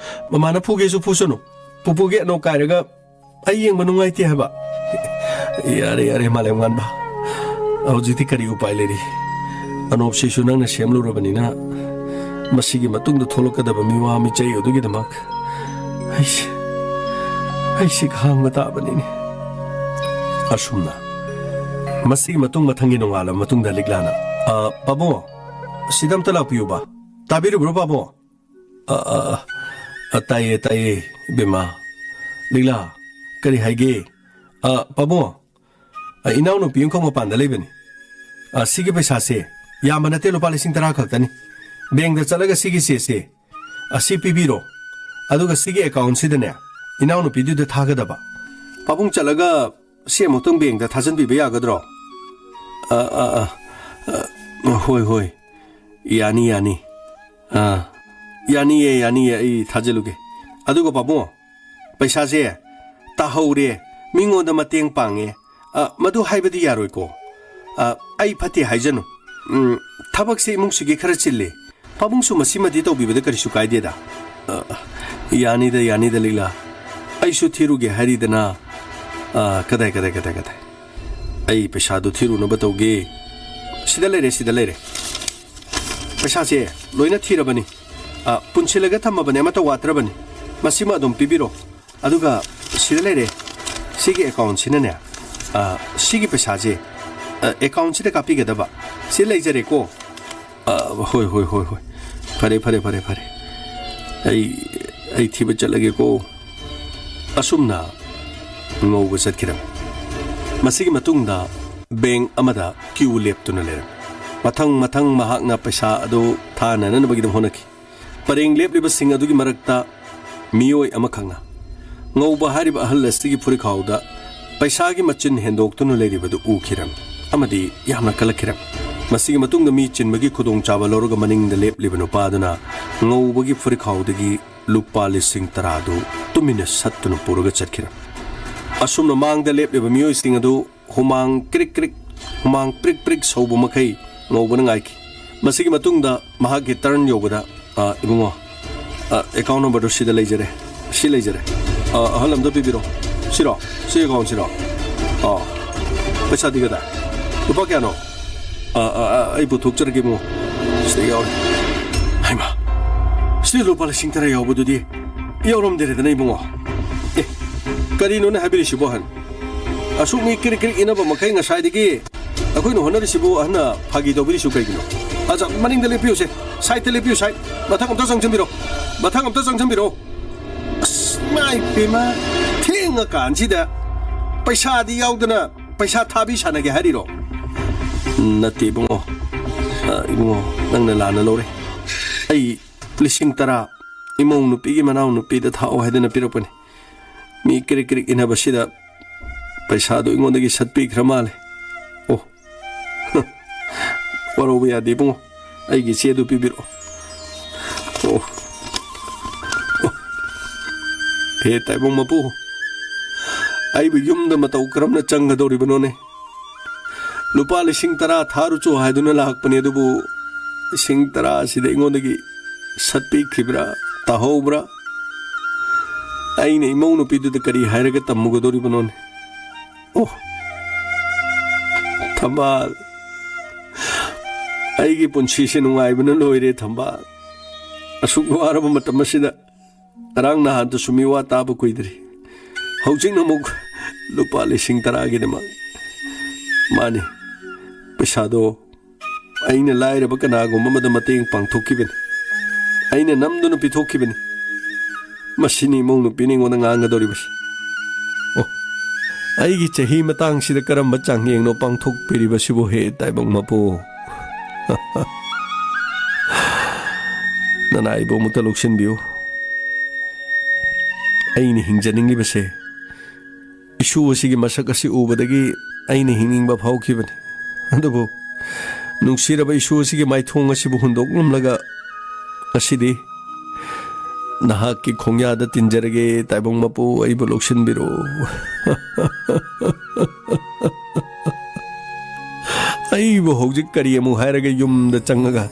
ꯃꯃꯥꯅ ꯐꯨꯒꯦꯁꯨ ꯐꯨꯁꯅꯨ꯫ ꯄꯨꯄꯨꯒꯤ ꯑꯅꯣꯞ ꯀꯥꯏꯔꯒ ꯑꯩ ꯌꯦꯡꯕ ꯅꯨꯡꯉꯥꯏꯇꯦ ꯍꯥꯏꯕ꯫ ꯌꯥꯔꯦ, ꯌꯥꯔꯦ, ꯃꯥꯂꯦꯝ ꯉꯥꯟꯕ꯫ ꯍꯧꯖꯤꯛꯇꯤ ꯀꯔꯤ ꯎꯄꯥꯏ ꯂꯩꯔꯤ? ꯑꯅꯣꯞꯁꯤꯁꯨ ꯅꯪꯅ ꯁꯦꯝꯂꯨꯔꯕꯅꯤꯅ, ꯃꯁꯤꯒꯤ ꯃꯇꯨꯡꯗ ꯊꯣꯛꯂꯛꯀꯗꯕ ꯃꯤꯋꯥ ꯃꯤꯆꯩ ꯑꯗꯨꯒꯤꯗꯃꯛ ꯑꯩꯁꯦ, ꯑꯩꯁꯦ ꯈꯥꯡꯕ ꯇꯥꯕꯅꯤꯅꯦ꯫ ꯑꯁꯨꯝꯅ ꯃꯁꯤꯒꯤ ꯃꯇꯨꯡ ꯃꯊꯪꯒꯤ ꯅꯣꯡꯉꯥꯜꯂꯕ ꯃꯇꯨꯡꯗ ꯂꯤꯛꯂꯥꯅ, "ꯑ, ꯄꯥꯕꯨꯡ, ꯁꯤꯗ ꯑꯝꯇ ꯂꯥꯛꯄꯤꯌꯨꯕ꯫ ꯇꯥꯕꯤꯔꯤꯕ꯭ꯔꯣ, ꯄꯥꯕꯨꯡ?" "ꯑ, ꯑ, ꯑ, ꯑ, ꯇꯥꯏꯌꯦ, ꯇꯥꯏꯌꯦ, ꯏꯕꯦꯝꯃ꯫ ꯂꯤꯛꯂꯥ, ꯀꯔꯤ ꯍꯥꯏꯒꯦ?" "ꯑ, ꯄꯥꯕꯨꯡ, ꯑ, ꯏꯅꯥꯎꯅꯨꯄꯤ ꯑꯃꯈꯛ ꯃꯄꯥꯟꯗ ꯂꯩꯕꯅꯤ꯫ ꯑ, ꯁꯤꯒꯤ ꯄꯩꯁꯥꯁꯦ ꯌꯥꯝꯕ ꯅꯠꯇꯦ, ꯂꯨꯄꯥ ꯂꯤꯁꯤꯡ ꯇꯔꯥ ꯈꯛꯇꯅꯤ꯫ ꯕꯦꯡꯗ ꯆꯠꯂꯒ ꯁꯤꯒꯤ ꯆꯦꯁꯦ ꯑꯁꯤ ꯄꯤꯕꯤꯔꯣ꯫ ꯑꯗꯨꯒ ꯁꯤꯒꯤ ꯑꯦꯀꯥꯎꯟꯁꯤꯗꯅꯦ ꯏꯅꯥꯎꯅꯨꯄꯤꯗꯨꯗ ꯊꯥꯒꯗꯕ꯫ ꯄꯥꯕꯨꯡ ꯆꯠꯂꯒ ꯁꯤ ꯑꯃꯨꯛꯇꯪ ꯕꯦꯡꯗ ꯊꯥꯖꯤꯟꯕꯤꯕ ꯌꯥꯒꯗ꯭ꯔꯣ?" "ꯑ, ꯑ, ꯑ, ꯑ, ꯍꯣꯏ, ꯍꯣꯏ꯫ ꯌꯥꯅꯤ, ꯌꯥꯅꯤ꯫ ꯑ, ꯌꯥꯅꯤꯌꯦ, ꯌꯥꯅꯤꯌꯦ, ꯑꯩ ꯊꯥꯖꯤꯜꯂꯨꯒꯦ꯫ ꯑꯗꯨꯒ ꯄꯥꯕꯨꯡ, ꯄꯩꯁꯥꯁꯦ ꯇꯥꯍꯧꯔꯦ, ꯃꯤꯉꯣꯟꯗ ꯃꯇꯦꯡ ꯄꯥꯡꯉꯦ, ꯑ, ꯃꯗꯨ ꯍꯥꯏꯕꯗꯤ ꯌꯥꯔꯣꯏꯀꯣ꯫ ꯑ, ꯑꯩ ꯐꯠꯇꯦ ꯍꯥꯏꯖꯅꯨ꯫ ꯎꯝ, ꯊꯕꯛꯁꯦ ꯏꯃꯨꯡꯁꯤꯒꯤ ꯈꯔ ꯆꯤꯜꯂꯤ꯫ ꯄꯥꯕꯨꯡꯁꯨ ꯃꯁꯤꯃꯗꯤ ꯇꯧꯕꯤꯕꯗ ꯀꯔꯤꯁꯨ ꯀꯥꯏꯗꯦꯗ꯫ ꯑ, ꯌꯥꯅꯤꯗ, ꯌꯥꯅꯤꯗ, ꯂꯤꯛꯂꯥ꯫ ꯑꯩꯁꯨ ꯊꯤꯔꯨꯒꯦ ꯍꯥꯏꯔꯤꯗꯅ꯫ ꯑ, ꯀꯗꯥꯏ, ꯀꯗꯥꯏ, ꯀꯗꯥꯏ, ꯀꯗꯥꯏ? ꯑꯩ ꯄꯩꯁꯥꯗꯨ ꯊꯤꯔꯨꯅꯕ ꯇꯧꯒꯦ꯫ ꯁꯤꯗ ꯂꯩꯔꯦ, ꯁꯤꯗ ꯂꯩꯔꯦ꯫ ꯄꯩꯁꯥꯁꯦ ꯂꯣꯏꯅ ꯊꯤꯔꯕꯅꯤ꯫ ꯑ, ꯄꯨꯟꯁꯤꯜꯂꯒ ꯊꯝꯃꯕꯅꯦ, ꯑꯃꯠꯇ ꯋꯥꯠꯇ꯭ꯔꯕꯅꯤ꯫ ꯃꯁꯤꯃ ꯑꯗꯨꯝ ꯄꯤꯕꯤꯔꯣ꯫ ꯑꯗꯨꯒ ꯁꯤꯗ ꯂꯩꯔꯦ, ꯁꯤꯒꯤ ꯑꯦꯀꯥꯎꯟꯁꯤꯅꯅꯦ, ꯑ, ꯁꯤꯒꯤ ꯄꯩꯁꯥꯁꯦ, ꯑ, ꯑꯦꯀꯥꯎꯟꯁꯤꯗ ꯀꯥꯞꯄꯤꯒꯗꯕ꯫ ꯁꯤ ꯂꯩꯖꯔꯦꯀꯣ꯫ ꯑ, ꯍꯣꯏ, ꯍꯣꯏ, ꯍꯣꯏ, ꯍꯣꯏ꯫ ꯐꯔꯦ, ꯐꯔꯦ, ꯐꯔꯦ, ꯐꯔꯦ꯫ ꯑꯩ, ꯑꯩ ꯊꯤꯕ ꯆꯠꯂꯒꯦꯀꯣ꯫ ꯑꯁꯨꯝꯅ ꯉꯧꯕ ꯆꯠꯈꯤꯔꯝꯃꯤ꯫ ꯃꯁꯤꯒꯤ ꯃꯇꯨꯡꯗ ꯕꯦꯡꯛ ꯑꯃꯗ ꯀ꯭ꯌꯨ ꯂꯦꯞꯇꯨꯅ ꯂꯩꯔꯝꯃꯤ꯫ ꯃꯊꯪ ꯃꯊꯪ ꯃꯍꯥꯛꯅ ꯄꯩꯁꯥ ꯑꯗꯨ ꯊꯥꯅꯅꯕꯒꯤꯗꯃꯛ ꯍꯣꯠꯅꯈꯤ꯫ ꯄꯔꯦꯡ ꯂꯦꯞꯂꯤꯕꯁꯤꯡ ꯑꯗꯨꯒꯤ ꯃꯔꯛꯇ ꯃꯤꯑꯣꯏ ꯑꯃꯈꯛꯅ ꯉꯧꯕ ꯍꯥꯏꯔꯤꯕ ꯑꯍꯜ ꯑꯁꯤꯒꯤ ꯐꯨꯔꯤꯈꯥꯎꯗ ꯄꯩꯁꯥꯒꯤ ꯃꯆꯤꯟ ꯍꯦꯟꯗꯣꯛꯇꯨꯅ ꯂꯩꯔꯤꯕꯗꯨ ꯎꯈꯤꯔꯝꯃꯤ ꯑꯃꯗꯤ ꯌꯥꯝꯅ ꯀꯜꯂꯛꯈꯤꯔꯝꯃꯤ꯫ ꯃꯁꯤꯒꯤ ꯃꯇꯨꯡꯗ ꯃꯤ ꯆꯤꯟꯕꯒꯤ ꯈꯨꯗꯣꯡꯆꯥꯕ ꯂꯧꯔꯒ ꯃꯅꯤꯡꯗ ꯂꯦꯞꯂꯤꯕ ꯅꯨꯄꯥꯗꯨꯅ ꯉꯧꯕꯒꯤ ꯐꯨꯔꯤꯈꯥꯎꯗꯒꯤ ꯂꯨꯄꯥ ꯂꯤꯁꯤꯡ ꯇꯔꯥꯗꯨ ꯇꯨꯃꯤꯟꯅ ꯁꯠꯇꯨꯅ ꯄꯨꯔꯒ ꯆꯠꯈꯤꯔꯝꯃꯤ꯫ ꯑꯁꯨꯝꯅ ꯃꯥꯡꯗ ꯂꯦꯞꯂꯤꯕ ꯃꯤꯑꯣꯏꯁꯤꯡ ꯑꯗꯨ ꯍꯨꯃꯥꯡ ꯀ꯭ꯔꯤꯛ ꯀ꯭ꯔꯤꯛ, ꯍꯨꯃꯥꯡ ꯄ꯭ꯔꯤꯛ ꯄ꯭ꯔꯤꯛ ꯁꯧꯕ ꯃꯈꯩ ꯉꯧꯕꯅ ꯉꯥꯏꯈꯤ꯫ ꯃꯁꯤꯒꯤ ꯃꯇꯨꯡꯗ ꯃꯍꯥꯛꯀꯤ ꯇꯔꯟ ꯌꯧꯕꯗ, "ꯑ, ꯏꯕꯨꯡꯉꯣ, ꯑ, ꯑꯦꯀꯥꯎꯟ ꯅꯝꯕꯔꯗꯨ ꯁꯤꯗ ꯂꯩꯖꯔꯦ, ꯁꯤ ꯂꯩꯖꯔꯦ꯫ ꯑ, ꯑꯍꯜ ꯑꯝꯗ ꯄꯤꯕꯤꯔꯣ꯫ ꯁꯤꯔꯣ? ꯁꯤ ꯑꯦꯀꯥꯎꯟꯁꯤꯔꯣ? ꯑ, ꯄꯩꯁꯥꯗꯤ ꯀꯗꯥꯏ? ꯂꯨꯄꯥ ꯀꯌꯥꯅꯣ? ꯑ, ꯑ, ꯑ, ꯑꯩ ꯄꯨꯊꯣꯛꯆꯔꯒꯦ, ꯏꯕꯨꯡꯉꯣ꯫ ꯁꯤꯗ ꯌꯥꯎꯔꯦ꯫ ꯍꯩꯃꯥ, ꯁꯤꯗ ꯂꯨꯄꯥ ꯂꯤꯁꯤꯡ ꯇꯔꯥ ꯌꯥꯎꯕꯗꯨꯗꯤ ꯌꯥꯎꯔꯝꯗꯔꯦꯗꯅ, ꯏꯕꯨꯡꯉꯣ꯫ ꯑꯦ, ꯀꯔꯤꯅꯣꯅꯦ ꯍꯥꯏꯕꯤꯔꯤꯁꯤꯕꯣ, ꯑꯍꯟ? ꯑꯁꯨꯛ ꯃꯤ ꯀ꯭ꯔꯤꯛ ꯀ꯭ꯔꯤꯛ ꯏꯟꯅꯕ ꯃꯈꯩ ꯉꯁꯥꯏꯗꯒꯤ ꯑꯩꯈꯣꯏꯅ ꯍꯣꯠꯅꯔꯤꯁꯤꯕꯨ ꯑꯍꯟꯅ ꯐꯥꯒꯤ ꯇꯧꯕꯤꯔꯤꯁꯤꯕꯨ ꯀꯩꯒꯤꯅꯣ? ꯑꯆꯥ, ꯃꯅꯤꯡꯗ ꯂꯦꯞꯄꯤꯌꯨꯁꯦ, ꯁꯥꯏꯠꯇ ꯂꯦꯞꯄꯤꯌꯨ, ꯁꯥꯏꯠ꯫ ꯃꯊꯪ ꯑꯝꯇ ꯆꯪꯁꯤꯟꯕꯤꯔꯣ, ꯃꯊꯪ ꯑꯝꯇ ꯆꯪꯁꯤꯟꯕꯤꯔꯣ꯫ ꯑꯁ, ꯏꯃꯥ ꯏꯄꯦꯝꯃ, ꯊꯦꯡꯉꯀꯥꯟꯁꯤꯗ ꯄꯩꯁꯥꯗꯤ ꯌꯥꯎꯗꯅ ꯄꯩꯁꯥ ꯊꯥꯕꯤ ꯁꯥꯟꯅꯒꯦ ꯍꯥꯏꯔꯤꯔꯣ? ꯅꯠꯇꯦ ꯏꯕꯨꯡꯉꯣ, ꯑ, ꯏꯕꯨꯡꯉꯣ, ꯅꯪꯅ ꯂꯥꯟꯅ ꯂꯧꯔꯦ꯫ ꯑꯩ ꯂꯤꯁꯤꯡ ꯇꯔꯥ ꯏꯃꯧ ꯅꯨꯄꯤꯒꯤ ꯃꯅꯥꯎ ꯅꯨꯄꯤꯗ ꯊꯥꯛꯑꯣ ꯍꯥꯏꯗꯅ ꯄꯤꯔꯛꯄꯅꯤ꯫ ꯃꯤ ꯀ꯭ꯔꯤꯛ ꯀ꯭ꯔꯤꯛ ꯏꯟꯅꯕꯁꯤꯗ ꯄꯩꯁꯥꯗꯣ ꯑꯩꯉꯣꯟꯗꯒꯤ ꯁꯠꯄꯤꯈ꯭ꯔ ꯃꯥꯜꯂꯦ꯫ ꯑꯣ, ꯋꯥꯔꯧꯕ ꯌꯥꯗꯦ ꯏꯕꯨꯡꯉꯣ, ꯑꯩꯒꯤ ꯆꯦꯗꯨ ꯄꯤꯕꯤꯔꯛꯑꯣ꯫ ꯑꯣ, ꯑꯣ꯫ ꯍꯦ ꯇꯥꯏꯕꯪ ꯃꯄꯨ, ꯑꯩꯕꯨ ꯌꯨꯝꯗ ꯃꯇꯧ ꯀꯔꯝꯅ ꯆꯪꯒꯗꯧꯔꯤꯕꯅꯣꯅꯦ? ꯂꯨꯄꯥ ꯂꯤꯁꯤꯡ ꯇꯔꯥ ꯊꯥꯔꯨꯆꯣ ꯍꯥꯏꯗꯨꯅ ꯂꯥꯛꯄꯅꯦ, ꯑꯗꯨꯕꯨ ꯂꯤꯁꯤꯡ ꯇꯔꯥ ꯑꯁꯤꯗ ꯑꯩꯉꯣꯟꯗꯒꯤ ꯁꯠꯄꯤꯈꯤꯕ꯭ꯔꯥ, ꯇꯥꯍꯧꯕ꯭ꯔꯥ? ꯑꯩꯅ ꯏꯃꯧ ꯅꯨꯄꯤꯗꯨꯗ ꯀꯔꯤ ꯍꯥꯏꯔꯒ ꯇꯝꯃꯨꯒꯗꯧꯔꯤꯕꯅꯣꯅꯦ? ꯑꯣ, ꯊꯝꯕꯥꯜ, ꯑꯩꯒꯤ ꯄꯨꯟꯁꯤꯁꯦ ꯅꯨꯡꯉꯥꯏꯕꯅ ꯂꯣꯏꯔꯦ, ꯊꯝꯕꯥꯜ꯫ ꯑꯁꯨꯛ ꯋꯥꯔꯕ ꯃꯇꯝ ꯑꯁꯤꯗ ꯉꯔꯥꯡ ꯅꯍꯥꯟꯇꯁꯨ ꯃꯤꯋꯥ ꯇꯥꯕ ꯀꯨꯏꯗ꯭ꯔꯤ꯫ ꯍꯧꯖꯤꯛꯅ ꯑꯃꯨꯛ ꯂꯨꯄꯥ ꯂꯤꯁꯤꯡ ꯇꯔꯥꯒꯤꯗꯃꯛ꯫ ꯃꯥꯅꯤ, ꯄꯩꯁꯥꯗꯣ ꯑꯩꯅ ꯂꯥꯏꯔꯕ ꯀꯅꯥꯒꯨꯝꯕ ꯑꯃꯗ ꯃꯇꯦꯡ ꯄꯥꯡꯊꯣꯛꯈꯤꯕꯅꯤ꯫ ꯑꯩꯅ ꯅꯝꯗꯨꯅ ꯄꯤꯊꯣꯛꯈꯤꯕꯅꯤ꯫ ꯃꯁꯤꯅꯤ ꯏꯃꯧ ꯅꯨꯄꯤꯅ ꯑꯩꯉꯣꯟꯗ ꯉꯥꯡꯒꯗꯧꯔꯤꯕꯁꯤ꯫ ꯑꯣ, ꯑꯩꯒꯤ ꯆꯍꯤ ꯃꯇꯥꯡꯁꯤꯗ ꯀꯔꯝꯕ ꯆꯥꯡꯌꯦꯡꯅꯣ ꯄꯥꯡꯊꯣꯛꯄꯤꯔꯤꯕꯁꯤꯕꯨ, ꯍꯦ ꯇꯥꯏꯕꯪ ꯃꯄꯨ? ꯅꯅꯥꯏꯕꯨ ꯑꯃꯨꯛꯇ ꯂꯧꯁꯤꯟꯕꯤꯌꯨ꯫ ꯑꯩꯅ ꯍꯤꯡꯖꯅꯤꯡꯂꯤꯕꯁꯦ ꯏꯁꯨ ꯑꯁꯤꯒꯤ ꯃꯁꯛ ꯑꯁꯤ ꯎꯕꯗꯒꯤ ꯑꯩꯅ ꯍꯤꯡꯅꯤꯡꯕ ꯐꯥꯎꯈꯤꯕꯅꯤ꯫ ꯑꯗꯨꯕꯨ ꯅꯨꯡꯁꯤꯔꯕ ꯏꯁꯨ ꯑꯁꯤꯒꯤ ꯃꯥꯏꯊꯣꯡ ꯑꯁꯤꯕꯨ ꯍꯨꯟꯗꯣꯛꯂꯝꯂꯒ ꯉꯁꯤꯗꯤ ꯅꯍꯥꯛꯀꯤ ꯈꯣꯡꯌꯥꯗ ꯇꯤꯟꯖꯔꯒꯦ, ꯇꯥꯏꯕꯪ ꯃꯄꯨ, ꯑꯩꯕꯨ ꯂꯧꯁꯤꯟꯕꯤꯔꯣ꯫ ꯑꯩꯕꯨ ꯍꯧꯖꯤꯛ ꯀꯔꯤ ꯑꯃꯨꯛ ꯍꯥꯏꯔꯒ ꯌꯨꯝꯗ ꯆꯪꯉꯒ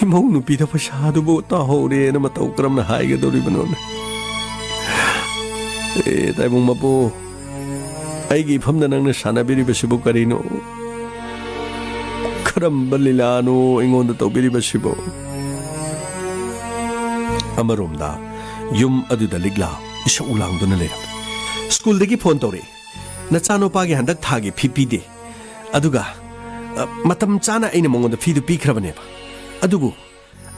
ꯏꯃꯧ ꯅꯨꯄꯤꯗ ꯄꯩꯁꯥꯗꯨꯕꯨ ꯇꯥꯍꯧꯔꯦꯅ ꯃꯇꯧ ꯀꯔꯝꯅ ꯍꯥꯏꯒꯗꯧꯔꯤꯕꯅꯣꯅꯦ? ꯑꯦ, ꯇꯥꯏꯕꯪ ꯃꯄꯨ, ꯑꯩꯒꯤ ꯏꯐꯝꯗ ꯅꯪꯅ ꯁꯥꯟꯅꯕꯤꯔꯤꯕꯁꯤꯕꯨ ꯀꯔꯤꯅꯣ? ꯀꯔꯝꯕ ꯂꯤꯂꯥꯅꯣ ꯑꯩꯉꯣꯟꯗ ꯇꯧꯕꯤꯔꯤꯕꯁꯤꯕꯨ? ꯑꯃꯔꯣꯝꯗ ꯌꯨꯝ ꯑꯗꯨꯗ ꯂꯤꯛꯂꯥ ꯏꯁꯧ ꯂꯥꯡꯗꯨꯅ ꯂꯩꯔꯝꯃꯤ꯫ ꯁ꯭ꯀꯨꯜꯗꯒꯤ ꯐꯣꯟ ꯇꯧꯔꯛꯏ꯫ "ꯅꯆꯥꯅꯨꯄꯥꯒꯤ ꯍꯟꯗꯛ ꯊꯥꯒꯤ ꯐꯤ ꯄꯤꯗꯦ꯫ ꯑꯗꯨꯒ, ꯑ, ꯃꯇꯝ ꯆꯥꯅ ꯑꯩꯅ ꯃꯉꯣꯟꯗ ꯐꯤꯗꯨ ꯄꯤꯈ꯭ꯔꯕꯅꯦꯕ꯫ ꯑꯗꯨꯕꯨ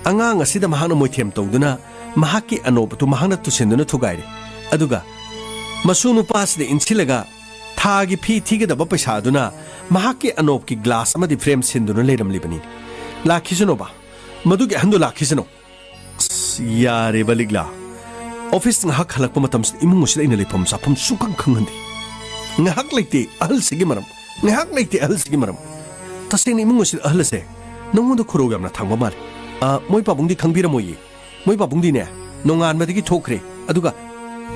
ꯑꯉꯥꯡ ꯑꯁꯤꯗ ꯃꯍꯥꯛꯅ ꯃꯣꯏꯊꯦꯝ ꯇꯧꯗꯨꯅ ꯃꯍꯥꯛꯀꯤ ꯑꯅꯣꯞ ꯑꯗꯨ ꯃꯍꯥꯛꯅ ꯇꯨꯁꯤꯟꯗꯨꯅ ꯊꯨꯒꯥꯏꯔꯦ꯫ ꯑꯗꯨꯒ ꯃꯁꯨ ꯅꯨꯄꯥ ꯑꯁꯤꯗ ꯏꯟꯁꯤꯜꯂꯒ ꯊꯥꯒꯤ ꯐꯤ ꯊꯤꯒꯗꯕ ꯄꯩꯁꯥ ꯑꯗꯨꯅ ꯃꯍꯥꯛꯀꯤ ꯑꯅꯣꯞꯀꯤ ꯒ꯭ꯂꯥꯁ ꯑꯃꯗꯤ ꯐ꯭ꯔꯦꯝ ꯁꯤꯟꯗꯨꯅ ꯂꯩꯔꯝꯂꯤꯕꯅꯤ꯫ ꯂꯥꯛꯈꯤꯁꯅꯨꯕ, ꯃꯗꯨꯒꯤ ꯑꯍꯟꯗꯨ ꯂꯥꯛꯈꯤꯁꯅꯨ꯫" ꯑꯁ, ꯌꯥꯔꯦꯕ ꯂꯤꯛꯂꯥ, ꯑꯣꯐꯤꯁ ꯉꯥꯏꯍꯥꯛ ꯍꯜꯂꯛꯄ ꯃꯇꯝꯁꯤꯗ ꯏꯃꯨꯡ ꯑꯁꯤꯗ ꯑꯩꯅ ꯂꯩꯐꯝ ꯆꯥꯐꯝ ꯁꯨꯡꯈꯪ ꯈꯪꯍꯟꯗꯦ꯫ ꯉꯥꯏꯍꯥꯛ ꯂꯩꯇꯦ ꯑꯍꯜꯁꯤꯒꯤ ꯃꯔꯝ, ꯉꯥꯏꯍꯥꯛ ꯂꯩꯇꯦ ꯑꯍꯜꯁꯤꯒꯤ ꯃꯔꯝ꯫ ꯇꯁꯦꯡꯅ ꯏꯃꯨꯡ ꯑꯁꯤꯗ ꯑꯍꯜ ꯑꯁꯦ ꯅꯉꯣꯟꯗ ꯈꯨꯔꯧ ꯌꯥꯝꯅ ꯊꯥꯡꯕ ꯃꯥꯜꯂꯦ꯫ ꯑ, ꯃꯣꯏ ꯄꯥꯕꯨꯡꯗꯤ ꯈꯪꯕꯤꯔꯝꯃꯣꯏꯌꯦ꯫ ꯃꯣꯏ ꯄꯥꯕꯨꯡꯗꯤꯅꯦ, ꯅꯣꯡꯉꯥꯟꯕꯗꯒꯤ ꯊꯣꯛꯈ꯭ꯔꯦ, ꯑꯗꯨꯒ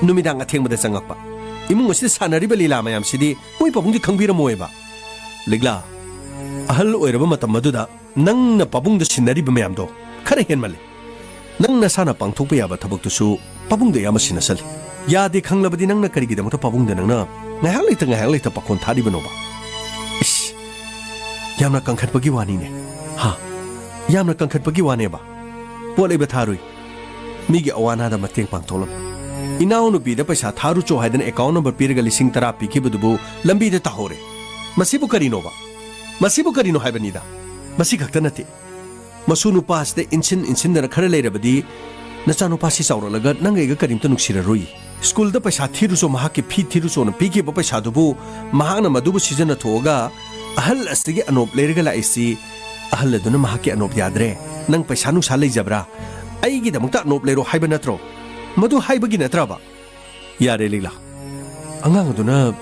ꯅꯨꯃꯤꯗꯥꯡ ꯑꯊꯦꯡꯕꯗ ꯆꯪꯉꯛꯄ꯫ ꯏꯃꯨꯡ ꯑꯁꯤꯗ ꯁꯥꯟꯅꯔꯤꯕ ꯂꯤꯂꯥ ꯃꯌꯥꯝꯁꯤꯗꯤ ꯃꯣꯏ ꯄꯥꯕꯨꯡꯗꯤ ꯈꯪꯕꯤꯔꯝꯃꯣꯏꯕ꯫ ꯂꯤꯛꯂꯥ, ꯑꯍꯜ ꯑꯣꯏꯔꯕ ꯃꯇꯝ ꯑꯗꯨꯗ ꯅꯪꯅ ꯄꯥꯕꯨꯡꯗ ꯁꯤꯟꯅꯔꯤꯕ ꯃꯌꯥꯝꯗꯣ ꯈꯔ ꯍꯦꯟꯃꯜꯂꯦ꯫ ꯅꯪ ꯅꯁꯥꯅ ꯄꯥꯡꯊꯣꯛꯄ ꯌꯥꯕ ꯊꯕꯛꯇꯨꯁꯨ ꯄꯥꯕꯨꯡꯗ ꯑꯌꯥꯝꯕ ꯁꯤꯟꯅꯁꯜꯂꯤ꯫ ꯌꯥꯗꯦ ꯈꯪꯂꯕꯗꯤ ꯅꯪꯅ ꯀꯔꯤꯒꯤꯗꯃꯛꯇ ꯄꯥꯕꯨꯡꯗ ꯅꯪꯅ ꯉꯥꯏꯍꯥꯛ ꯂꯩꯇ ꯉꯥꯏꯍꯥꯛ ꯂꯩꯇ ꯄꯥꯈꯣꯟ ꯊꯥꯔꯤꯕꯅꯣꯕ? ꯏꯁ, ꯌꯥꯝꯅ ꯀꯟꯈꯠꯄꯒꯤ ꯋꯥꯅꯤꯅꯦ꯫ ꯍꯥ? ꯌꯥꯝꯅ ꯀꯟꯈꯠꯄꯒꯤ ꯋꯥꯅꯦꯕ꯫ ꯄꯣꯠ ꯂꯩꯕ ꯊꯥꯔꯨꯏ꯫ ꯃꯤꯒꯤ ꯑꯋꯥ ꯑꯅꯥꯗ ꯃꯇꯦꯡ ꯄꯥꯡꯊꯣꯛꯂꯝꯃꯤ꯫ ꯏꯅꯥꯎꯅꯨꯄꯤꯗ ꯄꯩꯁꯥ ꯊꯥꯔꯨꯆꯣ ꯍꯥꯏꯗꯅ ꯑꯦꯀꯥꯎꯟ ꯅꯝꯕꯔ ꯄꯤꯔꯒ ꯂꯤꯁꯤꯡ ꯇꯔꯥ ꯄꯤꯈꯤꯕꯗꯨꯕꯨ ꯂꯝꯕꯤꯗ ꯇꯥꯍꯧꯔꯦ꯫ ꯃꯁꯤꯕꯨ ꯀꯔꯤꯅꯣꯕ? ꯃꯁꯤꯕꯨ ꯀꯔꯤꯅꯣ ꯍꯥꯏꯕꯅꯤꯗ꯫ ꯃꯁꯤ ꯈꯛꯇ ꯅꯠꯇꯦ꯫ ꯃꯁꯨ ꯅꯨꯄꯥꯁꯤꯗ ꯏꯟꯁꯤꯟ ꯏꯟꯁꯤꯟꯗꯅ ꯈꯔ ꯂꯩꯔꯕꯗꯤ ꯅꯆꯥꯅꯨꯄꯥꯁꯤ ꯆꯥꯎꯔꯛꯂꯒ ꯅꯪ ꯑꯩꯒ ꯀꯔꯤꯝꯇ ꯅꯨꯡꯁꯤꯔꯔꯣꯏ꯫ ꯁ꯭ꯀꯨꯜꯗ ꯄꯩꯁꯥ ꯊꯤꯔꯨꯆꯣ, ꯃꯍꯥꯛꯀꯤ ꯐꯤ ꯊꯤꯔꯨꯆꯣꯅ ꯄꯤꯈꯤꯕ ꯄꯩꯁꯥꯗꯨꯕꯨ ꯃꯍꯥꯛꯅ ꯃꯗꯨꯕꯨ ꯁꯤꯖꯤꯟꯅꯊꯣꯛꯑꯒ ꯑꯍꯜ ꯑꯁꯤꯒꯤ ꯑꯅꯣꯞ ꯂꯩꯔꯒ ꯂꯥꯛꯏꯁꯤ꯫ ꯑꯍꯜ ꯑꯗꯨꯅ ꯃꯍꯥꯛꯀꯤ ꯑꯅꯣꯞ ꯌꯥꯗ꯭ꯔꯦ, ꯅꯪ ꯄꯩꯁꯥ ꯅꯨꯡꯁꯥ ꯂꯩꯖꯕ꯭ꯔꯥ, ꯑꯩꯒꯤꯗꯃꯛꯇ ꯑꯅꯣꯞ ꯂꯩꯔꯣ ꯍꯥꯏꯕ ꯅꯠꯇ꯭ꯔꯣ? ꯃꯗꯨ ꯍꯥꯏꯕꯒꯤ ꯅꯠꯇ꯭ꯔꯕ? ꯌꯥꯔꯦ ꯂꯤꯛꯂꯥ, ꯑꯉꯥꯡ ꯑꯗꯨꯅ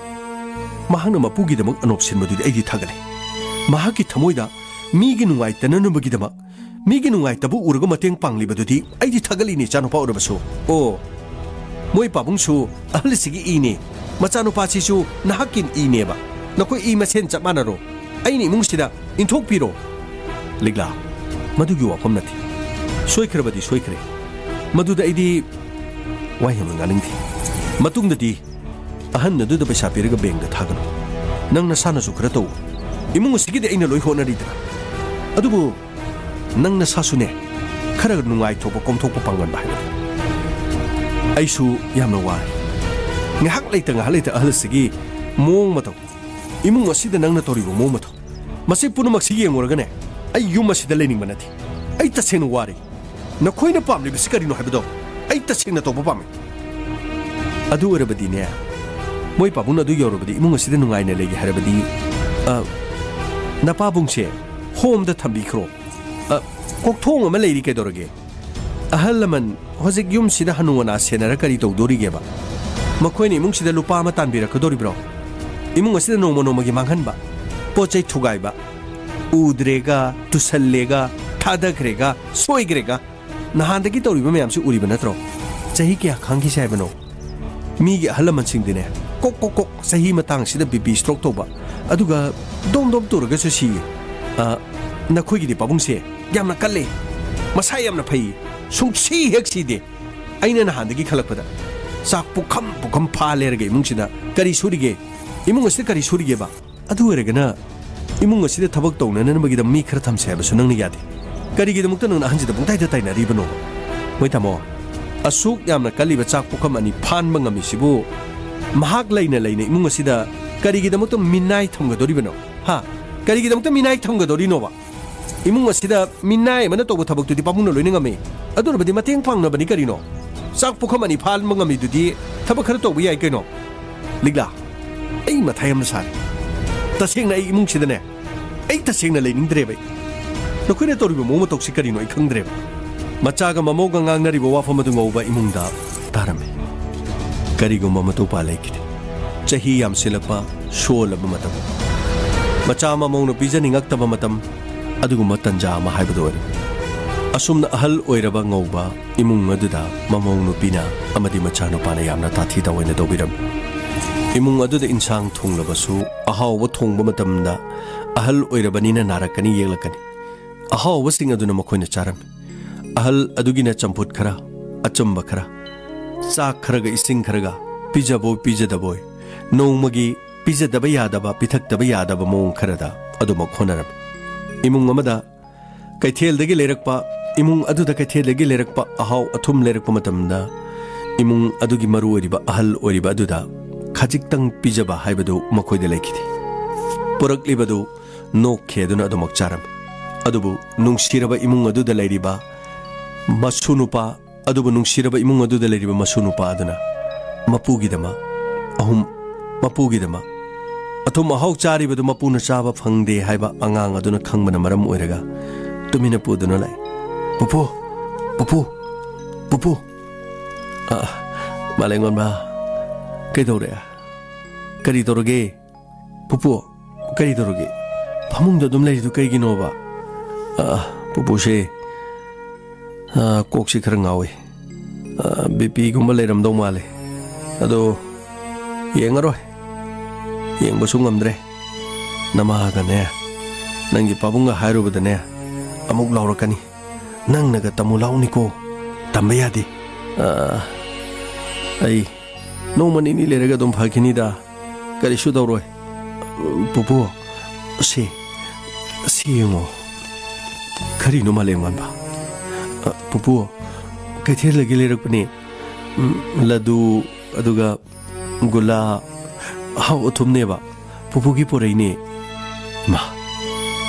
ꯃꯍꯥꯛꯅ ꯃꯄꯨꯒꯤꯗꯃꯛ ꯑꯅꯣꯞ ꯁꯤꯟꯕꯗꯨꯗꯤ ꯑꯩꯗꯤ ꯊꯥꯒꯠꯂꯤ꯫ ꯃꯍꯥꯛꯀꯤ ꯊꯃꯣꯏꯗ ꯃꯤꯒꯤ ꯅꯨꯡꯉꯥꯏꯇꯅꯅꯕꯒꯤꯗꯃꯛ, ꯃꯤꯒꯤ ꯅꯨꯡꯉꯥꯏꯇꯕ ꯎꯔꯒ ꯃꯇꯦꯡ ꯄꯥꯡꯂꯤꯕꯗꯨꯗꯤ ꯑꯩꯗꯤ ꯊꯥꯒꯠꯂꯤꯅꯤ, ꯏꯆꯥꯅꯨꯄꯥ ꯑꯣꯏꯔꯕꯁꯨ꯫ ꯑꯣ, ꯃꯣꯏ ꯄꯥꯕꯨꯡꯁꯨ ꯑꯍꯜꯁꯤꯒꯤ ꯏꯅꯦ, ꯃꯆꯥꯅꯨꯄꯥꯁꯤꯁꯨ ꯅꯍꯥꯛꯀꯤ ꯏꯅꯦꯕ꯫ ꯅꯈꯣꯏ ꯏ ꯃꯁꯦꯟ ꯆꯞ ꯃꯥꯟꯅꯔꯣ꯫ ꯑꯩꯅ ꯏꯃꯨꯡꯁꯤꯗ ꯏꯟꯊꯣꯛꯄꯤꯔꯣ꯫ ꯂꯤꯛꯂꯥ, ꯃꯗꯨꯒꯤ ꯋꯥꯐꯝ ꯅꯠꯇꯦ꯫ ꯁꯣꯏꯈ꯭ꯔꯕꯗꯤ ꯁꯣꯏꯈ꯭ꯔꯦ꯫ ꯃꯗꯨꯗ ꯑꯩꯗꯤ ꯋꯥ ꯌꯥꯝꯅ ꯉꯥꯡꯅꯤꯡꯗꯦ꯫ ꯃꯇꯨꯡꯗꯗꯤ ꯑꯍꯟ ꯑꯗꯨꯗ ꯄꯩꯁꯥ ꯄꯤꯔꯒ ꯕꯦꯡꯗ ꯊꯥꯒꯅꯨ꯫ ꯅꯪ ꯅꯁꯥꯅꯁꯨ ꯈꯔ ꯇꯧ꯫ ꯏꯃꯨꯡ ꯑꯁꯤꯒꯤꯗꯤ ꯑꯩꯅ ꯂꯣꯏ ꯍꯣꯠꯅꯔꯤꯗꯅ꯫ ꯑꯗꯨꯕꯨ ꯅꯪ ꯅꯁꯥꯁꯨꯅꯦ, ꯈꯔ ꯅꯨꯡꯉꯥꯏꯊꯣꯛꯄ ꯀꯣꯝꯊꯣꯛꯄ ꯄꯥꯡꯒꯟꯕ ꯍꯥꯏꯕꯗꯨ꯫ ꯑꯩꯁꯨ ꯌꯥꯝꯅ ꯋꯥꯔꯦ꯫ ꯉꯥꯏꯍꯥꯛ ꯂꯩꯇ ꯉꯥꯏꯍꯥꯛ ꯂꯩꯇ ꯑꯍꯜꯁꯤꯒꯤ ꯃꯑꯣꯡ ꯃꯇꯧ, ꯏꯃꯨꯡ ꯑꯁꯤꯗ ꯅꯪꯅ ꯇꯧꯔꯤꯕ ꯃꯑꯣꯡ ꯃꯇꯧ, ꯃꯁꯤ ꯄꯨꯝꯅꯃꯛꯁꯤ ꯌꯦꯡꯉꯨꯔꯒꯅꯦ, ꯑꯩ ꯌꯨꯝ ꯑꯁꯤꯗ ꯂꯩꯅꯤꯡꯕ ꯅꯠꯇꯦ꯫ ꯑꯩ ꯇꯁꯦꯡꯅ ꯋꯥꯔꯦ꯫ ꯅꯈꯣꯏꯅ ꯄꯥꯝꯂꯤꯕꯁꯤ ꯀꯔꯤꯅꯣ ꯍꯥꯏꯕꯗꯣ ꯑꯩ ꯇꯁꯦꯡꯅ ꯇꯧꯕ ꯄꯥꯝꯃꯤ꯫ ꯑꯗꯨ ꯑꯣꯏꯔꯕꯗꯤꯅꯦ, ꯃꯣꯏ ꯄꯥꯕꯨꯡꯅ ꯑꯗꯨ ꯌꯧꯔꯕꯗꯤ ꯏꯃꯨꯡ ꯑꯁꯤꯗ ꯅꯨꯡꯉꯥꯏꯅ ꯂꯩꯒꯦ ꯍꯥꯏꯔꯕꯗꯤ, ꯑ, ꯅꯄꯥꯕꯨꯡꯁꯦ ꯍꯣꯝꯗ ꯊꯝꯕꯤꯈ꯭ꯔꯣ꯫ ꯑ, ꯀꯣꯛꯊꯣꯡ ꯑꯃ ꯂꯩꯔꯤ ꯀꯩꯗꯧꯔꯒꯦ? ꯑꯍꯜ ꯂꯃꯟ ꯍꯧꯖꯤꯛ ꯌꯨꯝꯁꯤꯗ ꯍꯅꯨ ꯑꯅꯥ ꯁꯦꯟꯅꯔ ꯀꯔꯤ ꯇꯧꯗꯣꯔꯤꯒꯦꯕ? ꯃꯈꯣꯏꯅ ꯏꯃꯨꯡꯁꯤꯗ ꯂꯨꯄꯥ ꯑꯃ ꯇꯥꯟꯕꯤꯔꯛꯀꯗꯣꯔꯤꯕ꯭ꯔꯣ? ꯏꯃꯨꯡ ꯑꯁꯤꯗ ꯅꯣꯡꯃ ꯅꯣꯡꯃꯒꯤ ꯃꯥꯡꯍꯟꯕ, ꯄꯣꯠ ꯆꯩ ꯊꯨꯒꯥꯏꯕ, ꯎꯗ꯭ꯔꯦꯒ, ꯇꯨꯁꯜꯂꯦꯒ, ꯊꯥꯗꯈ꯭ꯔꯦꯒ, ꯁꯣꯏꯈ꯭ꯔꯦꯒ, ꯅꯍꯥꯟꯗꯒꯤ ꯇꯧꯔꯤꯕ ꯃꯌꯥꯝꯁꯤ ꯎꯔꯤꯕ ꯅꯠꯇ꯭ꯔꯣ? ꯆꯍꯤ ꯀꯌꯥ ꯈꯥꯡꯈꯤꯁꯦ ꯍꯥꯏꯕꯅꯣ? ꯃꯤꯒꯤ ꯑꯍꯜ ꯂꯃꯟꯁꯤꯡꯗꯤꯅꯦ, ꯀꯣꯛ ꯀꯣꯛ ꯀꯣꯛ ꯆꯍꯤ ꯃꯇꯥꯡꯁꯤꯗ ꯕꯤꯄꯤ ꯁ꯭ꯇ꯭ꯔꯣꯛ ꯇꯧꯕ, ꯑꯗꯨꯒ ꯗꯣꯝ ꯗꯣꯝ ꯇꯨꯔꯒꯁꯨ ꯁꯤꯌꯦ꯫ ꯑ, ꯅꯈꯣꯏꯒꯤꯗꯤ ꯄꯥꯕꯨꯡꯁꯦ ꯌꯥꯝꯅ ꯀꯜꯂꯦ, ꯃꯁꯥ ꯌꯥꯝꯅ ꯐꯩ, ꯁꯨꯡꯁꯤ ꯍꯦꯛ ꯁꯤꯗꯦ꯫ ꯑꯩꯅ ꯅꯍꯥꯟꯗꯒꯤ ꯈꯜꯂꯛꯄꯗ ꯆꯥꯛ ꯄꯨꯈꯝ ꯄꯨꯈꯝ ꯐꯥ ꯂꯩꯔꯒ ꯏꯃꯨꯡꯁꯤꯗ ꯀꯔꯤ ꯁꯨꯔꯤꯒꯦ? ꯏꯃꯨꯡ ꯑꯁꯤꯗ ꯀꯔꯤ ꯁꯨꯔꯤꯒꯦꯕ? ꯑꯗꯨ ꯑꯣꯏꯔꯒꯅ ꯏꯃꯨꯡ ꯑꯁꯤꯗ ꯊꯕꯛ ꯇꯧꯅꯅꯕꯒꯤꯗꯃꯛ ꯃꯤ ꯈꯔ ꯊꯝꯁꯦ ꯍꯥꯏꯕꯁꯨ ꯅꯪꯅ ꯌꯥꯗꯦ꯫ ꯀꯔꯤꯒꯤꯗꯃꯛꯇ ꯅꯪꯅ ꯑꯍꯟꯁꯤꯗ ꯄꯨꯡꯇꯥꯏꯗ ꯇꯥꯏꯅꯔꯤꯕꯅꯣ? ꯃꯣꯏ ꯇꯥꯃꯣ, ꯑꯁꯨꯛ ꯌꯥꯝꯅ ꯀꯜꯂꯤꯕ ꯆꯥꯛ ꯄꯨꯈꯝ ꯑꯅꯤ ꯐꯥꯟꯕ ꯉꯝꯃꯤꯁꯤꯕꯨ, ꯃꯍꯥꯛ ꯂꯩꯅ ꯂꯩꯅ ꯏꯃꯨꯡ ꯑꯁꯤꯗ ꯀꯔꯤꯒꯤꯗꯃꯛꯇ ꯃꯤꯅꯥꯏ ꯊꯝꯒꯗꯧꯔꯤꯕꯅꯣ? ꯍꯥ? ꯀꯔꯤꯒꯤꯗꯃꯛꯇ ꯃꯤꯅꯥꯏ ꯊꯝꯒꯗꯧꯔꯤꯅꯣꯕ? ꯏꯃꯨꯡ ꯑꯁꯤꯗ ꯃꯤꯅꯥꯏ ꯑꯃꯅ ꯇꯧꯕ ꯊꯕꯛꯇꯨꯗꯤ ꯄꯥꯕꯨꯡꯅ ꯂꯣꯏꯅ ꯉꯝꯃꯤ꯫ ꯑꯗꯨꯅꯕꯨꯗꯤ ꯃꯇꯦꯡ ꯄꯥꯡꯅꯕꯅꯤ ꯀꯔꯤꯅꯣ? ꯆꯥꯛ ꯄꯨꯈꯝ ꯑꯅꯤ ꯐꯥꯟꯕ ꯉꯝꯃꯤꯗꯨꯗꯤ ꯊꯕꯛ ꯈꯔ ꯇꯧꯕ ꯌꯥꯏ ꯀꯩꯅꯣ? ꯂꯤꯛꯂꯥ, ꯑꯩ ꯃꯊꯥ ꯌꯥꯝꯅ ꯁꯥꯔꯦ꯫ ꯇꯁꯦꯡꯅ ꯑꯩ ꯏꯃꯨꯡꯁꯤꯗꯅꯦ, ꯑꯩ ꯇꯁꯦꯡꯅ ꯂꯩꯅꯤꯡꯗ꯭ꯔꯦꯕ ꯑꯩ꯫ ꯅꯈꯣꯏꯅ ꯇꯧꯔꯤꯕ ꯃꯑꯣꯡ ꯃꯇꯧꯁꯤ ꯀꯔꯤꯅꯣ ꯑꯩ ꯈꯪꯗ꯭ꯔꯦꯕ꯫ ꯃꯆꯥꯒ ꯃꯃꯧꯒ ꯉꯥꯡꯅꯔꯤꯕ ꯋꯥꯐꯝ ꯑꯗꯨ ꯉꯧꯕ ꯏꯃꯨꯡꯗ ꯇꯥꯔꯝꯃꯤ꯫ ꯀꯔꯤꯒꯨꯝꯕ ꯃꯇꯨ ꯄꯥ ꯂꯩꯈꯤꯗꯦ꯫ ꯆꯍꯤ ꯌꯥꯝꯁꯤꯜꯂꯛꯄ, ꯁꯣꯜꯂꯕ ꯃꯇꯝ, ꯃꯆꯥ ꯃꯃꯧꯅ ꯄꯤꯖꯅꯤꯡꯉꯛꯇꯕ ꯃꯇꯝ, ꯑꯗꯨꯒꯨꯝꯕ ꯇꯟꯖꯥ ꯑꯃ ꯍꯥꯏꯕꯗꯨ ꯑꯣꯏꯔꯝꯃꯤ꯫ ꯑꯁꯨꯝꯅ ꯑꯍꯜ ꯑꯣꯏꯔꯕ ꯉꯧꯕ ꯏꯃꯨꯡ ꯑꯗꯨꯗ ꯃꯃꯧ ꯅꯨꯄꯤꯅ ꯑꯃꯗꯤ ꯃꯆꯥꯅꯨꯄꯥꯅ ꯌꯥꯝꯅ ꯇꯥꯊꯤ ꯇꯥꯑꯣꯏꯅ ꯇꯧꯕꯤꯔꯝꯃꯤ꯫ ꯏꯃꯨꯡ ꯑꯗꯨꯗ ꯏꯟꯁꯥꯡ ꯊꯣꯡꯂꯕꯁꯨ ꯑꯍꯥꯎꯕ ꯊꯣꯡꯕ ꯃꯇꯝꯗ ꯑꯍꯜ ꯑꯣꯏꯔꯕꯅꯤꯅ ꯅꯥꯔꯛꯀꯅꯤ ꯌꯦꯛꯂꯛꯀꯅꯤ꯫ ꯑꯍꯥꯎꯕꯁꯤꯡ ꯑꯗꯨꯅ ꯃꯈꯣꯏꯅ ꯆꯥꯔꯝꯃꯤ꯫ ꯑꯍꯜ ꯑꯗꯨꯒꯤꯅ ꯆꯝꯐꯨꯠ ꯈꯔ, ꯑꯆꯝꯕ ꯈꯔ, ꯆꯥꯛ ꯈꯔꯒ ꯏꯁꯤꯡ ꯈꯔꯒ, ꯄꯤꯖꯕꯣꯏ ꯄꯤꯖꯗꯕꯣꯏ, ꯅꯣꯡꯃꯒꯤ ꯄꯤꯖꯗꯕ ꯌꯥꯗꯕ, ꯄꯤꯊꯛꯇꯕ ꯌꯥꯗꯕ ꯃꯑꯣꯡ ꯈꯔꯗ ꯑꯗꯨꯃꯛ ꯍꯣꯠꯅꯔꯝꯃꯤ꯫ ꯏꯃꯨꯡ ꯑꯃꯗ ꯀꯩꯊꯦꯜꯗꯒꯤ ꯂꯩꯔꯛꯄ, ꯏꯃꯨꯡ ꯑꯗꯨꯗ ꯀꯩꯊꯦꯜꯗꯒꯤ ꯂꯩꯔꯛꯄ ꯑꯍꯥꯎ ꯑꯊꯨꯝ ꯂꯩꯔꯛꯄ ꯃꯇꯝꯗ, ꯏꯃꯨꯡ ꯑꯗꯨꯒꯤ ꯃꯔꯨ ꯑꯣꯏꯔꯤꯕ ꯑꯍꯜ ꯑꯣꯏꯔꯤꯕ ꯑꯗꯨꯗ ꯈꯖꯤꯛꯇꯪ ꯄꯤꯖꯕ ꯍꯥꯏꯕꯗꯨ ꯃꯈꯣꯏꯗ ꯂꯩꯈꯤꯗꯦ꯫ ꯄꯨꯔꯛꯂꯤꯕꯗꯨ ꯅꯣꯛꯈꯦꯗꯨꯅ ꯑꯗꯨꯃꯛ ꯆꯥꯔꯝꯃꯤ꯫ ꯑꯗꯨꯕꯨ ꯅꯨꯡꯁꯤꯔꯕ ꯏꯃꯨꯡ ꯑꯗꯨꯗ ꯂꯩꯔꯤꯕ ꯃꯁꯨ ꯅꯨꯄꯥ, ꯑꯗꯨꯕꯨ ꯅꯨꯡꯁꯤꯔꯕ ꯏꯃꯨꯡ ꯑꯗꯨꯗ ꯂꯩꯔꯤꯕ ꯃꯁꯨ ꯅꯨꯄꯥ ꯑꯗꯨꯅ ꯃꯄꯨꯒꯤꯗꯃꯛ, ꯑꯍꯨꯝ, ꯃꯄꯨꯒꯤꯗꯃꯛ ꯑꯊꯨꯝ ꯑꯍꯥꯎ ꯆꯥꯔꯤꯕꯗꯨ ꯃꯄꯨꯅ ꯆꯥꯕ ꯐꯪꯗꯦ ꯍꯥꯏꯕ ꯑꯉꯥꯡ ꯑꯗꯨꯅ ꯈꯪꯕꯅ ꯃꯔꯝ ꯑꯣꯏꯔꯒ ꯇꯨꯃꯤꯟꯅ ꯄꯨꯗꯨꯅ ꯂꯥꯛꯏ꯫ "ꯄꯨꯄꯨ, ꯄꯨꯄꯨ, ꯄꯨꯄꯨ!" "ꯑ, ꯃꯥꯂꯦꯝꯉꯥꯟꯕ, ꯀꯩꯗꯧꯔꯦ? ꯀꯔꯤ ꯇꯧꯔꯒꯦ? ꯄꯨꯄꯨ, ꯀꯔꯤ ꯇꯧꯔꯒꯦ? ꯐꯃꯨꯡꯗ ꯑꯗꯨꯝ ꯂꯩꯔꯤꯗꯨ ꯀꯩꯒꯤꯅꯣꯕ?" "ꯑ, ꯄꯨꯄꯨꯁꯦ, ꯑ, ꯀꯣꯛꯁꯤ ꯈꯔ ꯉꯥꯎꯏ꯫ ꯑ, ꯕꯤ ꯄꯤꯒꯨꯝꯕ ꯂꯩꯔꯝꯗꯧ ꯃꯥꯜꯂꯦ꯫ ꯑꯗꯣ ꯌꯦꯡꯉꯔꯣꯏ꯫ ꯌꯦꯡꯕꯁꯨ ꯉꯝꯗ꯭ꯔꯦ꯫ ꯅꯃꯥꯒꯅꯦ, ꯅꯪꯒꯤ ꯄꯥꯕꯨꯡꯒ ꯍꯥꯏꯔꯨꯕꯗꯅꯦ, ꯑꯃꯨꯛ ꯂꯥꯎꯔꯛꯀꯅꯤ꯫ ꯅꯪꯅꯒ ꯇꯝꯃꯨ ꯂꯥꯎꯅꯤꯀꯣ꯫ ꯇꯝꯕ ꯌꯥꯗꯦ꯫ ꯑ, ꯑꯩ ꯅꯣꯡꯃ ꯅꯤꯅꯤ ꯂꯩꯔꯒ ꯑꯗꯨꯝ ꯐꯈꯤꯅꯤꯗ꯫ ꯀꯔꯤꯁꯨ ꯇꯧꯔꯣꯏ꯫ ꯄꯨꯄꯨ, ꯁꯤ, ꯁꯤ ꯌꯦꯡꯉꯣ꯫ ꯀꯔꯤꯅꯣ, ꯃꯥꯂꯦꯝꯉꯥꯟꯕ? ꯑ, ꯄꯨꯄꯨ, ꯀꯩꯊꯦꯜꯗꯒꯤ ꯂꯩꯔꯛꯄꯅꯦ꯫ ꯎꯝ, ꯂꯗꯨ, ꯑꯗꯨꯒ ꯒꯨꯂꯥ, ꯑꯍꯥꯎ ꯑꯊꯨꯝꯅꯦꯕ꯫ ꯄꯨꯄꯨꯒꯤ ꯄꯣꯔꯩꯅꯦ꯫ ꯃꯥ,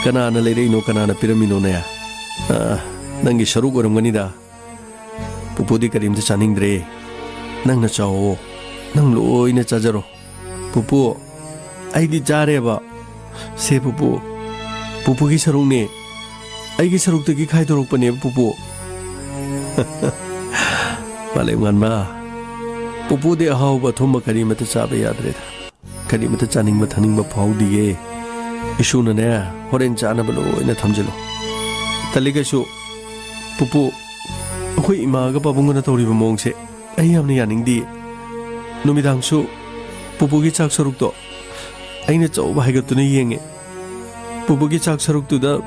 ꯀꯅꯥꯅ ꯂꯩꯔꯛꯏꯅꯣ, ꯀꯅꯥꯅ ꯄꯤꯔꯝꯃꯤꯅꯣꯅꯦ? ꯑ, ꯅꯪꯒꯤ ꯁꯔꯨꯛ ꯑꯣꯏꯔꯝꯒꯅꯤꯗ꯫ ꯄꯨꯄꯨꯗꯤ ꯀꯔꯤꯝꯇ ꯆꯥꯅꯤꯡꯗ꯭ꯔꯦ꯫ ꯅꯪꯅ ꯆꯥꯎꯋꯣ, ꯅꯪ ꯂꯣꯏꯅ ꯆꯥꯖꯔꯣ꯫ ꯄꯨꯄꯨ, ꯑꯩꯗꯤ ꯆꯥꯔꯦꯕ꯫ ꯁꯦ ꯄꯨꯄꯨ, ꯄꯨꯄꯨꯒꯤ ꯁꯔꯨꯛꯅꯦ꯫ ꯑꯩꯒꯤ ꯁꯔꯨꯛꯇꯒꯤ ꯈꯥꯏꯗꯣꯔꯛꯄꯅꯦꯕ, ꯄꯨꯄꯨ꯫ ꯃꯥꯂꯦꯝꯉꯥꯟꯕ, ꯄꯨꯄꯨꯗꯤ ꯑꯍꯥꯎꯕ ꯑꯊꯨꯝꯕ ꯀꯔꯤꯃꯇ ꯆꯥꯕ ꯌꯥꯗ꯭ꯔꯦꯗ꯫ ꯀꯔꯤꯃꯇ ꯆꯥꯅꯤꯡꯕ ꯊꯛꯅꯤꯡꯕ ꯐꯥꯎꯗꯤꯌꯦ꯫ ꯏꯁꯨꯅꯅꯦ, ꯍꯣꯔꯦꯟ ꯆꯥꯅꯕ ꯂꯣꯏꯅ ꯊꯝꯖꯤꯜꯂꯨ꯫ ꯇꯜꯂꯤ ꯀꯩꯁꯨ꯫ ꯄꯨꯄꯨ, ꯑꯩꯈꯣꯏ ꯏꯃꯥꯒ ꯄꯥꯕꯨꯡꯒꯅ ꯇꯧꯔꯤꯕ ꯃꯑꯣꯡꯁꯦ ꯑꯩ ꯌꯥꯝꯅ ꯌꯥꯅꯤꯡꯗꯤꯌꯦ꯫ ꯅꯨꯃꯤꯗꯥꯡꯁꯨ ꯄꯨꯄꯨꯒꯤ ꯆꯥꯛ ꯁꯔꯨꯛꯇꯣ ꯑꯩꯅ ꯆꯧꯕ ꯍꯥꯏꯒꯠꯇꯨꯅ ꯌꯦꯡꯉꯦ꯫ ꯄꯨꯄꯨꯒꯤ ꯆꯥꯛ ꯁꯔꯨꯛꯇꯨꯗ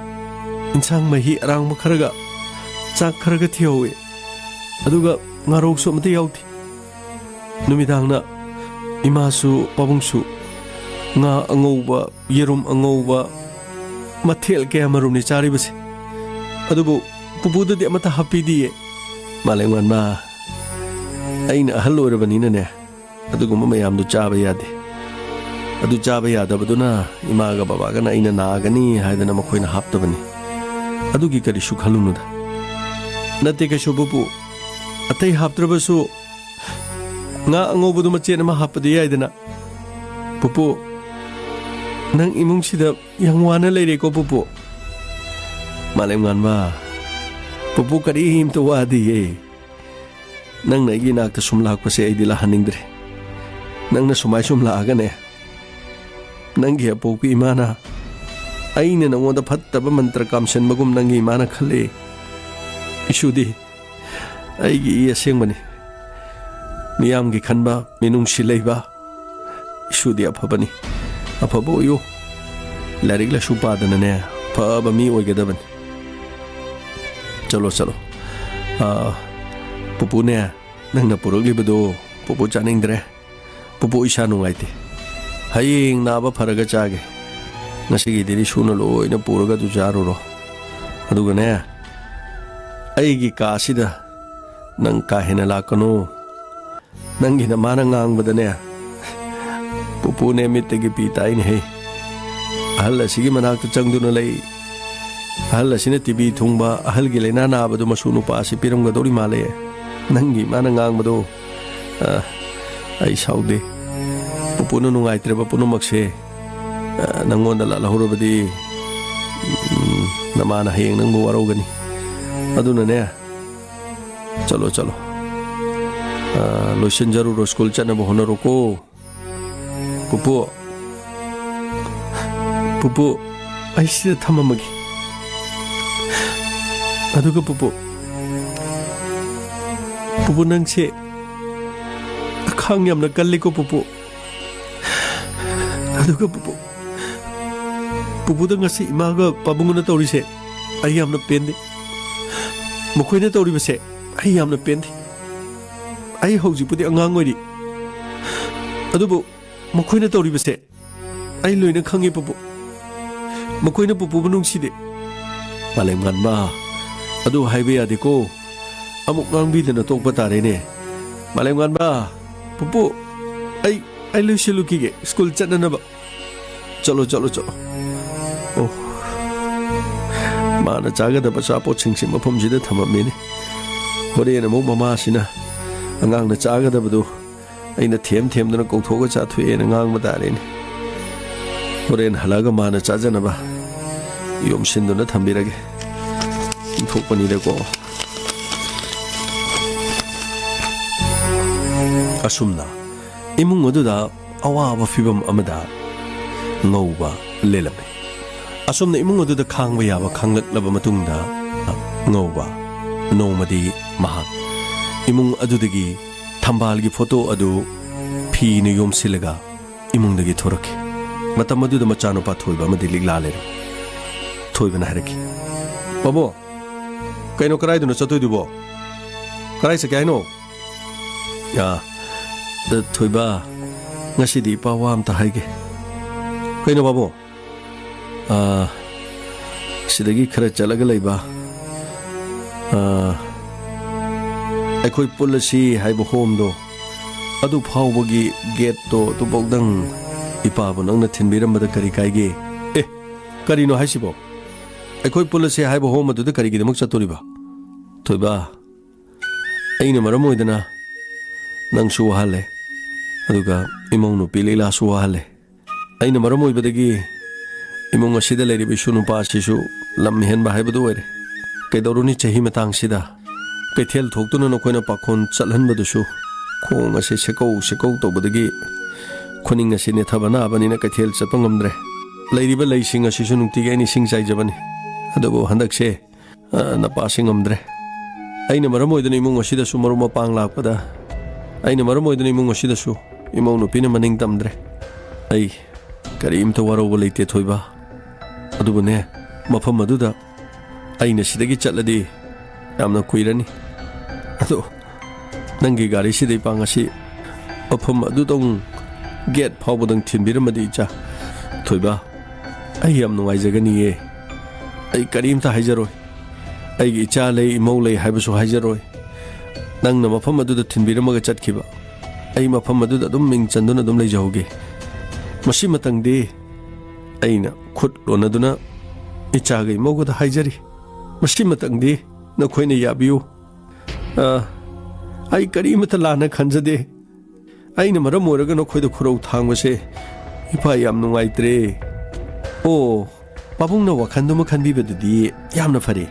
ꯏꯟꯁꯥꯡ ꯃꯍꯤ ꯑꯔꯥꯡꯕ ꯈꯔꯒ, ꯆꯥꯛ ꯈꯔꯒ ꯊꯤꯍꯧꯋꯦ꯫ ꯑꯗꯨꯒ ꯉꯥꯔꯧꯁꯨ ꯑꯃꯠꯇ ꯌꯥꯎꯗꯦ꯫ ꯅꯨꯃꯤꯗꯥꯡꯅ ꯏꯃꯥꯁꯨ ꯄꯥꯕꯨꯡꯁꯨ ꯉꯥ ꯑꯉꯧꯕ, ꯌꯦꯔꯨꯝ ꯑꯉꯧꯕ, ꯃꯊꯦꯜ ꯀꯌꯥ ꯃꯔꯨꯝꯅꯤ ꯆꯥꯔꯤꯕꯁꯦ꯫ ꯑꯗꯨꯕꯨ ꯄꯨꯄꯨꯗꯗꯤ ꯑꯃꯠꯇ ꯍꯥꯞꯄꯤꯗꯤꯌꯦ꯫ ꯃꯥꯂꯦꯝꯉꯥꯟꯕ, ꯑꯩꯅ ꯑꯍꯜ ꯑꯣꯏꯔꯕꯅꯤꯅꯅꯦ, ꯑꯗꯨꯒꯨꯝꯕ ꯃꯌꯥꯝꯗꯨ ꯆꯥꯕ ꯌꯥꯗꯦ꯫ ꯑꯗꯨ ꯆꯥꯕ ꯌꯥꯗꯕꯗꯨꯅ ꯏꯃꯥꯒ ꯕꯕꯥꯒꯅ ꯑꯩꯅ ꯅꯥꯒꯅꯤ ꯍꯥꯏꯗꯅ ꯃꯈꯣꯏꯅ ꯍꯥꯞꯇꯕꯅꯤ꯫ ꯑꯗꯨꯒꯤ ꯀꯔꯤꯁꯨ ꯈꯜꯂꯨꯅꯨꯗ꯫ ꯅꯠꯇꯦ ꯀꯩꯁꯨ ꯄꯨꯄꯨ, ꯑꯇꯩ ꯍꯥꯞꯇ꯭ꯔꯕꯁꯨ ꯉꯥ ꯑꯉꯧꯕꯗꯨ ꯃꯆꯦꯠ ꯑꯃ ꯍꯥꯞꯄꯗꯤ ꯌꯥꯏꯗꯅ꯫ ꯄꯨꯄꯨ, ꯅꯪ ꯏꯃꯨꯡꯁꯤꯗ ꯌꯥꯝ ꯋꯥꯅ ꯂꯩꯔꯦꯀꯣ ꯄꯨꯄꯨ꯫ ꯃꯥꯂꯦꯝꯉꯥꯟꯕ, ꯄꯨꯄꯨ ꯀꯔꯤꯝꯇ ꯋꯥꯗꯤꯌꯦ꯫ ꯅꯪꯅ ꯑꯩꯒꯤ ꯏꯅꯥꯛꯇ ꯁꯨꯝ ꯂꯥꯛꯄꯁꯦ ꯑꯩꯗꯤ ꯂꯥꯛꯍꯟꯅꯤꯡꯗ꯭ꯔꯦ꯫ ꯅꯪꯅ ꯁꯨꯃꯥꯏ ꯁꯨꯝ ꯂꯥꯛꯑꯒꯅꯦ, ꯅꯪꯒꯤ ꯑꯄꯣꯛꯄꯤ ꯏꯃꯥꯅ ꯑꯩꯅ ꯅꯉꯣꯟꯗ ꯐꯠꯇꯕ ꯃꯟꯇ꯭ꯔ ꯀꯥꯝꯁꯤꯟꯕꯒꯨꯝ ꯅꯪꯒꯤ ꯏꯃꯥꯅ ꯈꯜꯂꯦ꯫ ꯏꯁꯨꯗꯤ ꯑꯩꯒꯤ ꯏ ꯑꯁꯦꯡꯕꯅꯤ꯫ ꯃꯤꯌꯥꯝꯒꯤ ꯈꯟꯕ, ꯃꯤꯅꯨꯡꯁꯤ ꯂꯩꯕ, ꯏꯁꯨꯗꯤ ꯑꯐꯕꯅꯤ꯫ ꯑꯐꯕ ꯑꯣꯏꯌꯨ꯫ ꯂꯥꯏꯔꯤꯛ ꯂꯥꯏꯁꯨ ꯄꯥꯗꯅꯅꯦ, ꯑꯐꯕ ꯃꯤ ꯑꯣꯏꯒꯗꯕꯅꯤ꯫ ꯆꯠꯂꯣ, ꯆꯠꯂꯣ꯫ ꯑꯥ, ꯄꯨꯄꯨꯅꯦ, ꯅꯪꯅ ꯄꯨꯔꯛꯂꯤꯕꯗꯣ ꯄꯨꯄꯨ ꯆꯥꯅꯤꯡꯗ꯭ꯔꯦ꯫ ꯄꯨꯄꯨ ꯏꯁꯥ ꯅꯨꯡꯉꯥꯏꯇꯦ꯫ ꯍꯌꯦꯡ ꯅꯥꯕ ꯐꯔꯒ ꯆꯥꯒꯦ꯫ ꯉꯁꯤꯒꯤꯗꯤ ꯏꯁꯨꯅ ꯂꯣꯏꯅ ꯄꯨꯔꯒ ꯑꯗꯨ ꯆꯥꯔꯨꯔꯣ꯫ ꯑꯗꯨꯒꯅꯦ, ꯑꯩꯒꯤ ꯀꯥꯁꯤꯗ ꯅꯪ ꯀꯥ ꯍꯦꯟꯅ ꯂꯥꯛꯀꯅꯨ꯫ ꯅꯪꯒꯤ ꯅꯃꯥꯅ ꯉꯥꯡꯕꯗꯅꯦ, ꯄꯨꯄꯨꯅꯦ ꯃꯤꯠꯇꯒꯤ ꯄꯤ ꯇꯥꯏꯅꯦꯍꯦ꯫ ꯑꯍꯜ ꯑꯁꯤꯒꯤ ꯃꯅꯥꯛꯇ ꯆꯪꯗꯨꯅ ꯂꯩ꯫ ꯑꯍꯜ ꯑꯁꯤꯅ ꯇꯤꯕꯤ ꯊꯨꯡꯕ, ꯑꯍꯜꯒꯤ ꯂꯥꯏꯅꯥ ꯅꯥꯕꯗꯨ ꯃꯁꯨ ꯅꯨꯄꯥ ꯑꯁꯤ ꯄꯤꯔꯝꯒꯗꯧꯔꯤ ꯃꯥꯜꯂꯦ꯫ ꯅꯪꯒꯤ ꯏꯃꯥꯅ ꯉꯥꯡꯕꯗꯣ, ꯑ, ꯑꯩ ꯁꯥꯎꯗꯦ꯫ ꯄꯨꯄꯨꯅ ꯅꯨꯡꯉꯥꯏꯇ꯭ꯔꯕ ꯄꯨꯝꯅꯃꯛꯁꯦ, ꯑ, ꯅꯪꯉꯣꯟꯗ ꯂꯥꯜꯍꯧꯔꯕꯗꯤ, ꯎꯝ, ꯅꯃꯥꯅ ꯍꯌꯦꯡ ꯅꯪꯕꯨ ꯋꯥꯔꯧꯒꯅꯤ꯫ ꯑꯗꯨꯅꯅꯦ, ꯆꯠꯂꯣ, ꯆꯠꯂꯣ꯫ ꯑ, ꯂꯣꯏꯁꯤꯟꯖꯔꯨꯔꯣ, ꯁ꯭ꯀꯨꯜ ꯆꯠꯅꯕ ꯍꯣꯠꯅꯔꯣꯀꯣ꯫ ꯄꯨꯄꯨ, ꯄꯨꯄꯨ, ꯑꯩ ꯁꯤꯗ ꯊꯝꯃꯝꯃꯒꯦ꯫ ꯑꯗꯨꯒ ꯄꯨꯄꯨ, ꯄꯨꯄꯨ, ꯅꯪꯁꯦ ꯑꯈꯥꯡ ꯌꯥꯝꯅ ꯀꯜꯂꯤꯀꯣ ꯄꯨꯄꯨ꯫ ꯑꯗꯨꯒ ꯄꯨꯄꯨ, ꯄꯨꯄꯨꯗ ꯉꯁꯤ ꯏꯃꯥꯒ ꯄꯥꯕꯨꯡꯒꯅ ꯇꯧꯔꯤꯁꯦ ꯑꯩ ꯌꯥꯝꯅ ꯄꯦꯟꯗꯦ꯫ ꯃꯈꯣꯏꯅ ꯇꯧꯔꯤꯕꯁꯦ ꯑꯩ ꯌꯥꯝꯅ ꯄꯦꯟꯗꯦ꯫ ꯑꯩ ꯍꯧꯖꯤꯛꯄꯨꯗꯤ ꯑꯉꯥꯡ ꯑꯣꯏꯔꯤ, ꯑꯗꯨꯕꯨ ꯃꯈꯣꯏꯅ ꯇꯧꯔꯤꯕꯁꯦ ꯑꯩ ꯂꯣꯏꯅ ꯈꯪꯉꯤ ꯄꯨꯄꯨ꯫ ꯃꯈꯣꯏꯅ ꯄꯨꯄꯨꯕꯨ ꯅꯨꯡꯁꯤꯗꯦ꯫ ꯃꯥꯂꯦꯝꯉꯥꯟꯕ, ꯑꯗꯨ ꯍꯥꯏꯕ ꯌꯥꯗꯦꯀꯣ꯫ ꯑꯃꯨꯛ ꯉꯥꯡꯕꯤꯗꯅ ꯇꯣꯛꯄ ꯇꯥꯔꯦꯅꯦ꯫ ꯃꯥꯂꯦꯝꯉꯥꯟꯕ, ꯄꯨꯄꯨ, ꯑꯩ, ꯑꯩ ꯂꯣꯏꯁꯤꯜꯂꯨꯈꯤꯒꯦ ꯁ꯭ꯀꯨꯜ ꯆꯠꯅꯅꯕ꯫ ꯆꯠꯂꯣ, ꯆꯠꯂꯣ, ꯆꯠꯂꯣ꯫ ꯑꯣ, ꯃꯥꯅ ꯆꯥꯒꯗꯕ ꯑꯆꯥꯄꯣꯠꯁꯤꯡꯁꯤ ꯃꯐꯝꯁꯤꯗ ꯊꯝꯃꯝꯃꯤꯅꯤ꯫ ꯍꯣꯔꯦꯟ ꯑꯃꯨꯛ ꯃꯃꯥꯁꯤꯅ ꯑꯉꯥꯡꯅ ꯆꯥꯒꯗꯕꯗꯨ ꯑꯩꯅ ꯊꯦꯝ ꯊꯦꯝꯗꯅ ꯀꯧꯊꯣꯛꯑꯒ ꯆꯥꯊꯣꯛꯑꯦꯅ ꯉꯥꯡꯕ ꯇꯥꯔꯦꯅꯦ꯫ ꯍꯣꯔꯦꯟ ꯍꯜꯂꯛꯑꯒ ꯃꯥꯅ ꯆꯥꯖꯅꯕ ꯌꯣꯝꯁꯤꯟꯗꯨꯅ ꯊꯝꯕꯤꯔꯒꯦ꯫ ꯏꯟꯊꯣꯛꯄꯅꯤꯗꯀꯣ꯫ ꯑꯁꯨꯝꯅ ꯏꯃꯨꯡ ꯑꯗꯨꯗ ꯑꯋꯥꯕ ꯐꯤꯚꯝ ꯑꯃꯗ ꯉꯧꯕ ꯂꯦꯜꯂꯝꯃꯤ꯫ ꯑꯁꯨꯝꯅ ꯏꯃꯨꯡ ꯑꯗꯨꯗ ꯈꯥꯡꯕ ꯌꯥꯕ ꯈꯥꯡꯂꯛꯂꯕ ꯃꯇꯨꯡꯗ, ꯉꯧꯕ ꯅꯣꯡꯃꯗꯤ ꯃꯍꯥꯛ ꯏꯃꯨꯡ ꯑꯗꯨꯗꯒꯤ ꯊꯝꯕꯥꯜꯒꯤ ꯐꯣꯇꯣ ꯑꯗꯨ ꯐꯤꯅ ꯌꯣꯝꯁꯤꯜꯂꯒ ꯏꯃꯨꯡꯗꯒꯤ ꯊꯣꯔꯛꯈꯤ꯫ ꯃꯇꯝ ꯑꯗꯨꯗ ꯃꯆꯥꯅꯨꯄꯥ ꯊꯣꯏꯕ ꯑꯃꯗꯤ ꯂꯤꯛꯂꯥ ꯂꯩꯔꯝꯃꯤ꯫ ꯊꯣꯏꯕꯅ ꯍꯥꯏꯔꯛꯈꯤ, "ꯄꯥꯕꯨꯡ, ꯀꯩꯅꯣ, ꯀꯗꯥꯏꯗꯅꯣ ꯆꯠꯇꯣꯏꯗꯨꯕꯣ? ꯀꯗꯥꯏ ꯆꯠꯀꯦ ꯍꯥꯏꯅꯣ?" "ꯑꯥ, ꯑ, ꯊꯣꯏꯕ, ꯉꯁꯤꯗꯤ ꯏꯄꯥ ꯋꯥ ꯑꯝꯇ ꯍꯥꯏꯒꯦ꯫" "ꯀꯩꯅꯣ ꯄꯥꯕꯨꯡ?" "ꯑꯥ, ꯁꯤꯗꯒꯤ ꯈꯔ ꯆꯠꯂꯒ ꯂꯩꯕ, ꯑ, ꯑꯩꯈꯣꯏ ꯄꯨꯜꯂꯁꯤ ꯍꯥꯏꯕ ꯍꯣꯝꯗꯣ, ꯑꯗꯨ ꯐꯥꯎꯕꯒꯤ ꯒꯦꯠꯇꯣ ꯑꯗꯨꯐꯥꯎꯗꯪ ꯏꯄꯥꯕꯨ ꯅꯪꯅ ꯊꯤꯟꯕꯤꯔꯝꯕꯗ ꯀꯔꯤ ꯀꯥꯏꯒꯦ? ꯑꯦ, ꯀꯔꯤꯅꯣ ꯍꯥꯏꯁꯤꯕꯣ? ꯑꯩꯈꯣꯏ ꯄꯨꯜꯂꯁꯤ ꯍꯥꯏꯕ ꯍꯣꯝ ꯑꯗꯨꯗ ꯀꯔꯤꯒꯤꯗꯃꯛ ꯆꯠꯇꯣꯔꯤꯕ? ꯊꯣꯏꯕ, ꯑꯩꯅ ꯃꯔꯝ ꯑꯣꯏꯗꯅ ꯅꯪꯁꯨ ꯋꯥꯍꯜꯂꯦ, ꯑꯗꯨꯒ ꯏꯃꯧ ꯅꯨꯄꯤ ꯂꯤꯂꯥꯁꯨ ꯋꯥꯍꯜꯂꯦ꯫ ꯑꯩꯅ ꯃꯔꯝ ꯑꯣꯏꯕꯗꯒꯤ ꯏꯃꯨꯡ ꯑꯁꯤꯗ ꯂꯩꯔꯤꯕ ꯏꯁꯨ ꯅꯨꯄꯥ ꯑꯁꯤꯁꯨ ꯂꯝ ꯍꯦꯟꯕ ꯍꯥꯏꯕꯗꯨ ꯑꯣꯏꯔꯦ꯫ ꯀꯩꯗꯧꯔꯨꯅꯤ, ꯆꯍꯤ ꯃꯇꯥꯡꯁꯤꯗ ꯀꯩꯊꯦꯜ ꯊꯣꯛꯇꯨꯅ ꯅꯈꯣꯏꯅ ꯄꯥꯈꯣꯟ ꯆꯠꯍꯟꯕꯗꯨꯁꯨ ꯈꯣꯡ ꯑꯁꯦ ꯁꯦꯀꯧ ꯁꯦꯀꯧ ꯇꯧꯕꯗꯒꯤ ꯈꯨꯅꯤꯡ ꯑꯁꯤ ꯅꯦꯠꯊꯕ ꯅꯥꯕꯅꯤꯅ ꯀꯩꯊꯦꯜ ꯆꯠꯄ ꯉꯝꯗ꯭ꯔꯦ꯫ ꯂꯩꯔꯤꯕ ꯂꯩꯁꯤꯡ ꯑꯁꯤꯁꯨ ꯅꯨꯡꯇꯤꯒꯤ ꯑꯩꯅ ꯏꯁꯤꯡ ꯆꯥꯏꯖꯕꯅꯤ꯫ ꯑꯗꯨꯕꯨ ꯍꯟꯗꯛꯁꯦ, ꯑ, ꯅꯄꯥꯁꯤ ꯉꯝꯗ꯭ꯔꯦ꯫ ꯑꯩꯅ ꯃꯔꯝ ꯑꯣꯏꯗꯨꯅ ꯏꯃꯨꯡ ꯑꯁꯤꯗꯁꯨ ꯃꯔꯨꯞ ꯃꯄꯥꯡ ꯂꯥꯛꯄꯗ, ꯑꯩꯅ ꯃꯔꯝ ꯑꯣꯏꯗꯨꯅ ꯏꯃꯨꯡ ꯑꯁꯤꯗꯁꯨ ꯏꯃꯧ ꯅꯨꯄꯤꯅ ꯃꯅꯤꯡ ꯇꯝꯗ꯭ꯔꯦ꯫ ꯑꯩ ꯀꯔꯤꯝꯇ ꯋꯥꯔꯧꯕ ꯂꯩꯇꯦ, ꯊꯣꯏꯕ꯫ ꯑꯗꯨꯕꯨꯅꯦ, ꯃꯐꯝ ꯑꯗꯨꯗ ꯑꯩꯅ ꯁꯤꯗꯒꯤ ꯆꯠꯂꯗꯤ ꯌꯥꯝꯅ ꯀꯨꯏꯔꯅꯤ꯫ ꯑꯗꯣ ꯅꯪꯒꯤ ꯒꯥꯔꯤꯁꯤꯗ ꯏꯄꯥ ꯉꯁꯤ ꯃꯐꯝ ꯑꯗꯨꯗꯪ ꯒꯦꯠ ꯐꯥꯎꯕꯗꯪ ꯊꯤꯟꯕꯤꯔꯝꯃꯗꯤ, ꯏꯆꯥ꯫ ꯊꯣꯏꯕ, ꯑꯩ ꯌꯥꯝ ꯅꯨꯡꯉꯥꯏꯖꯒꯅꯤꯌꯦ꯫ ꯑꯩ ꯀꯔꯤꯝꯇ ꯍꯥꯏꯖꯔꯣꯏ꯫ ꯑꯩꯒꯤ ꯏꯆꯥ ꯂꯩ, ꯏꯃꯧ ꯂꯩ ꯍꯥꯏꯕꯁꯨ ꯍꯥꯏꯖꯔꯣꯏ꯫ ꯅꯪꯅ ꯃꯐꯝ ꯑꯗꯨꯗ ꯊꯤꯟꯕꯤꯔꯝꯃꯒ ꯆꯠꯈꯤꯕ, ꯑꯩ ꯃꯐꯝ ꯑꯗꯨꯗ ꯑꯗꯨꯝ ꯃꯤꯡ ꯆꯟꯗꯨꯅ ꯑꯗꯨꯝ ꯂꯩꯖꯍꯧꯒꯦ꯫ ꯃꯁꯤꯃꯇꯪꯗꯤ ꯑꯩꯅ ꯈꯨꯠ ꯂꯣꯟꯅꯗꯨꯅ ꯏꯆꯥꯒ ꯏꯃꯧꯒꯗ ꯍꯥꯏꯖꯔꯤ꯫ ꯃꯁꯤꯃꯇꯪꯗꯤ ꯅꯈꯣꯏꯅ ꯌꯥꯕꯤꯌꯨ꯫ ꯑ, ꯑꯩ ꯀꯔꯤꯃꯠꯇ ꯂꯥꯟꯅ ꯈꯟꯖꯗꯦ꯫ ꯑꯩꯅ ꯃꯔꯝ ꯑꯣꯏꯔꯒ ꯅꯈꯣꯏꯗ ꯈꯨꯔꯧ ꯊꯥꯡꯕꯁꯦ ꯏꯄꯥ ꯌꯥꯝ ꯅꯨꯡꯉꯥꯏꯇ꯭ꯔꯦ꯫ ꯑꯣ, ꯄꯥꯕꯨꯡꯅ ꯋꯥꯈꯜꯗꯨꯃ ꯈꯟꯕꯤꯕꯗꯨꯗꯤ ꯌꯥꯝꯅ ꯐꯔꯦ꯫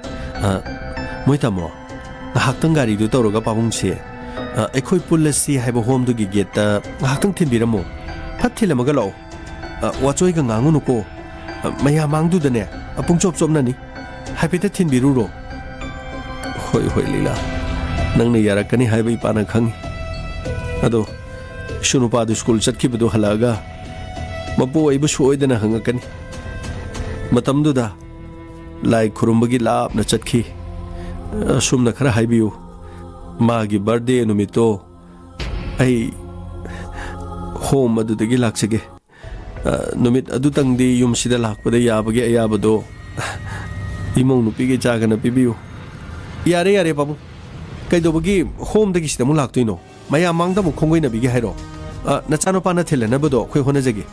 ꯑ, ꯃꯣꯏ ꯇꯥꯃꯣ, ꯉꯥꯏꯍꯥꯛꯇꯪ ꯒꯥꯔꯤꯗꯨ ꯇꯧꯔꯒ ꯄꯥꯕꯨꯡꯁꯦ, ꯑ, ꯑꯩꯈꯣꯏ ꯄꯨꯜꯂꯁꯤ ꯍꯥꯏꯕ ꯍꯣꯝꯗꯨꯒꯤ ꯒꯦꯠꯇ ꯉꯥꯏꯍꯥꯛꯇꯪ ꯊꯤꯟꯕꯤꯔꯝꯃꯣ꯫ ꯐꯠ ꯊꯤꯜꯂꯝꯃꯒ ꯂꯥꯛꯑꯣ꯫ ꯑ, ꯋꯥꯆꯣꯏꯒ ꯉꯥꯡꯉꯨꯅꯨꯀꯣ꯫ ꯑ, ꯃꯌꯥꯝ ꯃꯥꯡꯗꯨꯗꯅꯦ, ꯑ, ꯄꯨꯡꯆꯣꯞ ꯆꯣꯞꯅꯅꯤ꯫ ꯍꯥꯏꯐꯦꯠꯇ ꯊꯤꯟꯕꯤꯔꯨꯔꯣ꯫ ꯍꯣꯏ, ꯍꯣꯏ, ꯂꯤꯂꯥ꯫ ꯅꯪꯅ ꯌꯥꯔꯛꯀꯅꯤ ꯍꯥꯏꯕ ꯏꯄꯥꯅ ꯈꯪꯉꯤ꯫ ꯑꯗꯣ ꯏꯁꯨ ꯅꯨꯄꯥꯗꯨ ꯁ꯭ꯀꯨꯜ ꯆꯠꯈꯤꯕꯗꯨ ꯍꯜꯂꯛꯑꯒ ꯃꯄꯨ ꯑꯣꯏꯕ ꯁꯣꯏꯗꯅ ꯍꯪꯉꯛꯀꯅꯤ꯫ ꯃꯇꯝꯗꯨꯗ ꯂꯥꯏ ꯈꯨꯔꯨꯝꯕꯒꯤ ꯂꯥꯞꯅ ꯆꯠꯈꯤ꯫ ꯑꯁꯨꯝꯅ ꯈꯔ ꯍꯥꯏꯕꯤꯌꯨ, ꯃꯥꯒꯤ ꯕꯥꯔꯗꯦ ꯅꯨꯃꯤꯠꯇꯣ ꯑꯩ ꯍꯣꯝ ꯑꯗꯨꯗꯒꯤ ꯂꯥꯛꯆꯒꯦ꯫ ꯑ, ꯅꯨꯃꯤꯠ ꯑꯗꯨꯇꯪꯗꯤ ꯌꯨꯝꯁꯤꯗ ꯂꯥꯛꯄꯗ ꯌꯥꯕꯒꯤ ꯑꯌꯥꯕꯗꯣ ꯏꯃꯧ ꯅꯨꯄꯤꯒꯤ ꯆꯥ ꯈꯔ ꯄꯤꯕꯤꯌꯨ꯫ ꯌꯥꯔꯦ, ꯌꯥꯔꯦ, ꯄꯥꯕꯨꯡ꯫ ꯀꯩꯗꯧꯕꯒꯤ ꯍꯣꯝꯗꯒꯤ ꯁꯤꯗ ꯑꯃꯨꯛ ꯂꯥꯛꯇꯣꯏꯅꯣ? ꯃꯌꯥꯝ ꯃꯥꯡꯗ ꯑꯃꯨꯛ ꯈꯣꯡꯒꯣꯏꯅꯕꯤꯒꯦ ꯍꯥꯏꯔꯣ? ꯑ, ꯅꯆꯥꯅꯨꯄꯥꯅ ꯊꯤꯜꯂꯅꯕꯗꯣ ꯑꯩꯈꯣꯏ ꯍꯣꯠꯅꯖꯒꯦ꯫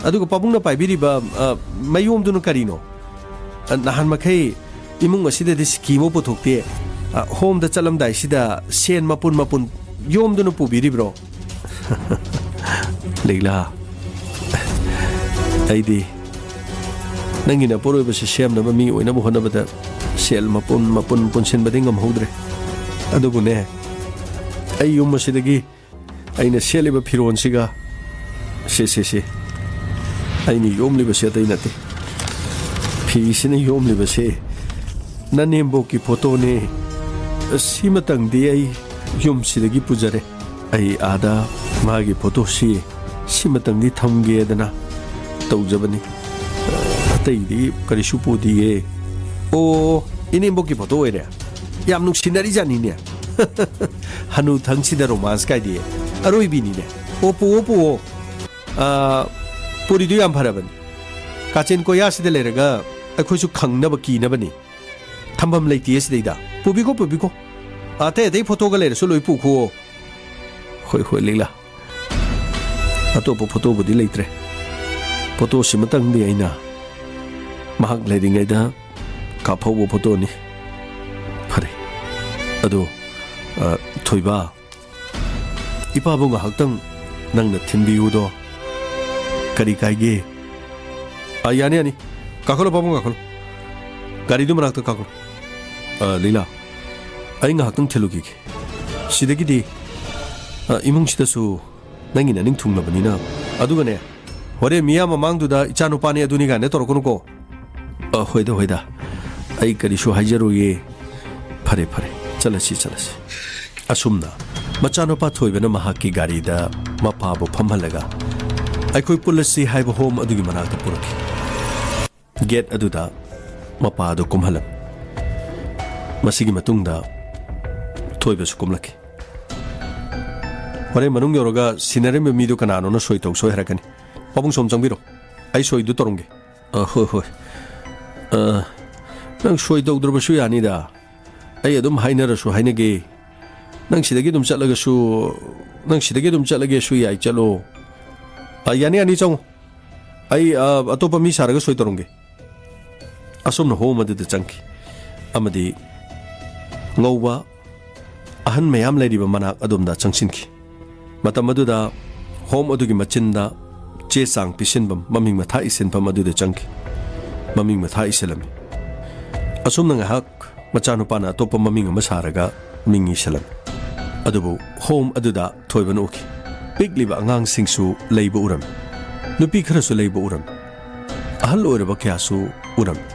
ꯑꯗꯨꯒ ꯄꯥꯕꯨꯡꯅ ꯄꯥꯏꯕꯤꯔꯤꯕ, ꯑ, ꯃꯌꯣꯝꯗꯨꯅ ꯀꯔꯤꯅꯣ? ꯑ, ꯅꯍꯥꯟ ꯃꯈꯩ ꯏꯃꯨꯡ ꯑꯁꯤꯗꯗꯤ ꯁꯤꯀꯤ ꯑꯃ ꯄꯨꯊꯣꯛꯇꯦ꯫ ꯑ, ꯍꯣꯝꯗ ꯆꯠꯂꯝꯗꯥꯏꯁꯤꯗ ꯁꯦꯟ ꯃꯄꯨꯟ ꯃꯄꯨꯟ ꯌꯣꯝꯗꯨꯅ ꯄꯨꯕꯤꯔꯤꯕ꯭ꯔꯣ? ꯂꯤꯛꯂꯥ, ꯑꯩꯗꯤ ꯅꯪꯒꯤ ꯅꯄꯣꯔꯣꯏꯕꯁꯦ ꯁꯦꯝꯅꯕ ꯃꯤ ꯑꯣꯏꯅꯕ ꯍꯣꯠꯅꯕꯗ ꯁꯦꯜ ꯃꯄꯨꯟ ꯃꯄꯨꯟ ꯄꯨꯟꯁꯤꯟꯕꯗꯤ ꯉꯝꯍꯧꯗ꯭ꯔꯦ꯫ ꯑꯗꯨꯕꯨꯅꯦ, ꯑꯩ ꯌꯨꯝ ꯑꯁꯤꯗꯒꯤ ꯑꯩꯅ ꯁꯦꯠꯂꯤꯕ ꯐꯤꯔꯣꯟꯁꯤꯒ, ꯁꯦ, ꯁꯦ, ꯁꯦ, ꯑꯩꯅ ꯌꯣꯝꯂꯤꯕꯁꯤ ꯑꯇꯩ ꯅꯠꯇꯦ꯫ ꯐꯤꯁꯤꯅ ꯌꯣꯝꯂꯤꯕꯁꯤ ꯅꯅꯦꯝꯕꯣꯛꯀꯤ ꯐꯣꯇꯣꯅꯦ꯫ ꯁꯤꯃꯇꯪꯗꯤ ꯑꯩ ꯌꯨꯝꯁꯤꯗꯒꯤ ꯄꯨꯖꯔꯦ꯫ ꯑꯩ ꯑꯥꯗ ꯃꯥꯒꯤ ꯐꯣꯇꯣꯁꯤ ꯁꯤꯃꯇꯪꯗꯤ ꯊꯝꯒꯦꯗꯅ ꯇꯧꯖꯕꯅꯤ꯫ ꯑꯇꯩꯗꯤ ꯀꯔꯤꯁꯨ ꯄꯨꯗꯤꯌꯦ꯫ ꯑꯣ, ꯏꯅꯦꯝꯕꯣꯛꯀꯤ ꯐꯣꯇꯣ ꯑꯣꯏꯔꯦ꯫ ꯌꯥꯝ ꯅꯨꯡꯁꯤꯅꯔꯤꯖꯥꯠꯅꯤꯅꯦ꯫ ꯍꯅꯨ ꯊꯪꯁꯤꯗ ꯔꯣꯃꯥꯟꯁ ꯀꯥꯏꯗꯤ ꯑꯔꯣꯏꯕꯤꯅꯤꯅꯦ꯫ ꯑꯣ, ꯄꯨꯑꯣ, ꯄꯨꯑꯣ꯫ ꯑꯥ, ꯄꯨꯔꯤꯗꯨ ꯌꯥꯝ ꯐꯔꯕꯅꯤ꯫ ꯀꯥꯆꯤꯟ ꯀꯣꯌꯥꯁꯤꯗ ꯂꯩꯔꯒ ꯑꯩꯈꯣꯏꯁꯨ ꯈꯪꯅꯕ ꯀꯤꯅꯕꯅꯤ꯫ ꯊꯝꯐꯝ ꯂꯩꯇꯦ ꯁꯤꯗꯩꯗ꯫ ꯄꯨꯕꯤꯈꯣ, ꯄꯨꯕꯤꯈꯣ꯫ ꯑꯇꯩ ꯑꯇꯩ ꯐꯣꯇꯣꯒ ꯂꯩꯔꯁꯨ ꯂꯣꯏ ꯄꯨꯈꯣ꯫ ꯍꯣꯏ, ꯍꯣꯏ, ꯂꯤꯛꯂꯥ꯫ ꯑꯇꯣꯞꯄ ꯐꯣꯇꯣꯕꯨꯗꯤ ꯂꯩꯇ꯭ꯔꯦ꯫ ꯐꯣꯇꯣꯁꯤꯃꯇꯪꯗꯤ ꯑꯩꯅ ꯃꯍꯥꯛ ꯂꯩꯔꯤꯉꯩꯗ ꯀꯥꯞꯍꯧꯕ ꯐꯣꯇꯣꯅꯤ꯫ ꯐꯔꯦ꯫ ꯑꯗꯣ, ꯑ, ꯊꯣꯏꯕ, ꯏꯄꯥꯕꯨ ꯉꯥꯏꯍꯥꯛꯇꯪ ꯅꯪꯅ ꯊꯤꯟꯕꯤꯌꯨꯗꯣ꯫ ꯀꯔꯤ ꯀꯥꯏꯒꯦ? ꯑ, ꯌꯥꯅꯤ, ꯌꯥꯅꯤ꯫ ꯀꯥꯈꯠꯂꯣ, ꯄꯥꯕꯨꯡ, ꯀꯥꯈꯠꯂꯣ꯫ ꯒꯥꯔꯤꯗꯨ ꯃꯅꯥꯛꯇ ꯀꯥꯈꯠꯂꯣ꯫ ꯑ, ꯂꯤꯂꯥ, ꯑꯩ ꯉꯥꯏꯍꯥꯛꯇꯪ ꯊꯤꯜꯂꯨꯈꯤꯒꯦ꯫ ꯁꯤꯗꯒꯤꯗꯤ, ꯑ, ꯏꯃꯨꯡꯁꯤꯗꯁꯨ ꯅꯪꯒꯤ ꯅꯅꯤꯡ ꯊꯨꯡꯂꯕꯅꯤꯅ꯫ ꯑꯗꯨꯒꯅꯦ, ꯍꯣꯔꯦꯟ ꯃꯤꯌꯥꯝ ꯃꯃꯥꯡꯗꯨꯗ "ꯏꯆꯥꯅꯨꯄꯥꯅꯦ, ꯑꯗꯨꯅꯤ" ꯀꯥꯏꯅ ꯇꯧꯔꯛꯀꯅꯨꯀꯣ꯫ ꯑ, ꯍꯣꯏꯗ, ꯍꯣꯏꯗ꯫ ꯑꯩ ꯀꯔꯤꯁꯨ ꯍꯥꯏꯖꯔꯣꯏꯌꯦ꯫ ꯐꯔꯦ, ꯐꯔꯦ꯫ ꯆꯠꯂꯁꯤ, ꯆꯠꯂꯁꯤ꯫ ꯑꯁꯨꯝꯅ ꯃꯆꯥꯅꯨꯄꯥ ꯊꯣꯏꯕꯅ ꯃꯍꯥꯛꯀꯤ ꯒꯥꯔꯤꯗ ꯃꯄꯥꯕꯨ ꯐꯝꯍꯜꯂꯒ "ꯑꯩꯈꯣꯏ ꯄꯨꯜꯂꯁꯤ" ꯍꯥꯏꯕ ꯍꯣꯝ ꯑꯗꯨꯒꯤ ꯃꯅꯥꯛꯇ ꯄꯨꯔꯛꯈꯤ꯫ ꯒꯦꯠ ꯑꯗꯨꯗ ꯃꯄꯥ ꯑꯗꯨ ꯀꯨꯝꯍꯜꯂꯝꯃꯤ꯫ ꯃꯁꯤꯒꯤ ꯃꯇꯨꯡꯗ ꯊꯣꯏꯕꯁꯨ ꯀꯨꯝꯂꯛꯈꯤ꯫ "ꯍꯣꯔꯦꯟ ꯃꯅꯨꯡ ꯌꯧꯔꯒ ꯁꯤꯟꯅꯔꯝꯕ ꯃꯤꯗꯨ ꯀꯅꯥꯅꯣꯅ ꯁꯣꯏ ꯇꯧ ꯁꯣꯏ ꯍꯥꯏꯔꯛꯀꯅꯤ꯫ ꯄꯥꯕꯨꯡ, ꯁꯣꯝ ꯆꯪꯕꯤꯔꯣ꯫ ꯑꯩ ꯁꯣꯏꯗꯨ ꯇꯧꯔꯝꯒꯦ꯫" "ꯑ, ꯍꯣꯏ, ꯍꯣꯏ꯫ ꯑ, ꯅꯪ ꯁꯣꯏ ꯇꯧꯗ꯭ꯔꯕꯁꯨ ꯌꯥꯅꯤꯗ꯫ ꯑꯩ ꯑꯗꯨꯝ ꯍꯥꯏꯅꯔꯁꯨ ꯍꯥꯏꯅꯒꯦ꯫ ꯅꯪ ꯁꯤꯗꯒꯤ ꯑꯗꯨꯝ ꯆꯠꯂꯒꯁꯨ, ꯅꯪ ꯁꯤꯗꯒꯤ ꯑꯗꯨꯝ ꯆꯠꯂꯒꯦꯁꯨ ꯌꯥꯏ, ꯆꯠꯂꯣ꯫ ꯑ, ꯌꯥꯅꯤ, ꯌꯥꯅꯤ, ꯆꯪꯉꯣ꯫ ꯑꯩ, ꯑ, ꯑꯇꯣꯞꯄ ꯃꯤ ꯁꯥꯔꯒ ꯁꯣꯏ ꯇꯧꯔꯝꯒꯦ꯫ ꯑꯁꯣꯝꯅ ꯍꯣꯝ ꯑꯗꯨꯗ ꯆꯪꯈꯤ ꯑꯃꯗꯤ ꯉꯧꯕ ꯑꯍꯟ ꯃꯌꯥꯝ ꯂꯩꯔꯤꯕ ꯃꯅꯥꯛ ꯑꯗꯣꯝꯗ ꯆꯪꯁꯤꯟꯈꯤ꯫ ꯃꯇꯝ ꯑꯗꯨꯗ ꯍꯣꯝ ꯑꯗꯨꯒꯤ ꯃꯆꯤꯟꯗ ꯆꯦ ꯆꯥꯡ ꯄꯤꯁꯤꯟꯐꯝ, ꯃꯃꯤꯡ ꯃꯊꯥ ꯏꯁꯤꯟꯐꯝ ꯑꯗꯨꯗ ꯆꯪꯈꯤ꯫ ꯃꯃꯤꯡ ꯃꯊꯥ ꯏꯁꯤꯜꯂꯝꯃꯤ꯫ ꯑꯁꯨꯝꯅ ꯉꯥꯏꯍꯥꯛ ꯃꯆꯥꯅꯨꯄꯥꯅ ꯑꯇꯣꯞꯄ ꯃꯃꯤꯡ ꯑꯃ ꯁꯥꯔꯒ ꯃꯤꯡ ꯏꯁꯤꯜꯂꯝꯃꯤ꯫ ꯑꯗꯨꯕꯨ ꯍꯣꯝ ꯑꯗꯨꯗ ꯊꯣꯏꯕꯅ ꯎꯈꯤ꯫ ꯄꯤꯛꯂꯤꯕ ꯑꯉꯥꯡꯁꯤꯡꯁꯨ ꯂꯩꯕ ꯎꯔꯝꯃꯤ꯫ ꯅꯨꯄꯤ ꯈꯔꯁꯨ ꯂꯩꯕ ꯎꯔꯝꯃꯤ꯫ ꯑꯍꯜ ꯑꯣꯏꯔꯕ ꯀꯌꯥꯁꯨ ꯎꯔꯝꯃꯤ꯫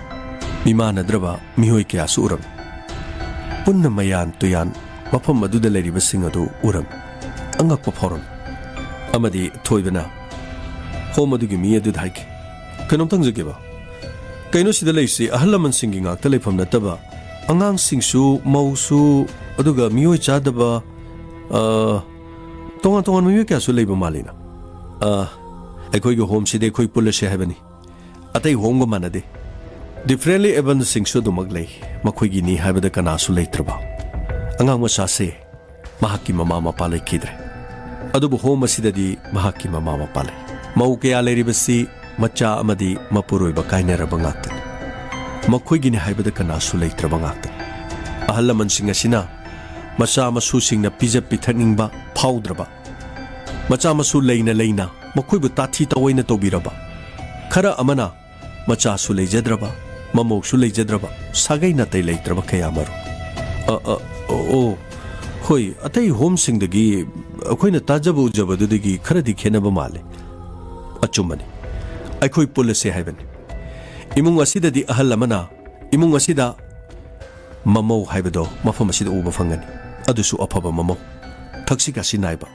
ꯃꯤꯃꯥꯟꯅꯗ꯭ꯔꯕ ꯃꯤꯑꯣꯏ ꯀꯌꯥꯁꯨ ꯎꯔꯝꯃꯤ꯫ ꯄꯨꯟꯅ ꯃꯌꯥꯟ ꯇꯨꯌꯥꯟ ꯃꯐꯝ ꯑꯗꯨꯗ ꯂꯩꯔꯤꯕꯁꯤꯡ ꯑꯗꯨ ꯎꯔꯝꯃꯤ꯫ ꯑꯉꯛꯄ ꯐꯥꯎꯔꯝꯃꯤ꯫ ꯑꯃꯗꯤ ꯊꯣꯏꯕꯅ ꯍꯣꯝ ꯑꯗꯨꯒꯤ ꯃꯤ ꯑꯗꯨꯗ ꯍꯥꯏꯈꯤ, "ꯀꯩꯅꯣꯝꯇ ꯍꯪꯖꯒꯦꯕ꯫ ꯀꯩꯅꯣ ꯁꯤꯗ ꯂꯩꯔꯤꯁꯤ ꯑꯍꯜ ꯂꯃꯟꯁꯤꯡꯒꯤ ꯉꯥꯛꯇ ꯂꯩꯐꯝ ꯅꯠꯇꯕ, ꯑꯉꯥꯡꯁꯤꯡꯁꯨ, ꯃꯧꯁꯨ, ꯑꯗꯨꯒ ꯃꯤꯑꯣꯏ ꯆꯥꯗꯕ, ꯑ, ꯇꯣꯉꯥꯟ ꯇꯣꯉꯥꯟꯕ ꯃꯤꯑꯣꯏ ꯀꯌꯥꯁꯨ ꯂꯩꯕ ꯃꯥꯜꯂꯤꯅ?" "ꯑ, ꯑꯩꯈꯣꯏꯒꯤ ꯍꯣꯝꯁꯤꯗꯤ ꯑꯩꯈꯣꯏ ꯄꯨꯜꯂꯁꯦ ꯍꯥꯏꯕꯅꯤ꯫ ꯑꯇꯩ ꯍꯣꯝꯒ ꯃꯥꯟꯅꯗꯦ꯫ ꯗꯤꯐꯔꯦꯟꯂꯤ ꯑꯦꯕꯜꯁꯤꯡꯁꯨ ꯑꯗꯨꯃꯛ ꯂꯩ꯫ ꯃꯈꯣꯏꯒꯤꯅꯤ ꯍꯥꯏꯕꯗ ꯀꯅꯥꯁꯨ ꯂꯩꯇ꯭ꯔꯕ꯫ ꯑꯉꯥꯡ ꯃꯆꯥꯁꯦ ꯃꯍꯥꯛꯀꯤ ꯃꯃꯥ ꯃꯄꯥ ꯂꯩꯈꯤꯗ꯭ꯔꯦ꯫ ꯑꯗꯨꯕꯨ ꯍꯣꯝ ꯑꯁꯤꯗꯗꯤ ꯃꯍꯥꯛꯀꯤ ꯃꯃꯥ ꯃꯄꯥ ꯂꯩ꯫ ꯃꯧ ꯀꯌꯥ ꯂꯩꯔꯤꯕꯁꯤ ꯃꯆꯥ ꯑꯃꯗꯤ ꯃꯄꯨꯔꯣꯏꯕ ꯀꯥꯏꯅꯔꯕ ꯉꯥꯛꯇꯅꯤ꯫ ꯃꯈꯣꯏꯒꯤꯅꯤ ꯍꯥꯏꯕꯗ ꯀꯅꯥꯁꯨ ꯂꯩꯇ꯭ꯔꯕ ꯉꯥꯛꯇꯅꯤ꯫ ꯑꯍꯜ ꯂꯃꯟꯁꯤꯡ ꯑꯁꯤꯅ ꯃꯆꯥ ꯃꯁꯨꯁꯤꯡꯅ ꯄꯤꯖ ꯄꯤꯊꯛꯅꯤꯡꯕ ꯐꯥꯎꯗ꯭ꯔꯕ, ꯃꯆꯥ ꯃꯁꯨ ꯂꯩꯅ ꯂꯩꯅ ꯃꯈꯣꯏꯕꯨ ꯇꯥꯊꯤ ꯇꯥꯑꯣꯏꯅ ꯇꯧꯕꯤꯔꯕ, ꯈꯔ ꯑꯃꯅ ꯃꯆꯥꯁꯨ ꯂꯩꯖꯗ꯭ꯔꯕ, ꯃꯃꯧꯁꯨ ꯂꯩꯖꯗ꯭ꯔꯕ, ꯁꯥꯒꯩ ꯅꯥꯇꯩ ꯂꯩꯇ꯭ꯔꯕ ꯀꯌꯥ ꯑꯃꯔꯣꯝ꯫ ꯑ, ꯑ, ꯑꯣ, ꯑꯣ, ꯍꯣꯏ, ꯑꯇꯩ ꯍꯣꯝꯁꯤꯡꯗꯒꯤ ꯑꯩꯈꯣꯏꯅ ꯇꯥꯖꯕ ꯎꯖꯕꯗꯨꯗꯒꯤ ꯈꯔꯗꯤ ꯈꯦꯠꯅꯕ ꯃꯥꯜꯂꯦ꯫ ꯑꯆꯨꯝꯕꯅꯤ꯫ ꯑꯩꯈꯣꯏ ꯄꯨꯜꯂꯁꯦ ꯍꯥꯏꯕꯅꯤ꯫ ꯏꯃꯨꯡ ꯑꯁꯤꯗꯗꯤ ꯑꯍꯜ ꯑꯃꯅ ꯏꯃꯨꯡ ꯑꯁꯤꯗ ꯃꯃꯧ ꯍꯥꯏꯕꯗꯣ ꯃꯐꯝ ꯑꯁꯤꯗ ꯎꯕ ꯐꯪꯒꯅꯤ꯫ ꯑꯗꯨꯁꯨ ꯑꯐꯕ ꯃꯃꯧ, ꯊꯛꯁꯤ ꯈꯥꯁꯤ ꯅꯥꯏꯕ꯫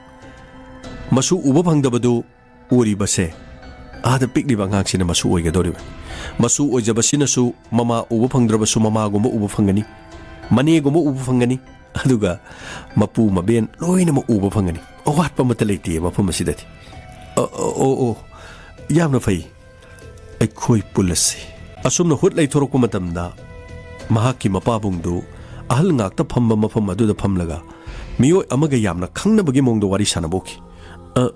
ꯃꯁꯨ ꯎꯕ ꯐꯪꯗꯕꯗꯨ ꯎꯔꯤꯕꯁꯦ ꯑꯥꯗ ꯄꯤꯛꯂꯤꯕ ꯑꯉꯥꯡꯁꯤꯅ ꯃꯁꯨ ꯑꯣꯏꯒꯗꯧꯔꯤꯕꯅꯤ꯫ ꯃꯁꯨ ꯑꯣꯏꯖꯕꯁꯤꯅꯁꯨ ꯃꯃꯥ ꯎꯕ ꯐꯪꯗ꯭ꯔꯕꯁꯨ ꯃꯃꯥꯒꯨꯝꯕ ꯎꯕ ꯐꯪꯒꯅꯤ, ꯃꯅꯦꯒꯨꯝꯕ ꯎꯕ ꯐꯪꯒꯅꯤ, ꯑꯗꯨꯒ ꯃꯄꯨ ꯃꯕꯦꯟ ꯂꯣꯏꯅꯃꯛ ꯎꯕ ꯐꯪꯒꯅꯤ꯫ ꯑꯋꯥꯠꯄ ꯑꯃꯠꯇ ꯂꯩꯇꯦ ꯃꯐꯝ ꯑꯁꯤꯗꯗꯤ꯫ ꯑ, ꯑ, ꯑꯣ, ꯑꯣ, ꯌꯥꯝꯅ ꯐꯩ꯫ ꯑꯩꯈꯣꯏ ꯄꯨꯜꯂꯁꯤ꯫ ꯑꯁꯨꯝꯅ ꯍꯨꯠ ꯂꯩꯊꯣꯔꯛꯄ ꯃꯇꯝꯗ ꯃꯍꯥꯛꯀꯤ ꯃꯄꯥꯕꯨꯡꯗꯨ ꯑꯍꯜ ꯉꯥꯛꯇ ꯐꯝꯕ ꯃꯐꯝ ꯑꯗꯨꯗ ꯐꯝꯂꯒ ꯃꯤꯑꯣꯏ ꯑꯃꯒ ꯌꯥꯝꯅ ꯈꯪꯅꯕꯒꯤ ꯃꯑꯣꯡꯗ ꯋꯥꯔꯤ ꯁꯥꯟꯅꯕ ꯎꯈꯤ꯫ "ꯑ,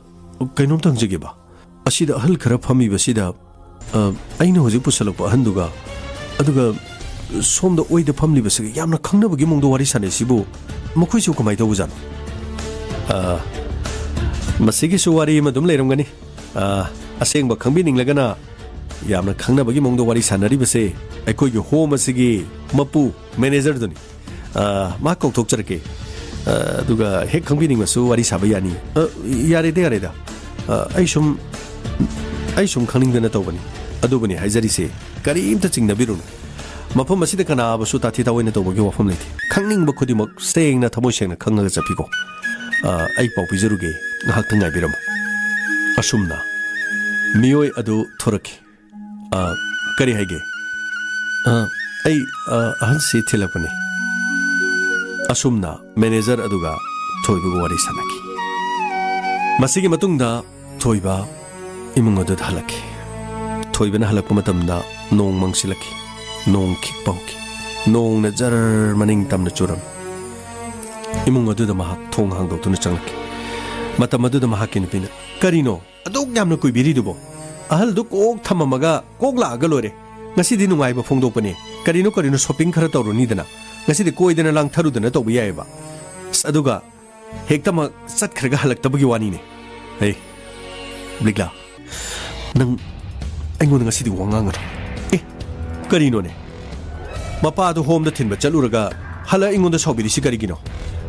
ꯀꯩꯅꯣꯝꯇ ꯍꯪꯖꯒꯦꯕ, ꯑꯁꯤꯗ ꯑꯍꯜ ꯈꯔ ꯐꯝꯃꯤꯕꯁꯤꯗ, ꯑ, ꯑꯩꯅ ꯍꯧꯖꯤꯛ ꯄꯨꯁꯜꯂꯛꯄ ꯑꯍꯟꯗꯨꯒ, ꯑꯗꯨꯒ ꯁꯣꯝꯗ ꯑꯣꯏꯗ ꯐꯝꯂꯤꯕꯁꯤꯒ ꯌꯥꯝꯅ ꯈꯪꯅꯕꯒꯤ ꯃꯑꯣꯡꯗ ꯋꯥꯔꯤ ꯁꯥꯟꯅꯩꯁꯤꯕꯨ, ꯃꯈꯣꯏꯁꯤꯕꯨ ꯀꯃꯥꯏꯅ ꯇꯧꯕꯖꯥꯠꯅꯣ?" "ꯑ, ꯃꯁꯤꯒꯤꯁꯨ ꯋꯥꯔꯤ ꯑꯃ ꯑꯗꯨꯝ ꯂꯩꯔꯝꯒꯅꯤ꯫ ꯑ, ꯑꯁꯦꯡꯕ ꯈꯪꯕꯤꯅꯤꯡꯂꯒꯅ, ꯌꯥꯝꯅ ꯈꯪꯅꯕꯒꯤ ꯃꯑꯣꯡꯗ ꯋꯥꯔꯤ ꯁꯥꯟꯅꯔꯤꯕꯁꯦ ꯑꯩꯈꯣꯏꯒꯤ ꯍꯣꯝ ꯑꯁꯤꯒꯤ ꯃꯄꯨ, ꯃꯦꯅꯦꯖꯔꯗꯨꯅꯤ꯫ ꯑ, ꯃꯥ ꯀꯧꯊꯣꯛꯆꯔꯛꯀꯦ꯫ ꯑ, ꯑꯗꯨꯒ ꯍꯦꯛ ꯈꯪꯕꯤꯅꯤꯡꯕꯁꯨ ꯋꯥꯔꯤ ꯁꯥꯕ ꯌꯥꯅꯤ꯫" "ꯑ, ꯌꯥꯔꯦꯗ, ꯌꯥꯔꯦꯗ꯫ ꯑ, ꯑꯩ ꯁꯨꯝ, ꯑꯩ ꯁꯨꯝ ꯈꯪꯅꯤꯡꯗꯅ ꯇꯧꯕꯅꯤ꯫ ꯑꯗꯨꯕꯨꯅꯤ ꯍꯥꯏꯖꯔꯤꯁꯦ, ꯀꯔꯤꯝꯇ ꯆꯤꯡꯅꯕꯤꯔꯨꯅꯨ꯫ ꯃꯐꯝ ꯑꯁꯤꯗ ꯀꯅꯥꯕꯨꯁꯨ ꯇꯥꯊꯤ ꯇꯥꯑꯣꯏꯅ ꯇꯧꯕꯒꯤ ꯋꯥꯐꯝ ꯂꯩꯇꯦ꯫ ꯈꯪꯅꯤꯡꯕ ꯈꯨꯗꯤꯡꯃꯛ ꯁꯦꯡꯅ, ꯊꯃꯣꯏ ꯁꯦꯡꯅ ꯈꯪꯉꯒ ꯆꯠꯄꯤꯀꯣ꯫ ꯑ, ꯑꯩ ꯄꯥꯎ ꯄꯤꯖꯔꯨꯒꯦ, ꯉꯥꯏꯍꯥꯛꯇꯪ ꯉꯥꯏꯕꯤꯔꯝꯃꯨ꯫" ꯑꯁꯨꯝꯅ ꯃꯤꯑꯣꯏ ꯑꯗꯨ ꯊꯣꯔꯛꯈꯤ꯫ "ꯑ, ꯀꯔꯤ ꯍꯥꯏꯒꯦ?" "ꯑ, ꯑꯩ, ꯑ, ꯑꯍꯟꯁꯤ ꯊꯤꯜꯂꯛꯄꯅꯤ꯫" ꯑꯁꯨꯝꯅ ꯃꯦꯅꯦꯖꯔ ꯑꯗꯨꯒ ꯊꯣꯏꯕꯒ ꯋꯥꯔꯤ ꯁꯥꯟꯅꯈꯤ꯫ ꯃꯁꯤꯒꯤ ꯃꯇꯨꯡꯗ ꯊꯣꯏꯕ ꯏꯃꯨꯡ ꯑꯗꯨꯗ ꯍꯜꯂꯛꯈꯤ꯫ ꯊꯣꯏꯕꯅ ꯍꯜꯂꯛꯄ ꯃꯇꯝꯗ ꯅꯣꯡ ꯃꯪꯁꯤꯜꯂꯛꯈꯤ꯫ ꯅꯣꯡ ꯈꯤꯛꯄ ꯍꯧꯈꯤ꯫ ꯅꯣꯡꯅ ꯖꯔ ꯃꯅꯤꯡ ꯇꯝꯅ ꯆꯨꯔꯝꯃꯤ꯫ ꯏꯃꯨꯡ ꯑꯗꯨꯗ ꯃꯍꯥꯛ ꯊꯣꯡ ꯍꯥꯡꯗꯣꯛꯇꯨꯅ ꯆꯪꯂꯛꯈꯤ꯫ ꯃꯇꯝ ꯑꯗꯨꯗ ꯃꯍꯥꯛꯀꯤ ꯅꯨꯄꯤꯅ, "ꯀꯔꯤꯅꯣ ꯑꯗꯨꯛ ꯌꯥꯝꯅ ꯀꯨꯏꯕꯤꯔꯤꯗꯨꯕꯣ? ꯑꯍꯜꯗꯨ ꯀꯣꯛ ꯊꯝꯃꯝꯃꯒ ꯀꯣꯛ ꯂꯥꯛꯑꯒ ꯂꯣꯏꯔꯦ꯫ ꯉꯁꯤꯗꯤ ꯅꯨꯡꯉꯥꯏꯕ ꯐꯣꯡꯗꯣꯛꯄꯅꯦ꯫ ꯀꯔꯤꯅꯣ ꯀꯔꯤꯅꯣ ꯁꯣꯄꯤꯡ ꯈꯔ ꯇꯧꯔꯨꯅꯤꯗꯅ꯫ ꯉꯁꯤꯗꯤ ꯀꯣꯏꯗꯅ ꯂꯥꯡꯊꯔꯨꯗꯅ ꯇꯧꯕ ꯌꯥꯏꯑꯕ꯫ ꯑꯁ, ꯑꯗꯨꯒ ꯍꯦꯛꯇꯃꯛ ꯆꯠꯈ꯭ꯔꯒ ꯍꯜꯂꯛꯇꯕꯒꯤ ꯋꯥꯅꯤꯅꯦ꯫ ꯍꯦ, ꯂꯤꯛꯂꯥ, ꯅꯪ ꯑꯩꯉꯣꯟꯗ ꯉꯁꯤꯗꯤ ꯋꯥ ꯉꯥꯡꯒꯅꯨ꯫" "ꯑꯦ, ꯀꯔꯤꯅꯣꯅꯦ? ꯃꯄꯥꯗꯣ ꯍꯣꯝꯗ ꯊꯤꯟꯕ ꯆꯠꯂꯨꯔꯒ ꯍꯜꯂ ꯑꯩꯉꯣꯟꯗ ꯁꯥꯎꯕꯤꯔꯤꯁꯤ ꯀꯔꯤꯒꯤꯅꯣ?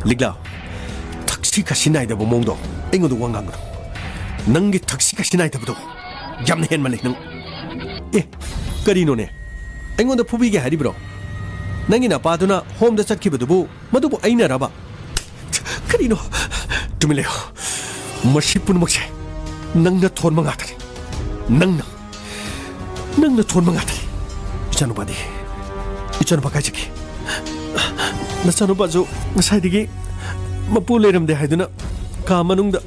ꯂꯤꯛꯂꯥ, ꯊꯛꯁꯤ ꯈꯥꯁꯤ ꯅꯥꯏꯗꯕ ꯃꯑꯣꯡꯗꯣ ꯑꯩꯉꯣꯟꯗ ꯋꯥ ꯉꯥꯡꯒꯅꯨ꯫ ꯅꯪꯒꯤ ꯊꯛꯁꯤ ꯈꯥꯁꯤ ꯅꯥꯏꯗꯕꯗꯣ ꯌꯥꯝꯅ ꯍꯦꯟꯃꯜꯂꯦ ꯅꯪ꯫" "ꯑꯦ, ꯀꯔꯤꯅꯣꯅꯦ? ꯑꯩꯉꯣꯟꯗ ꯐꯨꯕꯤꯒꯦ ꯍꯥꯏꯔꯤꯕ꯭ꯔꯣ? ꯅꯪꯒꯤ ꯅꯄꯥꯗꯨꯅ ꯍꯣꯝꯗ ꯆꯠꯈꯤꯕꯗꯨꯕꯨ ꯃꯗꯨꯕꯨ ꯑꯩꯅꯔꯕ? ꯀꯔꯤꯅꯣ? ꯇꯨꯃꯤꯟ ꯂꯩꯌꯨ꯫ ꯃꯁꯤ ꯄꯨꯝꯅꯃꯛꯁꯦ ꯅꯪꯅ ꯊꯣꯟꯕ ꯉꯥꯛꯇꯅꯤ꯫ ꯅꯪꯅ, ꯅꯪꯅ ꯊꯣꯟꯕ ꯉꯥꯛꯇꯅꯤ꯫" "ꯏꯆꯥꯅꯨꯄꯥꯗꯤ? ꯏꯆꯥꯅꯨꯄꯥ ꯀꯥꯏ ꯆꯠꯈꯤ?" "ꯅꯆꯥꯅꯨꯄꯥꯁꯨ ꯉꯁꯥꯏꯗꯒꯤ ꯃꯄꯨ ꯂꯩꯔꯝꯗꯦ ꯍꯥꯏꯗꯨꯅ ꯀꯥ ꯃꯅꯨꯡꯗ,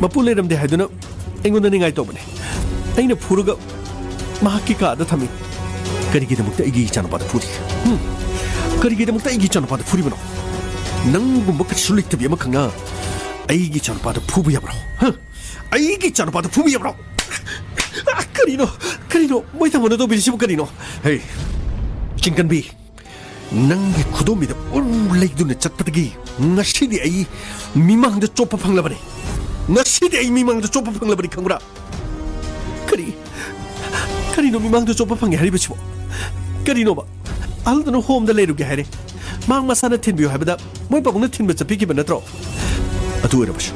ꯃꯄꯨ ꯂꯩꯔꯝꯗꯦ ꯍꯥꯏꯗꯨꯅ ꯑꯩꯉꯣꯟꯗ ꯅꯤꯡꯉꯥꯏ ꯇꯧꯕꯅꯦ꯫ ꯑꯩꯅ ꯐꯨꯔꯒ ꯃꯍꯥꯛꯀꯤ ꯀꯥꯗ ꯊꯝꯃꯤ꯫" ꯀꯔꯤꯒꯤꯗꯃꯛꯇ ꯑꯩꯒꯤ ꯏꯆꯥꯅꯨꯄꯥꯗ ꯐꯨꯔꯤ? ꯍꯨꯝ? ꯀꯔꯤꯒꯤꯗꯃꯛꯇ ꯑꯩꯒꯤ ꯏꯆꯥꯅꯨꯄꯥꯗ ꯐꯨꯔꯤꯕꯅꯣ? ꯅꯪꯒꯨꯝꯕ ꯀꯩꯁꯨ ꯂꯩꯇꯕꯤ ꯑꯃꯈꯛꯅ ꯑꯩꯒꯤ ꯏꯆꯥꯅꯨꯄꯥꯗ ꯐꯨꯕ ꯌꯥꯕ꯭ꯔꯣ? ꯍ? ꯑꯩꯒꯤ ꯏꯆꯥꯅꯨꯄꯥꯗ ꯐꯨꯕ ꯌꯥꯕ꯭ꯔꯣ? ꯑ, ꯀꯔꯤꯅꯣ? ꯀꯔꯤꯅꯣ? ꯃꯣꯏ ꯊꯝꯕꯅ ꯇꯧꯕꯤꯔꯤꯁꯤꯕꯨ ꯀꯔꯤꯅꯣ? ꯍꯦ, ꯆꯤꯡꯀꯟꯕꯤ, ꯅꯪꯒꯤ ꯈꯨꯗꯣꯝꯕꯤꯗ ꯎꯔꯨ ꯂꯩꯗꯨꯅ ꯆꯠꯄꯗꯒꯤ ꯉꯁꯤꯗꯤ ꯑꯩ ꯃꯤꯃꯥꯡꯗ ꯆꯣꯞꯄ ꯐꯪꯂꯕꯅꯤ꯫ ꯉꯁꯤꯗꯤ ꯑꯩ ꯃꯤꯃꯥꯡꯗ ꯆꯣꯞꯄ ꯐꯪꯂꯕꯅꯤ, ꯈꯪꯕ꯭ꯔꯥ? ꯀꯔꯤ? ꯀꯔꯤꯅꯣ ꯃꯤꯃꯥꯡꯗ ꯆꯣꯞꯄ ꯐꯪꯉꯦ ꯍꯥꯏꯔꯤꯕꯁꯤꯕꯣ? ꯀꯔꯤꯅꯣꯕ? ꯑꯍꯜꯗꯨꯅ ꯍꯣꯝꯗ ꯂꯩꯔꯨꯒꯦ ꯍꯥꯏꯔꯦ꯫ ꯃꯍꯥꯛ ꯃꯁꯥꯅ ꯊꯤꯟꯕꯤꯌꯨ ꯍꯥꯏꯕꯗ ꯃꯣꯏ ꯄꯥꯕꯨꯡꯅ ꯊꯤꯟꯕ ꯆꯠꯄꯤꯈꯤꯕ ꯅꯠꯇ꯭ꯔꯣ? ꯑꯗꯨ ꯑꯣꯏꯔꯕꯁꯨ,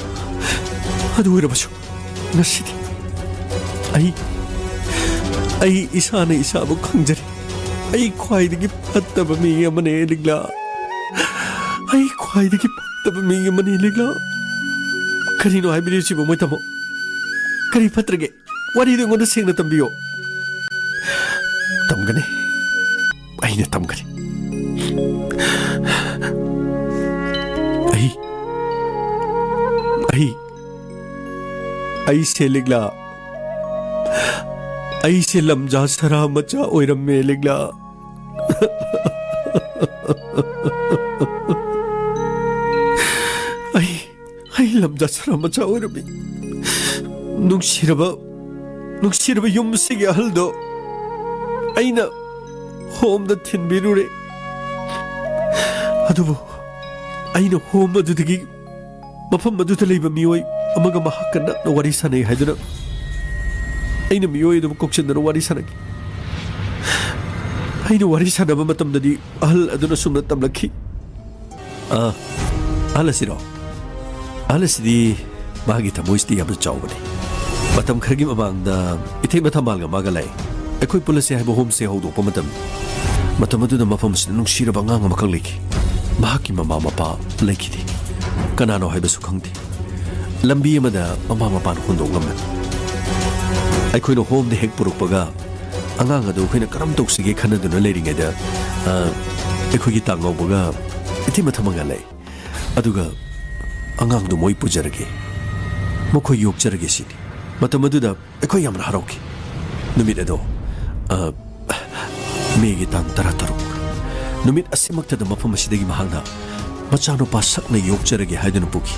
ꯑꯗꯨ ꯑꯣꯏꯔꯕꯁꯨ, ꯉꯁꯤꯗꯤ ꯑꯩ, ꯑꯩ ꯏꯁꯥꯅ ꯏꯁꯥꯕꯨ ꯈꯪꯖꯔꯦ꯫ ꯑꯩ ꯈ꯭ꯋꯥꯏꯗꯒꯤ ꯐꯠꯇꯕ ꯃꯤ ꯑꯃꯅꯦ, ꯂꯤꯛꯂꯥ꯫ ꯑꯩ ꯈ꯭ꯋꯥꯏꯗꯒꯤ ꯐꯠꯇꯕ ꯃꯤ ꯑꯃꯅꯦ, ꯂꯤꯛꯂꯥ꯫ ꯀꯔꯤꯅꯣ ꯍꯥꯏꯕꯤꯔꯤꯁꯤꯕꯣ, ꯃꯣꯏ ꯇꯥꯃꯣ? ꯀꯔꯤ ꯐꯠꯇ꯭ꯔꯒꯦ? ꯋꯥꯔꯤꯗꯨ ꯑꯩꯉꯣꯟꯗ ꯁꯦꯡꯅ ꯇꯝꯕꯤꯌꯣ꯫ ꯇꯝꯒꯅꯤ꯫ ꯑꯩꯅ ꯇꯝꯒꯅꯤ꯫ ꯑꯩ, ꯑꯩ, ꯑꯩꯁꯦ ꯂꯤꯛꯂꯥ, ꯑꯩꯁꯦ ꯂꯝꯖꯥ ꯁꯔꯥ ꯃꯆꯥ ꯑꯣꯏꯔꯝꯃꯦ, ꯂꯤꯛꯂꯥ꯫ ꯑꯩ, ꯑꯩ ꯂꯝꯖꯥ ꯁꯔꯥ ꯃꯆꯥ ꯑꯣꯏꯔꯝꯃꯤ꯫ ꯅꯨꯡꯁꯤꯔꯕ, ꯅꯨꯡꯁꯤꯔꯕ ꯌꯨꯝꯁꯤꯒꯤ ꯑꯍꯜꯗꯣ ꯑꯩꯅ ꯍꯣꯝꯗ ꯊꯤꯟꯕꯤꯔꯨꯔꯦ꯫ ꯑꯗꯨꯕꯨ ꯑꯩꯅ ꯍꯣꯝ ꯑꯗꯨꯗꯒꯤ ꯃꯐꯝ ꯑꯗꯨꯗ ꯂꯩꯕ ꯃꯤꯑꯣꯏ ꯑꯃꯒ ꯃꯍꯥꯛꯀ ꯅꯛꯅ ꯋꯥꯔꯤ ꯁꯥꯟꯅꯩ ꯍꯥꯏꯗꯨꯅ ꯑꯩꯅ ꯃꯤꯑꯣꯏ ꯑꯗꯨꯕꯨ ꯀꯧꯁꯤꯟꯗꯨꯅ ꯋꯥꯔꯤ ꯁꯥꯟꯅꯈꯤ꯫ ꯑꯩꯅ ꯋꯥꯔꯤ ꯁꯥꯟꯅꯕ ꯃꯇꯝꯗꯗꯤ ꯑꯍꯜ ꯑꯗꯨꯅ ꯁꯨꯝꯅ ꯇꯝꯂꯛꯈꯤ꯫ ꯑꯥ, ꯑꯍꯜ ꯑꯁꯤꯔꯣ? ꯑꯍꯜ ꯑꯁꯤꯗꯤ ꯃꯥꯒꯤ ꯊꯃꯣꯏꯁꯤꯗꯤ ꯌꯥꯝꯅ ꯆꯥꯎꯕꯅꯤ꯫ ꯃꯇꯝ ꯈꯔꯒꯤ ꯃꯃꯥꯡꯗ ꯏꯊꯩ ꯃꯊꯥ ꯃꯥꯜꯒ ꯃꯥꯒ ꯂꯩ꯫ ꯑꯩꯈꯣꯏ ꯄꯨꯜꯂꯁꯦ ꯍꯥꯏꯕ ꯍꯣꯝꯁꯦ ꯍꯧꯗꯣꯛꯄ ꯃꯇꯝ, ꯃꯇꯝ ꯑꯗꯨꯗ ꯃꯐꯝ ꯑꯁꯤꯗ ꯅꯨꯡꯁꯤꯔꯕ ꯑꯉꯥꯡ ꯑꯃꯈꯛ ꯂꯩꯈꯤ꯫ ꯃꯍꯥꯛꯀꯤ ꯃꯃꯥ ꯃꯄꯥ ꯂꯩꯈꯤꯗꯦ꯫ ꯀꯅꯥꯅꯣ ꯍꯥꯏꯕꯁꯨ ꯈꯪꯗꯦ꯫ ꯂꯝꯕꯤ ꯑꯃꯗ ꯃꯃꯥ ꯃꯄꯥꯅ ꯍꯨꯟꯗꯣꯛꯂꯝꯃꯤ꯫ ꯑꯩꯈꯣꯏꯅ ꯍꯣꯝꯗ ꯍꯦꯛ ꯄꯨꯔꯛꯄꯒ, ꯑꯉꯥꯡ ꯑꯗꯨ ꯑꯩꯈꯣꯏꯅ ꯀꯔꯝ ꯇꯧꯁꯤꯒꯦ ꯈꯟꯅꯗꯨꯅ ꯂꯩꯔꯤꯉꯩꯗ, ꯑ, ꯑꯩꯈꯣꯏꯒꯤ ꯇꯥꯡꯉꯧꯕꯒ ꯏꯊꯩ ꯃꯊꯥ ꯃꯉꯥ ꯂꯩ꯫ ꯑꯗꯨꯒ ꯑꯉꯥꯡꯗꯨ ꯃꯣꯏ ꯄꯨꯖꯔꯒꯦ, ꯃꯈꯣꯏ ꯌꯣꯛꯆꯔꯒꯦ ꯁꯤꯅꯤ꯫ ꯃꯇꯝ ꯑꯗꯨꯗ ꯑꯩꯈꯣꯏ ꯌꯥꯝꯅ ꯍꯔꯥꯎꯈꯤ꯫ ꯅꯨꯃꯤꯠ ꯑꯗꯣ, ꯑ, ꯃꯦꯒꯤ ꯇꯥꯡ ꯇꯔꯥꯇꯔꯨꯛ꯫ ꯅꯨꯃꯤꯠ ꯑꯁꯤꯃꯛꯇꯗ ꯃꯐꯝ ꯑꯁꯤꯗꯒꯤ ꯃꯍꯥꯛꯅ ꯃꯆꯥꯅꯨꯄꯥ ꯁꯛꯅ ꯌꯣꯛꯆꯔꯒꯦ ꯍꯥꯏꯗꯨꯅ ꯄꯨꯈꯤ꯫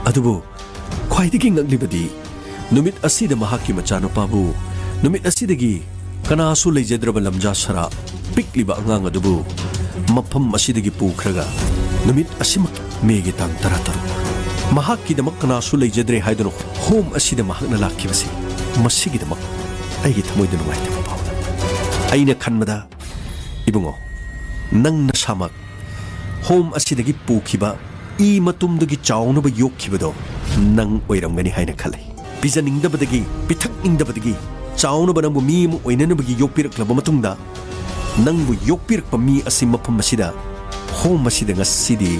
ꯑꯗꯨꯕꯨ ꯈ꯭ꯋꯥꯏꯗꯒꯤ ꯉꯛꯂꯤꯕꯗꯤ, ꯅꯨꯃꯤꯠ ꯑꯁꯤꯗ ꯃꯍꯥꯛꯀꯤ ꯃꯆꯥꯅꯨꯄꯥꯕꯨ, ꯅꯨꯃꯤꯠ ꯑꯁꯤꯗꯒꯤ ꯀꯅꯥꯁꯨ ꯂꯩꯖꯗ꯭ꯔꯕ ꯂꯝꯖꯥ ꯁꯔꯥ ꯄꯤꯛꯂꯤꯕ ꯑꯉꯥꯡ ꯑꯗꯨꯕꯨ ꯃꯐꯝ ꯑꯁꯤꯗꯒꯤ ꯄꯨꯈ꯭ꯔꯒ, ꯅꯨꯃꯤꯠ ꯑꯁꯤꯃꯛ ꯃꯦꯒꯤ ꯇꯥꯡ ꯇꯔꯥꯇꯔꯨꯛ, ꯃꯍꯥꯛꯀꯤꯗꯃꯛ ꯀꯅꯥꯁꯨ ꯂꯩꯖꯗ꯭ꯔꯦ ꯍꯥꯏꯗꯨꯅ ꯍꯣꯝ ꯑꯁꯤꯗ ꯃꯍꯥꯛꯅ ꯂꯥꯛꯈꯤꯕꯁꯤ, ꯃꯁꯤꯒꯤꯗꯃꯛ ꯑꯩꯒꯤ ꯊꯃꯣꯏꯗ ꯅꯨꯡꯉꯥꯏꯇꯕ ꯐꯥꯎꯏ꯫ ꯑꯩꯅ ꯈꯟꯕꯗ, ꯏꯕꯨꯡꯉꯣ, ꯅꯪ ꯅꯁꯥꯃꯛ ꯍꯣꯝ ꯑꯁꯤꯗꯒꯤ ꯄꯨꯈꯤꯕ ꯏ ꯃꯇꯨꯝꯗꯒꯤ ꯆꯥꯎꯅꯕ ꯌꯣꯛꯈꯤꯕꯗꯣ ꯅꯪ ꯑꯣꯏꯔꯝꯒꯅꯤ ꯍꯥꯏꯅ ꯈꯜꯂꯤ꯫ ꯄꯤꯖꯅꯤꯡꯗꯕꯗꯒꯤ, ꯄꯤꯊꯛꯅꯤꯡꯗꯕꯗꯒꯤ ꯆꯥꯎꯅꯕ ꯅꯪꯕꯨ ꯃꯤ ꯑꯃ ꯑꯣꯏꯅꯅꯕꯒꯤ ꯌꯣꯛꯄꯤꯔꯛꯂꯕ ꯃꯇꯨꯡꯗ, ꯅꯪꯕꯨ ꯌꯣꯛꯄꯤꯔꯛꯄ ꯃꯤ ꯑꯁꯤ ꯃꯐꯝ ꯑꯁꯤꯗ, ꯍꯣꯝ ꯑꯁꯤꯗ ꯉꯁꯤꯗꯤ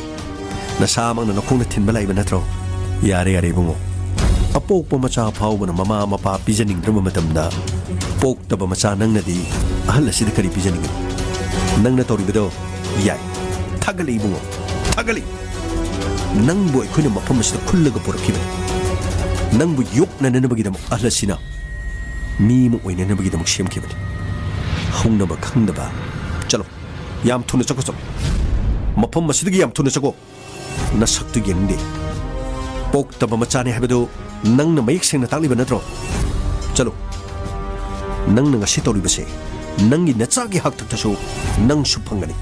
ꯅꯁꯥꯃꯛꯅ ꯅꯈꯣꯡꯅ ꯊꯤꯟꯕ ꯂꯥꯛꯏꯕ ꯅꯠꯇ꯭ꯔꯣ? ꯌꯥꯔꯦ, ꯌꯥꯔꯦ, ꯏꯕꯨꯡꯉꯣ꯫ ꯑꯄꯣꯛꯄ ꯃꯆꯥ ꯐꯥꯎꯕꯅ ꯃꯃꯥ ꯃꯄꯥ ꯄꯤꯖꯅꯤꯡꯗ꯭ꯔꯕ ꯃꯇꯝꯗ, ꯄꯣꯛꯇꯕ ꯃꯆꯥ ꯅꯪꯅꯗꯤ ꯑꯍꯜ ꯑꯁꯤꯗ ꯀꯔꯤ ꯄꯤꯖꯅꯤꯡꯒꯅꯤ? ꯅꯪꯅ ꯇꯧꯔꯤꯕꯗꯣ ꯌꯥꯏ꯫ ꯊꯥꯒꯠꯂꯤ, ꯏꯕꯨꯡꯉꯣ, ꯊꯥꯒꯠꯂꯤ꯫ ꯅꯪꯕꯨ ꯑꯩꯈꯣꯏꯅ ꯃꯐꯝ ꯑꯁꯤꯗ ꯈꯨꯜꯂꯒ ꯄꯨꯔꯛꯈꯤꯕꯅꯤ꯫ ꯅꯪꯕꯨ ꯌꯣꯛꯅꯅꯕꯒꯤꯗꯃꯛ ꯑꯍꯜ ꯑꯁꯤꯅ ꯃꯤ ꯑꯃ ꯑꯣꯏꯅꯅꯕꯒꯤꯗꯃꯛ ꯁꯦꯝꯈꯤꯕꯅꯤ꯫ ꯍꯧꯅꯕ ꯈꯪꯗꯕ꯫ ꯆꯠꯂꯣ, ꯌꯥꯝ ꯊꯨꯅ ꯆꯠꯈꯣ, ꯆꯠꯂꯣ꯫ ꯃꯐꯝ ꯑꯁꯤꯗꯒꯤ ꯌꯥꯝ ꯊꯨꯅ ꯆꯠꯈꯣ꯫ ꯅꯁꯛꯇꯨ ꯌꯦꯡꯅꯤꯡꯗꯦ꯫ ꯄꯣꯛꯇꯕ ꯃꯆꯥꯅꯤ ꯍꯥꯏꯕꯗꯨ ꯅꯪꯅ ꯃꯌꯦꯛ ꯁꯦꯡꯅ ꯇꯥꯛꯂꯤꯕ ꯅꯠꯇ꯭ꯔꯣ? ꯆꯠꯂꯣ꯫ ꯅꯪꯅ ꯉꯁꯤ ꯇꯧꯔꯤꯕꯁꯦ ꯅꯪꯒꯤ ꯅꯆꯥꯒꯤ ꯍꯥꯛꯇꯛꯇꯁꯨ ꯅꯪꯁꯨ ꯐꯪꯒꯅꯤ꯫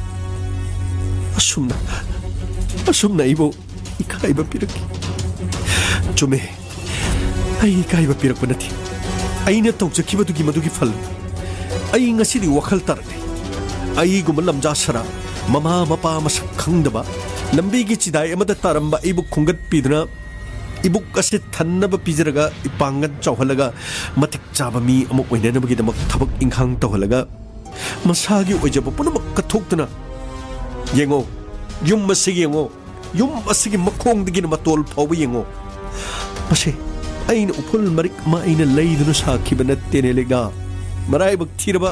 ꯑꯁꯨꯝꯅ, ꯑꯁꯨꯝꯅ ꯑꯩꯕꯨ ꯏꯀꯥꯏꯕ ꯄꯤꯔꯛꯈꯤ꯫ ꯆꯨꯝꯃꯦ, ꯑꯩ ꯏꯀꯥꯏꯕ ꯄꯤꯔꯛꯄ ꯅꯠꯇꯦ꯫ ꯑꯩꯅ ꯇꯧꯖꯈꯤꯕꯗꯨꯒꯤ ꯃꯗꯨꯒꯤ ꯐꯜ꯫ ꯑꯩ ꯉꯁꯤꯗꯤ ꯋꯥꯈꯜ ꯇꯥꯔꯛꯂꯦ꯫ ꯑꯩꯒꯨꯝꯕ ꯂꯝꯖꯥ ꯁꯔꯥ, ꯃꯃꯥ ꯃꯄꯥ ꯃꯁꯛ ꯈꯪꯗꯕ, ꯂꯝꯕꯤꯒꯤ ꯆꯤꯗꯥꯏ ꯑꯃꯗ ꯇꯥꯔꯝꯕ ꯑꯩꯕꯨ ꯈꯣꯝꯒꯠꯄꯤꯗꯨꯅ, ꯏꯕꯨꯛ ꯑꯁꯤ ꯊꯟꯅꯕ ꯄꯤꯖꯔꯒ, ꯏꯄꯥꯡꯒꯜ ꯆꯥꯎꯍꯜꯂꯒ, ꯃꯇꯤꯛ ꯆꯥꯕ ꯃꯤ ꯑꯃ ꯑꯣꯏꯅꯅꯕꯒꯤꯗꯃꯛ ꯊꯕꯛ ꯏꯪꯈꯥꯡ ꯇꯧꯍꯜꯂꯒ, ꯃꯁꯥꯒꯤ ꯑꯣꯏꯖꯕ ꯄꯨꯝꯅꯃꯛ ꯀꯠꯊꯣꯛꯇꯨꯅ, ꯌꯦꯡꯉꯣ, ꯌꯨꯝ ꯑꯁꯤ ꯌꯦꯡꯉꯣ, ꯌꯨꯝ ꯑꯁꯤꯒꯤ ꯃꯈꯣꯡꯗꯒꯤꯅ ꯃꯇꯣꯜ ꯐꯥꯎꯕ ꯌꯦꯡꯉꯣ꯫ ꯃꯁꯤ ꯑꯩꯅ ꯎꯐꯨꯜ ꯃꯔꯤꯛ ꯑꯃ ꯑꯩꯅ ꯂꯩꯗꯨꯅ ꯁꯥꯈꯤꯕ ꯅꯠꯇꯦꯅꯦ, ꯂꯤꯛꯂꯥ꯫ ꯃꯔꯥꯏꯕꯛ ꯊꯤꯔꯕ,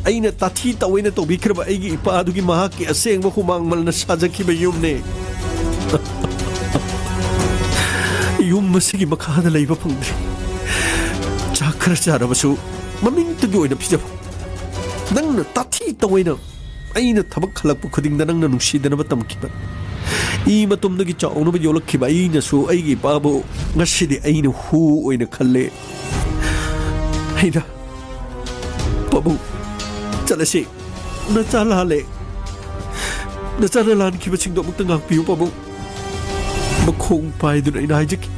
ꯑꯩꯅ ꯇꯥꯊꯤ ꯇꯥꯑꯣꯏꯅ ꯇꯧꯕꯤꯈ꯭ꯔꯕ ꯑꯩꯒꯤ ꯏꯄꯥꯗꯨꯒꯤ ꯃꯍꯥꯛꯀꯤ ꯑꯁꯦꯡꯕ ꯍꯨꯃꯥꯡ ꯃꯅꯝꯅ ꯁꯥꯖꯈꯤꯕ ꯌꯨꯝꯅꯦ꯫ ꯌꯨꯝ ꯑꯁꯤꯒꯤ ꯃꯈꯥꯗ ꯂꯩꯕ ꯐꯪꯗ꯭ꯔꯦ꯫ ꯆꯥꯛ ꯈꯔ ꯆꯥꯔꯕꯁꯨ ꯃꯃꯤꯡꯇꯒꯤ ꯑꯣꯏꯅ ꯄꯤꯖꯕ꯫ ꯅꯪꯅ ꯇꯥꯊꯤ ꯇꯧꯑꯣꯏꯅ ꯑꯩꯅ ꯊꯕꯛ ꯍꯜꯂꯛꯄ ꯈꯨꯗꯤꯡꯗ ꯅꯪꯅ ꯅꯨꯡꯁꯤꯗꯅꯕ ꯇꯝꯈꯤꯕ, ꯏ ꯃꯇꯨꯝꯗꯒꯤ ꯆꯥꯎꯅꯕ ꯌꯣꯛꯂꯛꯈꯤꯕ ꯑꯩꯅꯁꯨ ꯑꯩꯒꯤ ꯏꯄꯥꯕꯨ ꯉꯁꯤꯗꯤ ꯑꯩꯅ ꯍꯨ ꯑꯣꯏꯅ ꯈꯜꯂꯦ꯫ ꯑꯩꯅ, "ꯄꯥꯕꯨꯡ, ꯆꯠꯂꯁꯤ꯫ ꯅꯆꯥ ꯂꯥꯜꯂꯦ꯫ ꯅꯆꯥꯅ ꯂꯥꯟꯈꯤꯕꯁꯤꯡꯗꯣ ꯑꯃꯨꯛꯇ ꯉꯥꯛꯄꯤꯌꯨ, ꯄꯥꯕꯨꯡ꯫" ꯃꯈꯣꯡ ꯄꯥꯏꯗꯨꯅ ꯑꯩꯅ ꯍꯥꯏꯖꯈꯤ꯫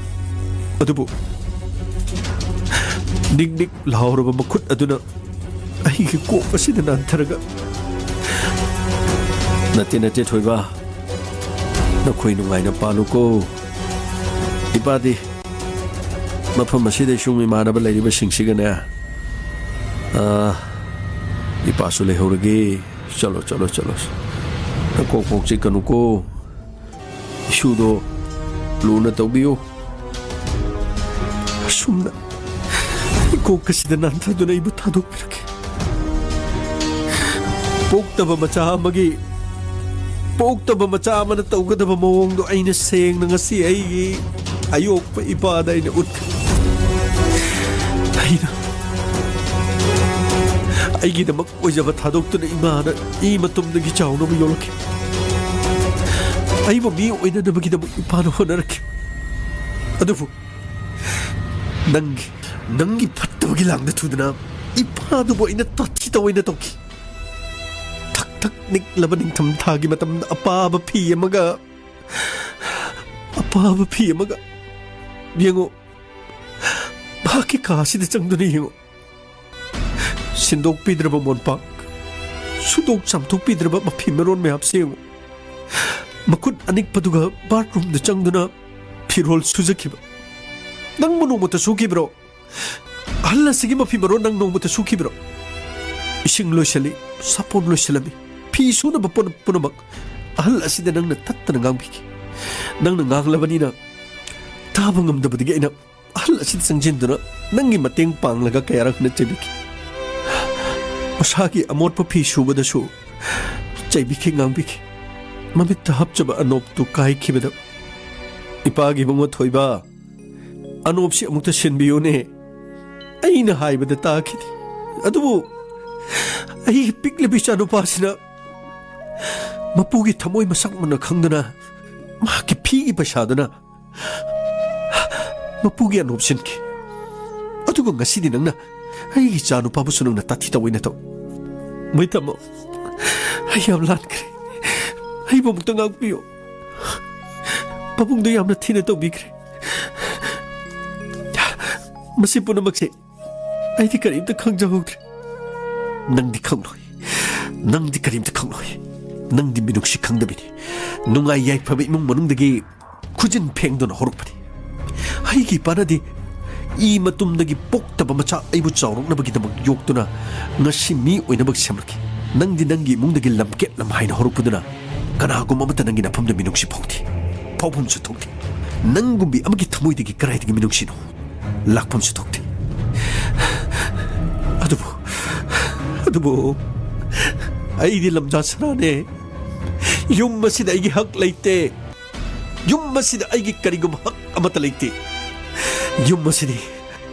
ꯑꯗꯨꯕꯨ ꯅꯤꯛ ꯅꯤꯛ ꯂꯥꯎꯔꯕ ꯃꯈꯨꯠ ꯑꯗꯨꯅ ꯑꯩꯒꯤ ꯀꯣꯛ ꯑꯁꯤꯗ ꯅꯥꯟꯊꯔꯒ, "ꯅꯠꯇꯦ, ꯅꯠꯇꯦ, ꯊꯣꯏꯕ꯫ ꯅꯈꯣꯏ ꯅꯨꯡꯉꯥꯏꯅ ꯄꯥꯜꯂꯨꯀꯣ꯫ ꯏꯄꯥꯗꯤ ꯃꯐꯝ ꯑꯁꯤꯗ ꯁꯨꯝ ꯏꯃꯥꯟꯅꯕ ꯂꯩꯔꯤꯕꯁꯤꯡꯁꯤꯒꯅꯦ, ꯑꯥ, ꯏꯄꯥꯁꯨ ꯂꯩꯍꯧꯔꯒꯦ꯫ ꯆꯠꯂꯣ, ꯆꯠꯂꯣ, ꯆꯠꯂꯣ꯫ ꯅꯀꯣꯛ ꯀꯣꯛ ꯆꯤꯛꯀꯅꯨꯀꯣ꯫ ꯏꯁꯨꯗꯣ ꯂꯨꯅ ꯇꯧꯕꯤꯌꯨ꯫" ꯑꯁꯨꯝꯅ ꯏꯀꯣꯛ ꯑꯁꯤꯗ ꯅꯥꯟꯊꯗꯨꯅ ꯑꯩꯕꯨ ꯊꯥꯗꯣꯛꯄꯤꯔꯛꯈꯤ꯫ ꯄꯣꯛꯇꯕ ꯃꯆꯥ ꯑꯃꯒꯤ, ꯄꯣꯛꯇꯕ ꯃꯆꯥ ꯑꯃꯅ ꯇꯧꯒꯗꯕ ꯃꯑꯣꯡꯗꯣ ꯑꯩꯅ ꯁꯦꯡꯅ ꯉꯁꯤ ꯑꯩꯒꯤ ꯑꯌꯣꯛꯄ ꯏꯄꯥꯗ ꯑꯩꯅ ꯎꯠꯈ꯭ꯔꯦ꯫ ꯑꯩꯅ ꯑꯩꯒꯤꯗꯃꯛ ꯑꯣꯏꯖꯕ ꯊꯥꯗꯣꯛꯇꯨꯅ ꯏꯃꯥꯅ ꯏ ꯃꯇꯨꯝꯗꯒꯤ ꯆꯥꯎꯅꯕ ꯌꯣꯛꯂꯛꯈꯤ꯫ ꯑꯩꯕꯨ ꯃꯤ ꯑꯣꯏꯅꯅꯕꯒꯤꯗꯃꯛ ꯏꯄꯥꯅ ꯍꯣꯠꯅꯔꯛꯈꯤ꯫ ꯑꯗꯨꯕꯨ ꯅꯪꯒꯤ, ꯅꯪꯒꯤ ꯐꯠꯇꯕꯒꯤ ꯂꯥꯡꯗ ꯊꯨꯗꯅ ꯏꯄꯥꯗꯨꯕꯨ ꯑꯩꯅ ꯇꯥꯊꯤ ꯇꯧꯑꯣꯏꯅ ꯇꯧꯈꯤ꯫ ꯊꯛ ꯊꯛ ꯅꯤꯛꯂꯕ ꯅꯤꯡꯊꯝ ꯊꯥꯒꯤ ꯃꯇꯝꯗ ꯑꯄꯥꯕ ꯐꯤ ꯑꯃꯒ, ꯑꯄꯥꯕ ꯐꯤ ꯑꯃꯒ, ꯌꯦꯡꯉꯣ, ꯃꯍꯥꯛꯀꯤ ꯀꯥ ꯑꯁꯤꯗ ꯆꯪꯗꯨꯅ ꯌꯦꯡꯉꯨ꯫ ꯁꯤꯟꯗꯣꯛꯄꯤꯗ꯭ꯔꯕ ꯃꯣꯟꯄꯥꯛ, ꯁꯨꯗꯣꯛ ꯆꯥꯝꯊꯣꯛꯄꯤꯗ꯭ꯔꯕ ꯃꯐꯤ ꯃꯔꯣꯟ ꯃꯌꯥꯝꯁꯦ ꯌꯦꯡꯉꯨ꯫ ꯃꯈꯨꯠ ꯑꯅꯤꯛꯄꯗꯨꯒ ꯕꯥꯠꯔꯨꯝꯗ ꯆꯪꯗꯨꯅ ꯐꯤꯔꯣꯜ ꯁꯨꯖꯈꯤꯕ꯫ ꯅꯪꯕꯨ ꯅꯣꯡꯃꯇ ꯁꯨꯈꯤꯕ꯭ꯔꯣ? ꯑꯍꯜ ꯑꯁꯤꯒꯤ ꯃꯐꯤ ꯃꯔꯣꯟ ꯅꯪ ꯅꯣꯡꯃꯇ ꯁꯨꯈꯤꯕ꯭ꯔꯣ? ꯏꯁꯤꯡ ꯂꯣꯏꯁꯤꯜꯂꯤ, ꯁꯥꯄꯣꯟ ꯂꯣꯏꯁꯤꯜꯂꯝꯃꯤ, ꯐꯤ ꯁꯨꯅꯕ ꯄꯣꯠ ꯄꯨꯝꯅꯃꯛ ꯑꯍꯜ ꯑꯁꯤꯗ ꯅꯪꯅ ꯇꯠꯇꯅ ꯉꯥꯡꯕꯤꯈꯤ꯫ ꯅꯪꯅ ꯉꯥꯡꯂꯕꯅꯤꯅ ꯇꯥꯕ ꯉꯝꯗꯕꯗꯒꯤ ꯑꯩꯅ ꯑꯍꯜ ꯑꯁꯤꯗ ꯆꯪꯁꯤꯟꯗꯨꯅ ꯅꯪꯒꯤ ꯃꯇꯦꯡ ꯄꯥꯡꯂꯒ ꯀꯌꯥꯔꯛ ꯍꯟꯅ ꯆꯩꯕꯤꯈꯤ꯫ ꯃꯁꯥꯒꯤ ꯑꯃꯣꯠꯄ ꯐꯤ ꯁꯨꯕꯗꯁꯨ ꯆꯩꯕꯤꯈꯤ, ꯉꯥꯡꯕꯤꯈꯤ꯫ ꯃꯃꯤꯠꯇ ꯍꯥꯞꯆꯕ ꯑꯅꯣꯞꯇꯨ ꯀꯥꯏꯈꯤꯕꯗ, "ꯏꯄꯥꯒꯤ ꯏꯕꯨꯡꯉꯣ ꯊꯣꯏꯕ, ꯑꯅꯣꯞꯁꯤ ꯑꯃꯨꯛꯇ ꯁꯤꯟꯕꯤꯌꯨꯅꯦ꯫ ꯑꯩꯅ ꯍꯥꯏꯕꯗ ꯇꯥꯈꯤꯗꯦ꯫ ꯑꯗꯨꯕꯨ ꯑꯩꯒꯤ ꯄꯤꯛꯂꯤꯕ ꯏꯆꯥꯅꯨꯄꯥꯁꯤꯅ ꯃꯄꯨꯒꯤ ꯊꯃꯣꯏ ꯃꯁꯛ ꯃꯨꯟꯅ ꯈꯪꯗꯅ, ꯃꯍꯥꯛꯀꯤ ꯐꯤꯒꯤ ꯄꯩꯁꯥꯗꯨꯅ ꯃꯄꯨꯒꯤ ꯑꯅꯣꯞ ꯁꯤꯟꯈꯤ꯫ ꯑꯗꯨꯒ ꯉꯁꯤꯗꯤ ꯅꯪꯅ ꯑꯩꯒꯤ ꯏꯆꯥ ꯅꯨꯄꯥꯕꯨꯁꯨ ꯅꯪꯅ ꯇꯥꯊꯤ ꯇꯧꯑꯣꯏꯅ ꯇꯧ꯫ ꯃꯣꯏ ꯇꯥꯃꯣ, ꯑꯩ ꯌꯥꯝ ꯂꯥꯟꯈ꯭ꯔꯦ꯫ ꯑꯩꯕꯨ ꯑꯃꯨꯛꯇ ꯉꯥꯛꯄꯤꯌꯨ꯫ ꯄꯥꯕꯨꯡꯗꯣ ꯌꯥꯝꯅ ꯊꯤꯅ ꯇꯧꯕꯤꯈ꯭ꯔꯦ꯫ ꯃꯁꯤ ꯄꯨꯝꯅꯃꯛꯁꯦ ꯑꯩꯗꯤ ꯀꯔꯤꯝꯇ ꯈꯪꯖꯍꯧꯗ꯭ꯔꯦ꯫ ꯅꯪꯗꯤ ꯈꯪꯂꯣꯏ꯫ ꯅꯪꯗꯤ ꯀꯔꯤꯝꯇ ꯈꯪꯂꯣꯏ꯫ ꯅꯪꯗꯤ ꯃꯤꯅꯨꯡꯁꯤ ꯈꯪꯗꯕꯤꯅꯤ꯫ ꯅꯨꯡꯉꯥꯏ ꯌꯥꯏꯐꯕ ꯏꯃꯨꯡ ꯃꯅꯨꯡꯗꯒꯤ ꯈꯨꯖꯤꯟ ꯐꯦꯡꯗꯨꯅ ꯍꯧꯔꯛꯄꯅꯤ꯫ ꯑꯩꯒꯤ ꯏꯄꯥꯅꯗꯤ ꯏ ꯃꯇꯨꯝꯗꯒꯤ ꯄꯣꯛꯇꯕ ꯃꯆꯥ ꯑꯩꯕꯨ ꯆꯥꯎꯔꯛꯅꯕꯒꯤꯗꯃꯛ ꯌꯣꯛꯇꯨꯅ ꯉꯁꯤ ꯃꯤ ꯑꯣꯏꯅꯕ ꯁꯦꯝꯂꯛꯈꯤ꯫ ꯅꯪꯗꯤ ꯅꯪꯒꯤ ꯏꯃꯨꯡꯗꯒꯤ ꯂꯝꯀꯦꯠ ꯂꯝꯍꯥꯏꯅ ꯍꯧꯔꯛꯄꯗꯨꯅ ꯀꯅꯥꯒꯨꯝꯕ ꯑꯃꯠꯇ ꯅꯪꯒꯤ ꯅꯐꯝꯗ ꯃꯤꯅꯨꯡꯁꯤ ꯐꯥꯎꯗꯦ꯫ ꯐꯥꯎꯐꯝꯁꯨ ꯊꯣꯛꯇꯦ꯫ ꯅꯪꯒꯨꯝꯕꯤ ꯑꯃꯒꯤ ꯊꯃꯣꯏꯗꯒꯤ ꯀꯗꯥꯏꯗꯒꯤ ꯃꯤꯅꯨꯡꯁꯤꯅꯣ? ꯂꯥꯛꯐꯝꯁꯨ ꯊꯣꯛꯇꯦ꯫ ꯑꯗꯨꯕꯨ, ꯑꯗꯨꯕꯨ ꯑꯩꯗꯤ ꯂꯝꯖꯥ ꯁꯅꯥꯅꯦ꯫ ꯌꯨꯝ ꯑꯁꯤꯗ ꯑꯩꯒꯤ ꯍꯛ ꯂꯩꯇꯦ꯫ ꯌꯨꯝ ꯑꯁꯤꯗ ꯑꯩꯒꯤ ꯀꯔꯤꯒꯨꯝꯕ ꯍꯛ ꯑꯃꯠꯇ ꯂꯩꯇꯦ꯫ ꯌꯨꯝ ꯑꯁꯤꯗꯤ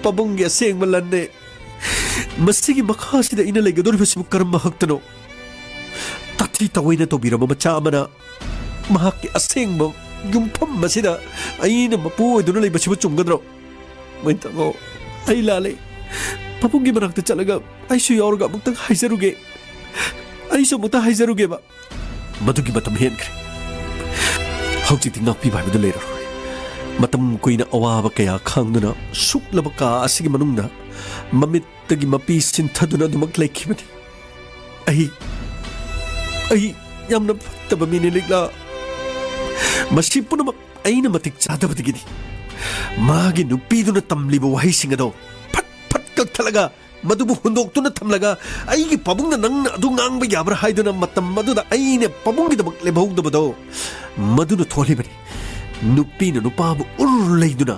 ꯄꯥꯕꯨꯡꯒꯤ ꯑꯁꯦꯡꯕ ꯂꯟꯅꯦ꯫ ꯃꯁꯤꯒꯤ ꯃꯈꯥꯁꯤꯗ ꯑꯩꯅ ꯂꯩꯒꯗꯧꯔꯤꯕꯁꯤꯕꯨ ꯀꯔꯝꯕ ꯍꯛꯇꯅꯣ? ꯇꯥꯊꯤ ꯇꯥꯑꯣꯏꯅ ꯇꯧꯕꯤꯔꯕ ꯃꯆꯥ ꯑꯃꯅ ꯃꯍꯥꯛꯀꯤ ꯑꯁꯦꯡꯕ ꯌꯨꯝꯐꯝ ꯑꯁꯤꯗ ꯑꯩꯅ ꯃꯄꯨ ꯑꯣꯏꯗꯨꯅ ꯂꯩꯕꯁꯤꯕꯨ ꯆꯨꯝꯒꯗ꯭ꯔꯣ? ꯃꯣꯏ ꯇꯥꯃꯣ, ꯑꯩ ꯂꯥꯜꯂꯦ꯫ ꯄꯥꯕꯨꯡꯒꯤ ꯃꯅꯥꯛꯇ ꯆꯠꯂꯒ ꯑꯩꯁꯨ ꯌꯥꯎꯔꯒ ꯑꯃꯨꯛꯇꯪ ꯍꯥꯏꯖꯔꯨꯒꯦ꯫ ꯑꯩꯁꯨ ꯑꯃꯨꯛꯇ ꯍꯥꯏꯖꯔꯨꯒꯦꯕ꯫ ꯃꯗꯨꯒꯤ ꯃꯇꯝ ꯍꯦꯟꯈ꯭ꯔꯦ꯫ ꯍꯧꯖꯤꯛꯇꯤ ꯉꯥꯛꯄꯤꯕ ꯍꯥꯏꯕꯗꯨ ꯂꯩꯔꯔꯣꯏ꯫ ꯃꯇꯝ ꯀꯨꯏꯅ ꯑꯋꯥꯕ ꯀꯌꯥ ꯈꯥꯡꯗꯨꯅ ꯁꯨꯛꯂꯕ ꯀꯥ ꯑꯁꯤꯒꯤ ꯃꯅꯨꯡꯗ ꯃꯃꯤꯠꯇꯒꯤ ꯃꯄꯤ ꯁꯤꯟꯊꯗꯨꯅ ꯑꯗꯨꯃꯛ ꯂꯩꯈꯤꯕꯅꯤ꯫ ꯑꯩ, ꯑꯩ ꯌꯥꯝꯅ ꯐꯠꯇꯕ ꯃꯤꯅꯤ, ꯂꯤꯛꯂꯥ꯫ ꯃꯁꯤ ꯄꯨꯝꯅꯃꯛ ꯑꯩꯅ ꯃꯇꯤꯛ ꯆꯥꯗꯕꯗꯒꯤꯅꯤ꯫ ꯃꯥꯒꯤ ꯅꯨꯄꯤꯗꯨꯅ ꯇꯝꯂꯤꯕ ꯋꯥꯍꯩꯁꯤꯡ ꯑꯗꯣ ꯐꯠ ꯐꯠ ꯀꯛꯊꯠꯂꯒ ꯃꯗꯨꯕꯨ ꯍꯨꯟꯗꯣꯛꯇꯨꯅ ꯊꯝꯂꯒ ꯑꯩꯒꯤ ꯄꯥꯕꯨꯡꯅ ꯅꯪꯅ ꯑꯗꯨ ꯉꯥꯡꯕ ꯌꯥꯕ꯭ꯔꯥ ꯍꯥꯏꯗꯨꯅ ꯃꯇꯝ ꯑꯗꯨꯗ ꯑꯩꯅ ꯄꯥꯕꯨꯡꯒꯤꯗꯃꯛ ꯂꯦꯝꯍꯧꯗꯕꯗꯣ ꯃꯗꯨꯅ ꯊꯣꯛꯍꯜꯂꯤꯕꯅꯤ꯫ ꯅꯨꯄꯤꯅ ꯅꯨꯄꯥꯕꯨ ꯎꯔꯨꯔꯨ ꯂꯩꯗꯨꯅ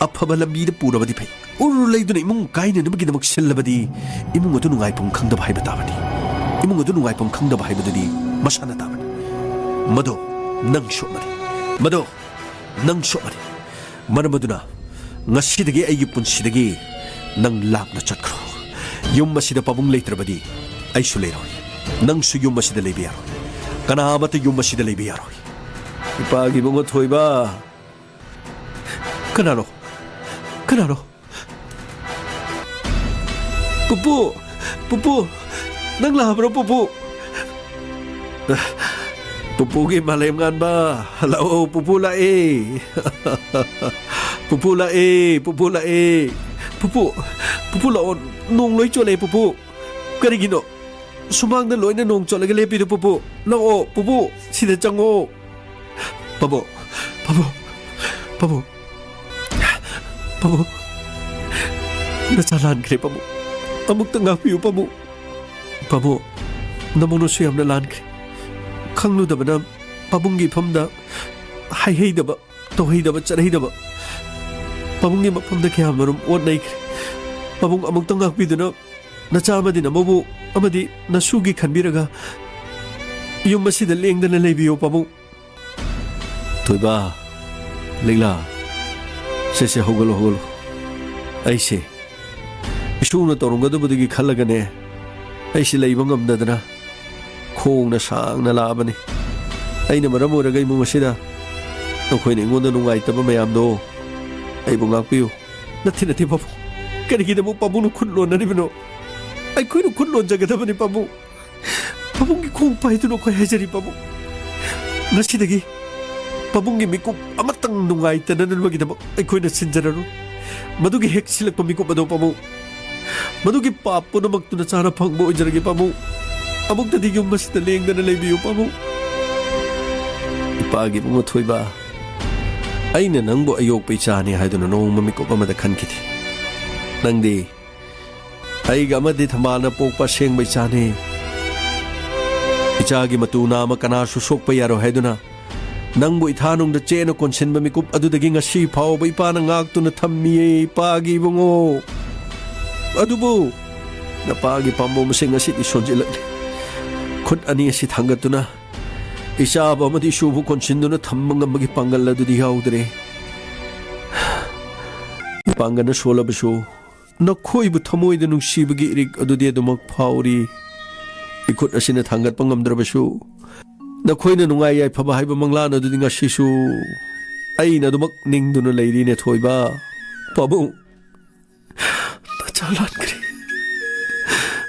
ꯑꯐꯕ ꯂꯝꯕꯤꯗ ꯄꯨꯔꯕꯗꯤ ꯐꯩ꯫ ꯎꯔꯨꯔꯨ ꯂꯩꯗꯨꯅ ꯏꯃꯨꯡ ꯀꯥꯏꯅꯅꯕꯒꯤꯗꯃꯛ ꯁꯤꯜꯂꯕꯗꯤ ꯏꯃꯨꯡ ꯑꯗꯨ ꯅꯨꯡꯉꯥꯏꯐꯝ ꯈꯪꯗꯕ ꯍꯥꯏꯕ ꯇꯥꯕꯅꯤ꯫ ꯏꯃꯨꯡ ꯑꯗꯨ ꯅꯨꯡꯉꯥꯏꯐꯝ ꯈꯪꯗꯕ ꯍꯥꯏꯕꯗꯨꯗꯤ ꯃꯁꯥꯅ ꯇꯥꯕꯅꯤ꯫ ꯃꯗꯣ ꯅꯪ ꯁꯣꯛꯃꯅꯤ꯫ ꯃꯗꯣ ꯅꯪ ꯁꯣꯛꯃꯅꯤ꯫ ꯃꯔꯝ ꯑꯗꯨꯅ ꯉꯁꯤꯗꯒꯤ ꯑꯩꯒꯤ ꯄꯨꯟꯁꯤꯗꯒꯤ ꯅꯪ ꯂꯥꯞꯅ ꯆꯠꯈ꯭ꯔꯣ꯫ ꯌꯨꯝ ꯑꯁꯤꯗ ꯄꯥꯕꯨꯡ ꯂꯩꯇ꯭ꯔꯕꯗꯤ ꯑꯩꯁꯨ ꯂꯩꯔꯣꯏ꯫ ꯅꯪꯁꯨ ꯌꯨꯝ ꯑꯁꯤꯗ ꯂꯩꯕ ꯌꯥꯔꯣꯏ꯫ ꯀꯅꯥ ꯑꯃꯠꯇ ꯌꯨꯝ ꯑꯁꯤꯗ ꯂꯩꯕ ꯌꯥꯔꯣꯏ꯫ ꯏꯄꯥꯒꯤ ꯏꯕꯨꯡꯉꯣ ꯊꯣꯏꯕ꯫ ꯀꯅꯥꯅꯣ? ꯀꯅꯥꯅꯣ? ꯄꯨꯄꯨ! ꯄꯨꯄꯨ! ꯅꯪ ꯂꯥꯛꯑꯕ꯭ꯔꯣ, ꯄꯨꯄꯨ? ꯄꯨꯄꯨꯒꯤ ꯃꯥꯂꯦꯝ ꯉꯥꯟꯕ, ꯂꯥꯛꯑꯣ, ꯄꯨꯄꯨ ꯂꯥꯛꯑꯦ꯫ ꯄꯨꯄꯨ ꯂꯥꯛꯑꯦ, ꯄꯨꯄꯨ ꯂꯥꯛꯑꯦ꯫ ꯄꯨꯄꯨ, ꯄꯨꯄꯨ ꯂꯥꯛꯑꯣ, ꯅꯣꯡ ꯂꯣꯏ ꯆꯣꯠꯂꯦ, ꯄꯨꯄꯨ꯫ ꯀꯔꯤꯒꯤꯅꯣ? ꯁꯨꯃꯥꯡꯗ ꯂꯣꯏꯅ ꯅꯣꯡ ꯆꯣꯠꯂꯒ ꯂꯦꯞꯄꯤꯗꯣ, ꯄꯨꯄꯨ? ꯂꯥꯛꯑꯣ, ꯄꯨꯄꯨ, ꯁꯤꯗ ꯆꯪꯉꯣ꯫ ꯄꯥꯕꯨꯡ, ꯄꯥꯕꯨꯡ, ꯄꯥꯕꯨꯡ, ꯄꯥꯕꯨꯡ, ꯅꯆꯥ ꯂꯥꯟꯈ꯭ꯔꯦ, ꯄꯥꯕꯨꯡ꯫ ꯑꯃꯨꯛꯇ ꯉꯥꯛꯄꯤꯌꯨ, ꯄꯥꯕꯨꯡ꯫ ꯄꯥꯕꯨꯡ, ꯅꯃꯧꯅꯁꯨ ꯌꯥꯝꯅ ꯂꯥꯟꯈ꯭ꯔꯦ꯫ ꯈꯪꯂꯨꯗꯕꯅ ꯄꯥꯕꯨꯡꯒꯤ ꯏꯐꯝꯗ ꯍꯥꯏꯍꯩꯗꯕ, ꯇꯧꯍꯩꯗꯕ, ꯆꯠꯍꯩꯗꯕ, ꯄꯥꯕꯨꯡꯒꯤ ꯃꯐꯝꯗ ꯀꯌꯥ ꯃꯔꯨꯝ ꯑꯣꯠ ꯅꯩꯈ꯭ꯔꯦ꯫ ꯄꯥꯕꯨꯡ, ꯑꯃꯨꯛꯇ ꯉꯥꯛꯄꯤꯗꯨꯅ ꯅꯆꯥ ꯑꯃꯗꯤ ꯅꯃꯧꯕꯨ ꯑꯃꯗꯤ ꯅꯁꯨꯒꯤ ꯈꯟꯕꯤꯔꯒ ꯌꯨꯝ ꯑꯁꯤꯗ ꯂꯦꯡꯗꯅ ꯂꯩꯕꯤꯌꯨ, ꯄꯥꯕꯨꯡ꯫ ꯊꯣꯏꯕ, ꯂꯤꯛꯂꯥ, ꯁꯦ, ꯁꯦ, ꯍꯧꯒꯠꯂꯣ, ꯍꯧꯒꯠꯂꯣ꯫ ꯑꯩꯁꯦ ꯏꯁꯨꯅ ꯇꯧꯔꯝꯒꯗꯕꯗꯨꯒꯤ ꯈꯜꯂꯒꯅꯦ, ꯑꯩꯁꯦ ꯂꯩꯕ ꯉꯝꯗꯗꯅ ꯈꯣꯡꯅ ꯁꯥꯡꯅ ꯂꯥꯛꯑꯕꯅꯤ꯫ ꯑꯩꯅ ꯃꯔꯝ ꯑꯣꯏꯔꯒ ꯏꯃꯨꯡ ꯑꯁꯤꯗ ꯅꯈꯣꯏꯅ ꯑꯩꯉꯣꯟꯗ ꯅꯨꯡꯉꯥꯏꯇꯕ ꯃꯌꯥꯝꯗꯣ ꯑꯩꯕꯨ ꯉꯥꯛꯄꯤꯌꯨ꯫ ꯅꯠꯇꯦ, ꯅꯠꯇꯦ, ꯄꯥꯕꯨꯡ꯫ ꯀꯔꯤꯒꯤꯗꯃꯛ ꯄꯥꯕꯨꯡꯅ ꯈꯨꯠ ꯂꯣꯟꯅꯔꯤꯕꯅꯣ? ꯑꯩꯈꯣꯏꯅ ꯈꯨꯠ ꯂꯣꯟꯖꯒꯗꯕꯅꯤ, ꯄꯥꯕꯨꯡ꯫ ꯄꯥꯕꯨꯡꯒꯤ ꯈꯣꯡ ꯄꯥꯏꯗꯨꯅ ꯑꯩꯈꯣꯏ ꯍꯥꯏꯖꯔꯤ, ꯄꯥꯕꯨꯡ꯫ ꯉꯁꯤꯗꯒꯤ ꯄꯥꯕꯨꯡꯒꯤ ꯃꯤꯀꯨꯞ ꯑꯃꯇꯪ ꯅꯨꯡꯉꯥꯏꯇꯅꯅꯕꯒꯤꯗꯃꯛ ꯑꯩꯈꯣꯏꯅ ꯁꯤꯟꯖꯔꯔꯣꯏ꯫ ꯃꯗꯨꯒꯤ ꯍꯦꯛ ꯁꯤꯜꯂꯛꯄ ꯃꯤꯀꯨꯞ ꯑꯗꯣ, ꯄꯥꯕꯨꯡ, ꯃꯗꯨꯒꯤ ꯄꯥꯞ ꯄꯨꯝꯅꯃꯛꯇꯨ ꯅꯆꯥꯅ ꯐꯪꯕ ꯑꯣꯏꯖꯔꯒꯦ, ꯄꯥꯕꯨꯡ꯫ ꯑꯃꯨꯛꯇꯗꯤ ꯌꯨꯝ ꯑꯁꯤꯗ ꯂꯦꯡꯗꯅ ꯂꯩꯕꯤꯌꯨ, ꯄꯥꯕꯨꯡ꯫ ꯏꯄꯥꯒꯤ ꯏꯕꯨꯡꯉꯣ ꯊꯣꯏꯕ, ꯑꯩꯅ ꯅꯪꯕꯨ ꯑꯌꯣꯛꯄ ꯏꯆꯥꯅꯤ ꯍꯥꯏꯗꯨꯅ ꯅꯣꯡꯃ ꯃꯤꯀꯨꯞ ꯑꯃꯗ ꯈꯟꯈꯤꯗꯦ꯫ ꯅꯪꯗꯤ ꯑꯩꯒ ꯑꯃꯗꯤ ꯊꯝꯕꯥꯜꯅ ꯄꯣꯛꯄ ꯑꯁꯦꯡꯕ ꯏꯆꯥꯅꯤ꯫ ꯏꯆꯥꯒꯤ ꯃꯇꯨ ꯅꯥꯝꯃ ꯀꯅꯥꯁꯨ ꯁꯣꯛꯄ ꯌꯥꯔꯣꯏ ꯍꯥꯏꯗꯨꯅ ꯅꯪꯕꯨ ꯏꯊꯥꯅꯨꯡꯗ ꯆꯦꯠꯅ ꯀꯣꯟꯁꯤꯟꯕ ꯃꯤꯀꯨꯞ ꯑꯗꯨꯗꯒꯤ ꯉꯁꯤ ꯐꯥꯎꯕ ꯏꯄꯥꯅ ꯉꯥꯛꯇꯨꯅ ꯊꯝꯃꯤꯌꯦ, ꯏꯄꯥꯒꯤ ꯏꯕꯨꯡꯉꯣ꯫ ꯑꯗꯨꯕꯨ ꯅꯄꯥꯒꯤ ꯄꯥꯝꯕꯣꯝ ꯑꯁꯤ ꯉꯁꯤꯗꯤ ꯁꯣꯟꯖꯤꯜꯂꯛꯂꯦ꯫ ꯈꯨꯠ ꯑꯅꯤ ꯑꯁꯤ ꯊꯥꯡꯒꯠꯇꯨꯅ ꯏꯆꯥꯕꯨ ꯑꯃꯗꯤ ꯏꯁꯨꯕꯨ ꯀꯣꯟꯁꯤꯟꯗꯨꯅ ꯊꯝꯕ ꯉꯝꯕꯒꯤ ꯄꯥꯡꯒꯜ ꯑꯗꯨꯗꯤ ꯌꯥꯎꯗ꯭ꯔꯦ꯫ ꯄꯥꯡꯒꯜꯅ ꯁꯣꯜꯂꯕꯁꯨ ꯅꯈꯣꯏꯕꯨ ꯊꯃꯣꯏꯗ ꯅꯨꯡꯁꯤꯕꯒꯤ ꯏꯔꯤꯛ ꯑꯗꯨꯗꯤ ꯑꯗꯨꯃꯛ ꯐꯥꯎꯔꯤ꯫ ꯏꯈꯨꯠ ꯑꯁꯤꯅ ꯊꯥꯡꯒꯠꯄ ꯉꯝꯗ꯭ꯔꯕꯁꯨ, ꯅꯈꯣꯏꯅ ꯅꯨꯡꯉꯥꯏ ꯌꯥꯏꯐꯕ ꯍꯥꯏꯕ ꯃꯪꯂꯥꯟ ꯑꯗꯨꯗꯤ ꯉꯁꯤꯁꯨ ꯑꯩꯅ ꯑꯗꯨꯃꯛ ꯅꯤꯡꯗꯨꯅ ꯂꯩꯔꯤꯅꯦ, ꯊꯣꯏꯕ꯫ ꯄꯥꯕꯨꯡ, ꯅꯆꯥ ꯂꯥꯟꯈ꯭ꯔꯦ꯫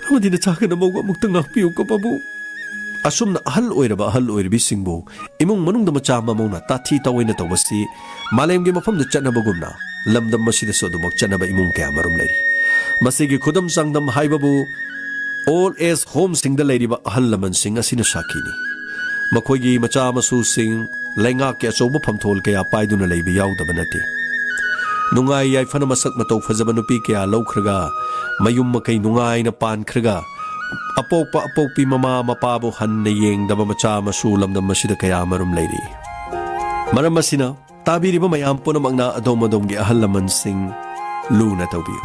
ꯑꯃꯗꯤ ꯅꯆꯥꯒꯅ ꯃꯧꯒ ꯑꯃꯨꯛꯇ ꯉꯥꯛꯄꯤꯌꯨꯀꯣ, ꯄꯥꯕꯨꯡ꯫ ꯑꯁꯨꯝꯅ ꯑꯍꯜ ꯑꯣꯏꯔꯕ ꯑꯍꯜ ꯑꯣꯏꯔꯕꯤꯁꯤꯡꯕꯨ ꯏꯃꯨꯡ ꯃꯅꯨꯡꯗ ꯃꯆꯥ ꯃꯃꯧꯅ ꯇꯥꯊꯤ ꯇꯥꯑꯣꯏꯅ ꯇꯧꯕꯁꯤ ꯃꯥꯂꯦꯝꯒꯤ ꯃꯐꯝꯗ ꯆꯠꯅꯕꯒꯨꯝꯅ, ꯂꯝꯗꯝ ꯑꯁꯤꯗꯁꯨ ꯑꯗꯨꯃꯛ ꯆꯠꯅꯕ ꯏꯃꯨꯡ ꯀꯌꯥ ꯃꯔꯨꯝ ꯂꯩꯔꯤ꯫ ꯃꯁꯤꯒꯤ ꯈꯨꯗꯝ ꯆꯥꯡꯗꯝ ꯍꯥꯏꯕꯕꯨ old age homeꯁꯤꯡꯗ ꯂꯩꯔꯤꯕ ꯑꯍꯜ ꯂꯃꯟꯁꯤꯡ ꯑꯁꯤꯅ ꯁꯥꯈꯤꯅꯤ꯫ ꯃꯈꯣꯏꯒꯤ ꯃꯆꯥ ꯃꯁꯨꯁꯤꯡ ꯂꯩꯉꯥꯛꯀꯤ ꯑꯆꯧꯕ ꯐꯝꯊꯣꯜ ꯀꯌꯥ ꯄꯥꯏꯗꯨꯅ ꯂꯩꯕ ꯌꯥꯎꯗꯕ ꯅꯠꯇꯦ꯫ ꯅꯨꯡꯉꯥꯏ ꯌꯥꯏꯐꯅ ꯃꯁꯛ ꯃꯇꯧ ꯐꯖꯕ ꯅꯨꯄꯤ ꯀꯌꯥ ꯂꯧꯈ꯭ꯔꯒ, ꯃꯌꯨꯝ ꯃꯀꯩ ꯅꯨꯡꯉꯥꯏꯅ ꯄꯥꯟꯈ꯭ꯔꯒ, ꯑꯄꯣꯛꯄ ꯑꯄꯣꯛꯄꯤ ꯃꯃꯥ ꯃꯄꯥꯕꯨ ꯍꯟꯅ ꯌꯦꯡꯗꯕ ꯃꯆꯥ ꯃꯁꯨ ꯂꯝꯗꯝ ꯑꯁꯤꯗ ꯀꯌꯥ ꯃꯔꯨꯝ ꯂꯩꯔꯤ꯫ ꯃꯔꯝ ꯑꯁꯤꯅ, ꯇꯥꯕꯤꯔꯤꯕ ꯃꯌꯥꯝ ꯄꯨꯝꯅꯃꯛꯅ ꯑꯗꯣꯝ ꯑꯗꯣꯝꯒꯤ ꯑꯍꯜ ꯂꯃꯟꯁꯤꯡ ꯂꯨꯅ ꯇꯧꯕꯤꯌꯨ꯫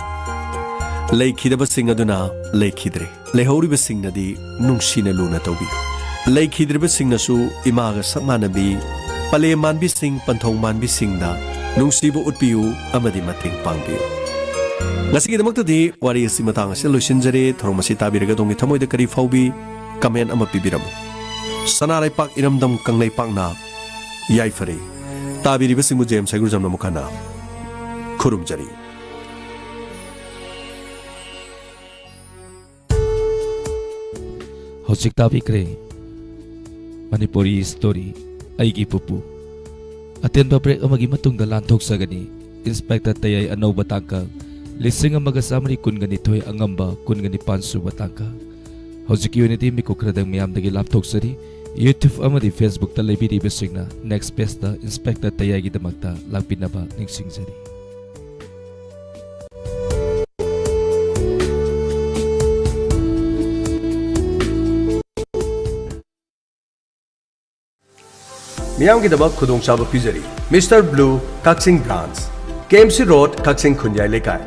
ꯂꯩꯈꯤꯗꯕꯁꯤꯡ ꯑꯗꯨꯅ ꯂꯩꯈꯤꯗ꯭ꯔꯦ, ꯂꯩꯍꯧꯔꯤꯕꯁꯤꯡꯅꯗꯤ ꯅꯨꯡꯁꯤꯅ ꯂꯨꯅ ꯇꯧꯕꯤꯌꯨ꯫ ꯂꯩꯈꯤꯗ꯭ꯔꯤꯕꯁꯤꯡꯅꯁꯨ ꯏꯃꯥꯒ ꯁꯛ ꯃꯥꯟꯅꯕꯤ, ꯄꯂꯦꯝ ꯃꯥꯟꯕꯤꯁꯤꯡ, ꯄꯟꯊꯧ ꯃꯥꯟꯕꯤꯁꯤꯡꯗ ꯅꯨꯡꯁꯤꯕ ꯎꯠꯄꯤꯌꯨ ꯑꯃꯗꯤ ꯃꯇꯦꯡ ꯄꯥꯡꯕꯤꯌꯨ꯫ ꯉꯁꯤꯒꯤꯗꯃꯛꯇꯗꯤ ꯋꯥꯔꯤ ꯑꯁꯤ ꯃꯇꯥꯡ ꯑꯁꯤꯗ ꯂꯣꯏꯁꯤꯟꯖꯔꯦ꯫ ꯊꯧꯔꯝ ꯑꯁꯤ ꯇꯥꯕꯤꯔꯒ ꯑꯗꯣꯝꯒꯤ ꯊꯃꯣꯏꯗ ꯀꯔꯤ ꯐꯥꯎꯕꯤ? Comment ꯑꯃ ꯄꯤꯕꯤꯔꯝꯃꯨ꯫ ꯁꯅꯥ ꯂꯩꯄꯥꯛ ꯏꯔꯝꯗꯝ ꯀꯪꯂꯩꯄꯥꯛꯅ ꯌꯥꯏꯐꯔꯦ꯫ ꯇꯥꯕꯤꯔꯤꯕꯁꯤꯡꯕꯨ ꯖꯦꯝꯁ ꯍꯩꯒ꯭ꯔꯨꯖꯝꯅ ꯑꯃꯨꯛ ꯍꯟꯅ ꯈꯨꯔꯨꯝꯖꯔꯤ꯫ ꯍꯧꯖꯤꯛ ꯇꯥꯕꯤꯈ꯭ꯔꯦ ꯃꯅꯤꯄꯨꯔꯤ story ꯑꯩꯒꯤ ꯄꯨꯄꯨ꯫ ꯑꯇꯦꯟꯕ break ꯑꯃꯒꯤ ꯃꯇꯨꯡꯗ ꯂꯥꯟꯊꯣꯛꯆꯒꯅꯤ꯫ ꯏꯟꯁꯄꯦꯛꯇꯔ ꯇꯌꯥꯏ ꯑꯅꯧꯕ ꯇꯥꯡꯀꯛ ꯂꯤꯁꯤꯡ ꯑꯃꯒ ꯆꯥꯃꯔꯤ ꯀꯨꯟꯒ ꯅꯤꯊꯣꯏ, ꯑꯉꯝꯕ ꯀꯨꯟꯒ ꯅꯤꯄꯥꯟ ꯁꯨꯕ ꯇꯥꯡꯀꯛ꯫ ꯍꯧꯖꯤꯛꯀꯤ ꯑꯣꯏꯅꯗꯤ ꯃꯤꯀꯨꯞ ꯈꯔꯗꯪ ꯃꯌꯥꯝꯗꯒꯤ ꯂꯥꯞꯊꯣꯛꯆꯔꯤ꯫ YouTube ꯑꯃꯗꯤ Facebook ꯇ ꯂꯩꯕꯤꯔꯤꯕꯁꯤꯡꯅ next page ꯇ ꯏꯟꯁꯄꯦꯛꯇꯔ ꯇꯌꯥꯏꯒꯤꯗꯃꯛꯇ ꯂꯥꯛꯄꯤꯅꯕ ꯅꯤꯡꯁꯤꯡꯖꯔꯤ꯫ ꯃꯤꯌꯥꯝꯒꯤꯗꯃꯛ ꯈꯨꯗꯣꯡꯆꯥꯕ ꯄꯤꯖꯔꯤ꯫ Mister Blue, ꯀꯛꯆꯤꯡ branch, KMC Road, ꯀꯛꯆꯤꯡ ꯈꯨꯟꯌꯥꯏ ꯂꯩꯀꯥꯏ꯫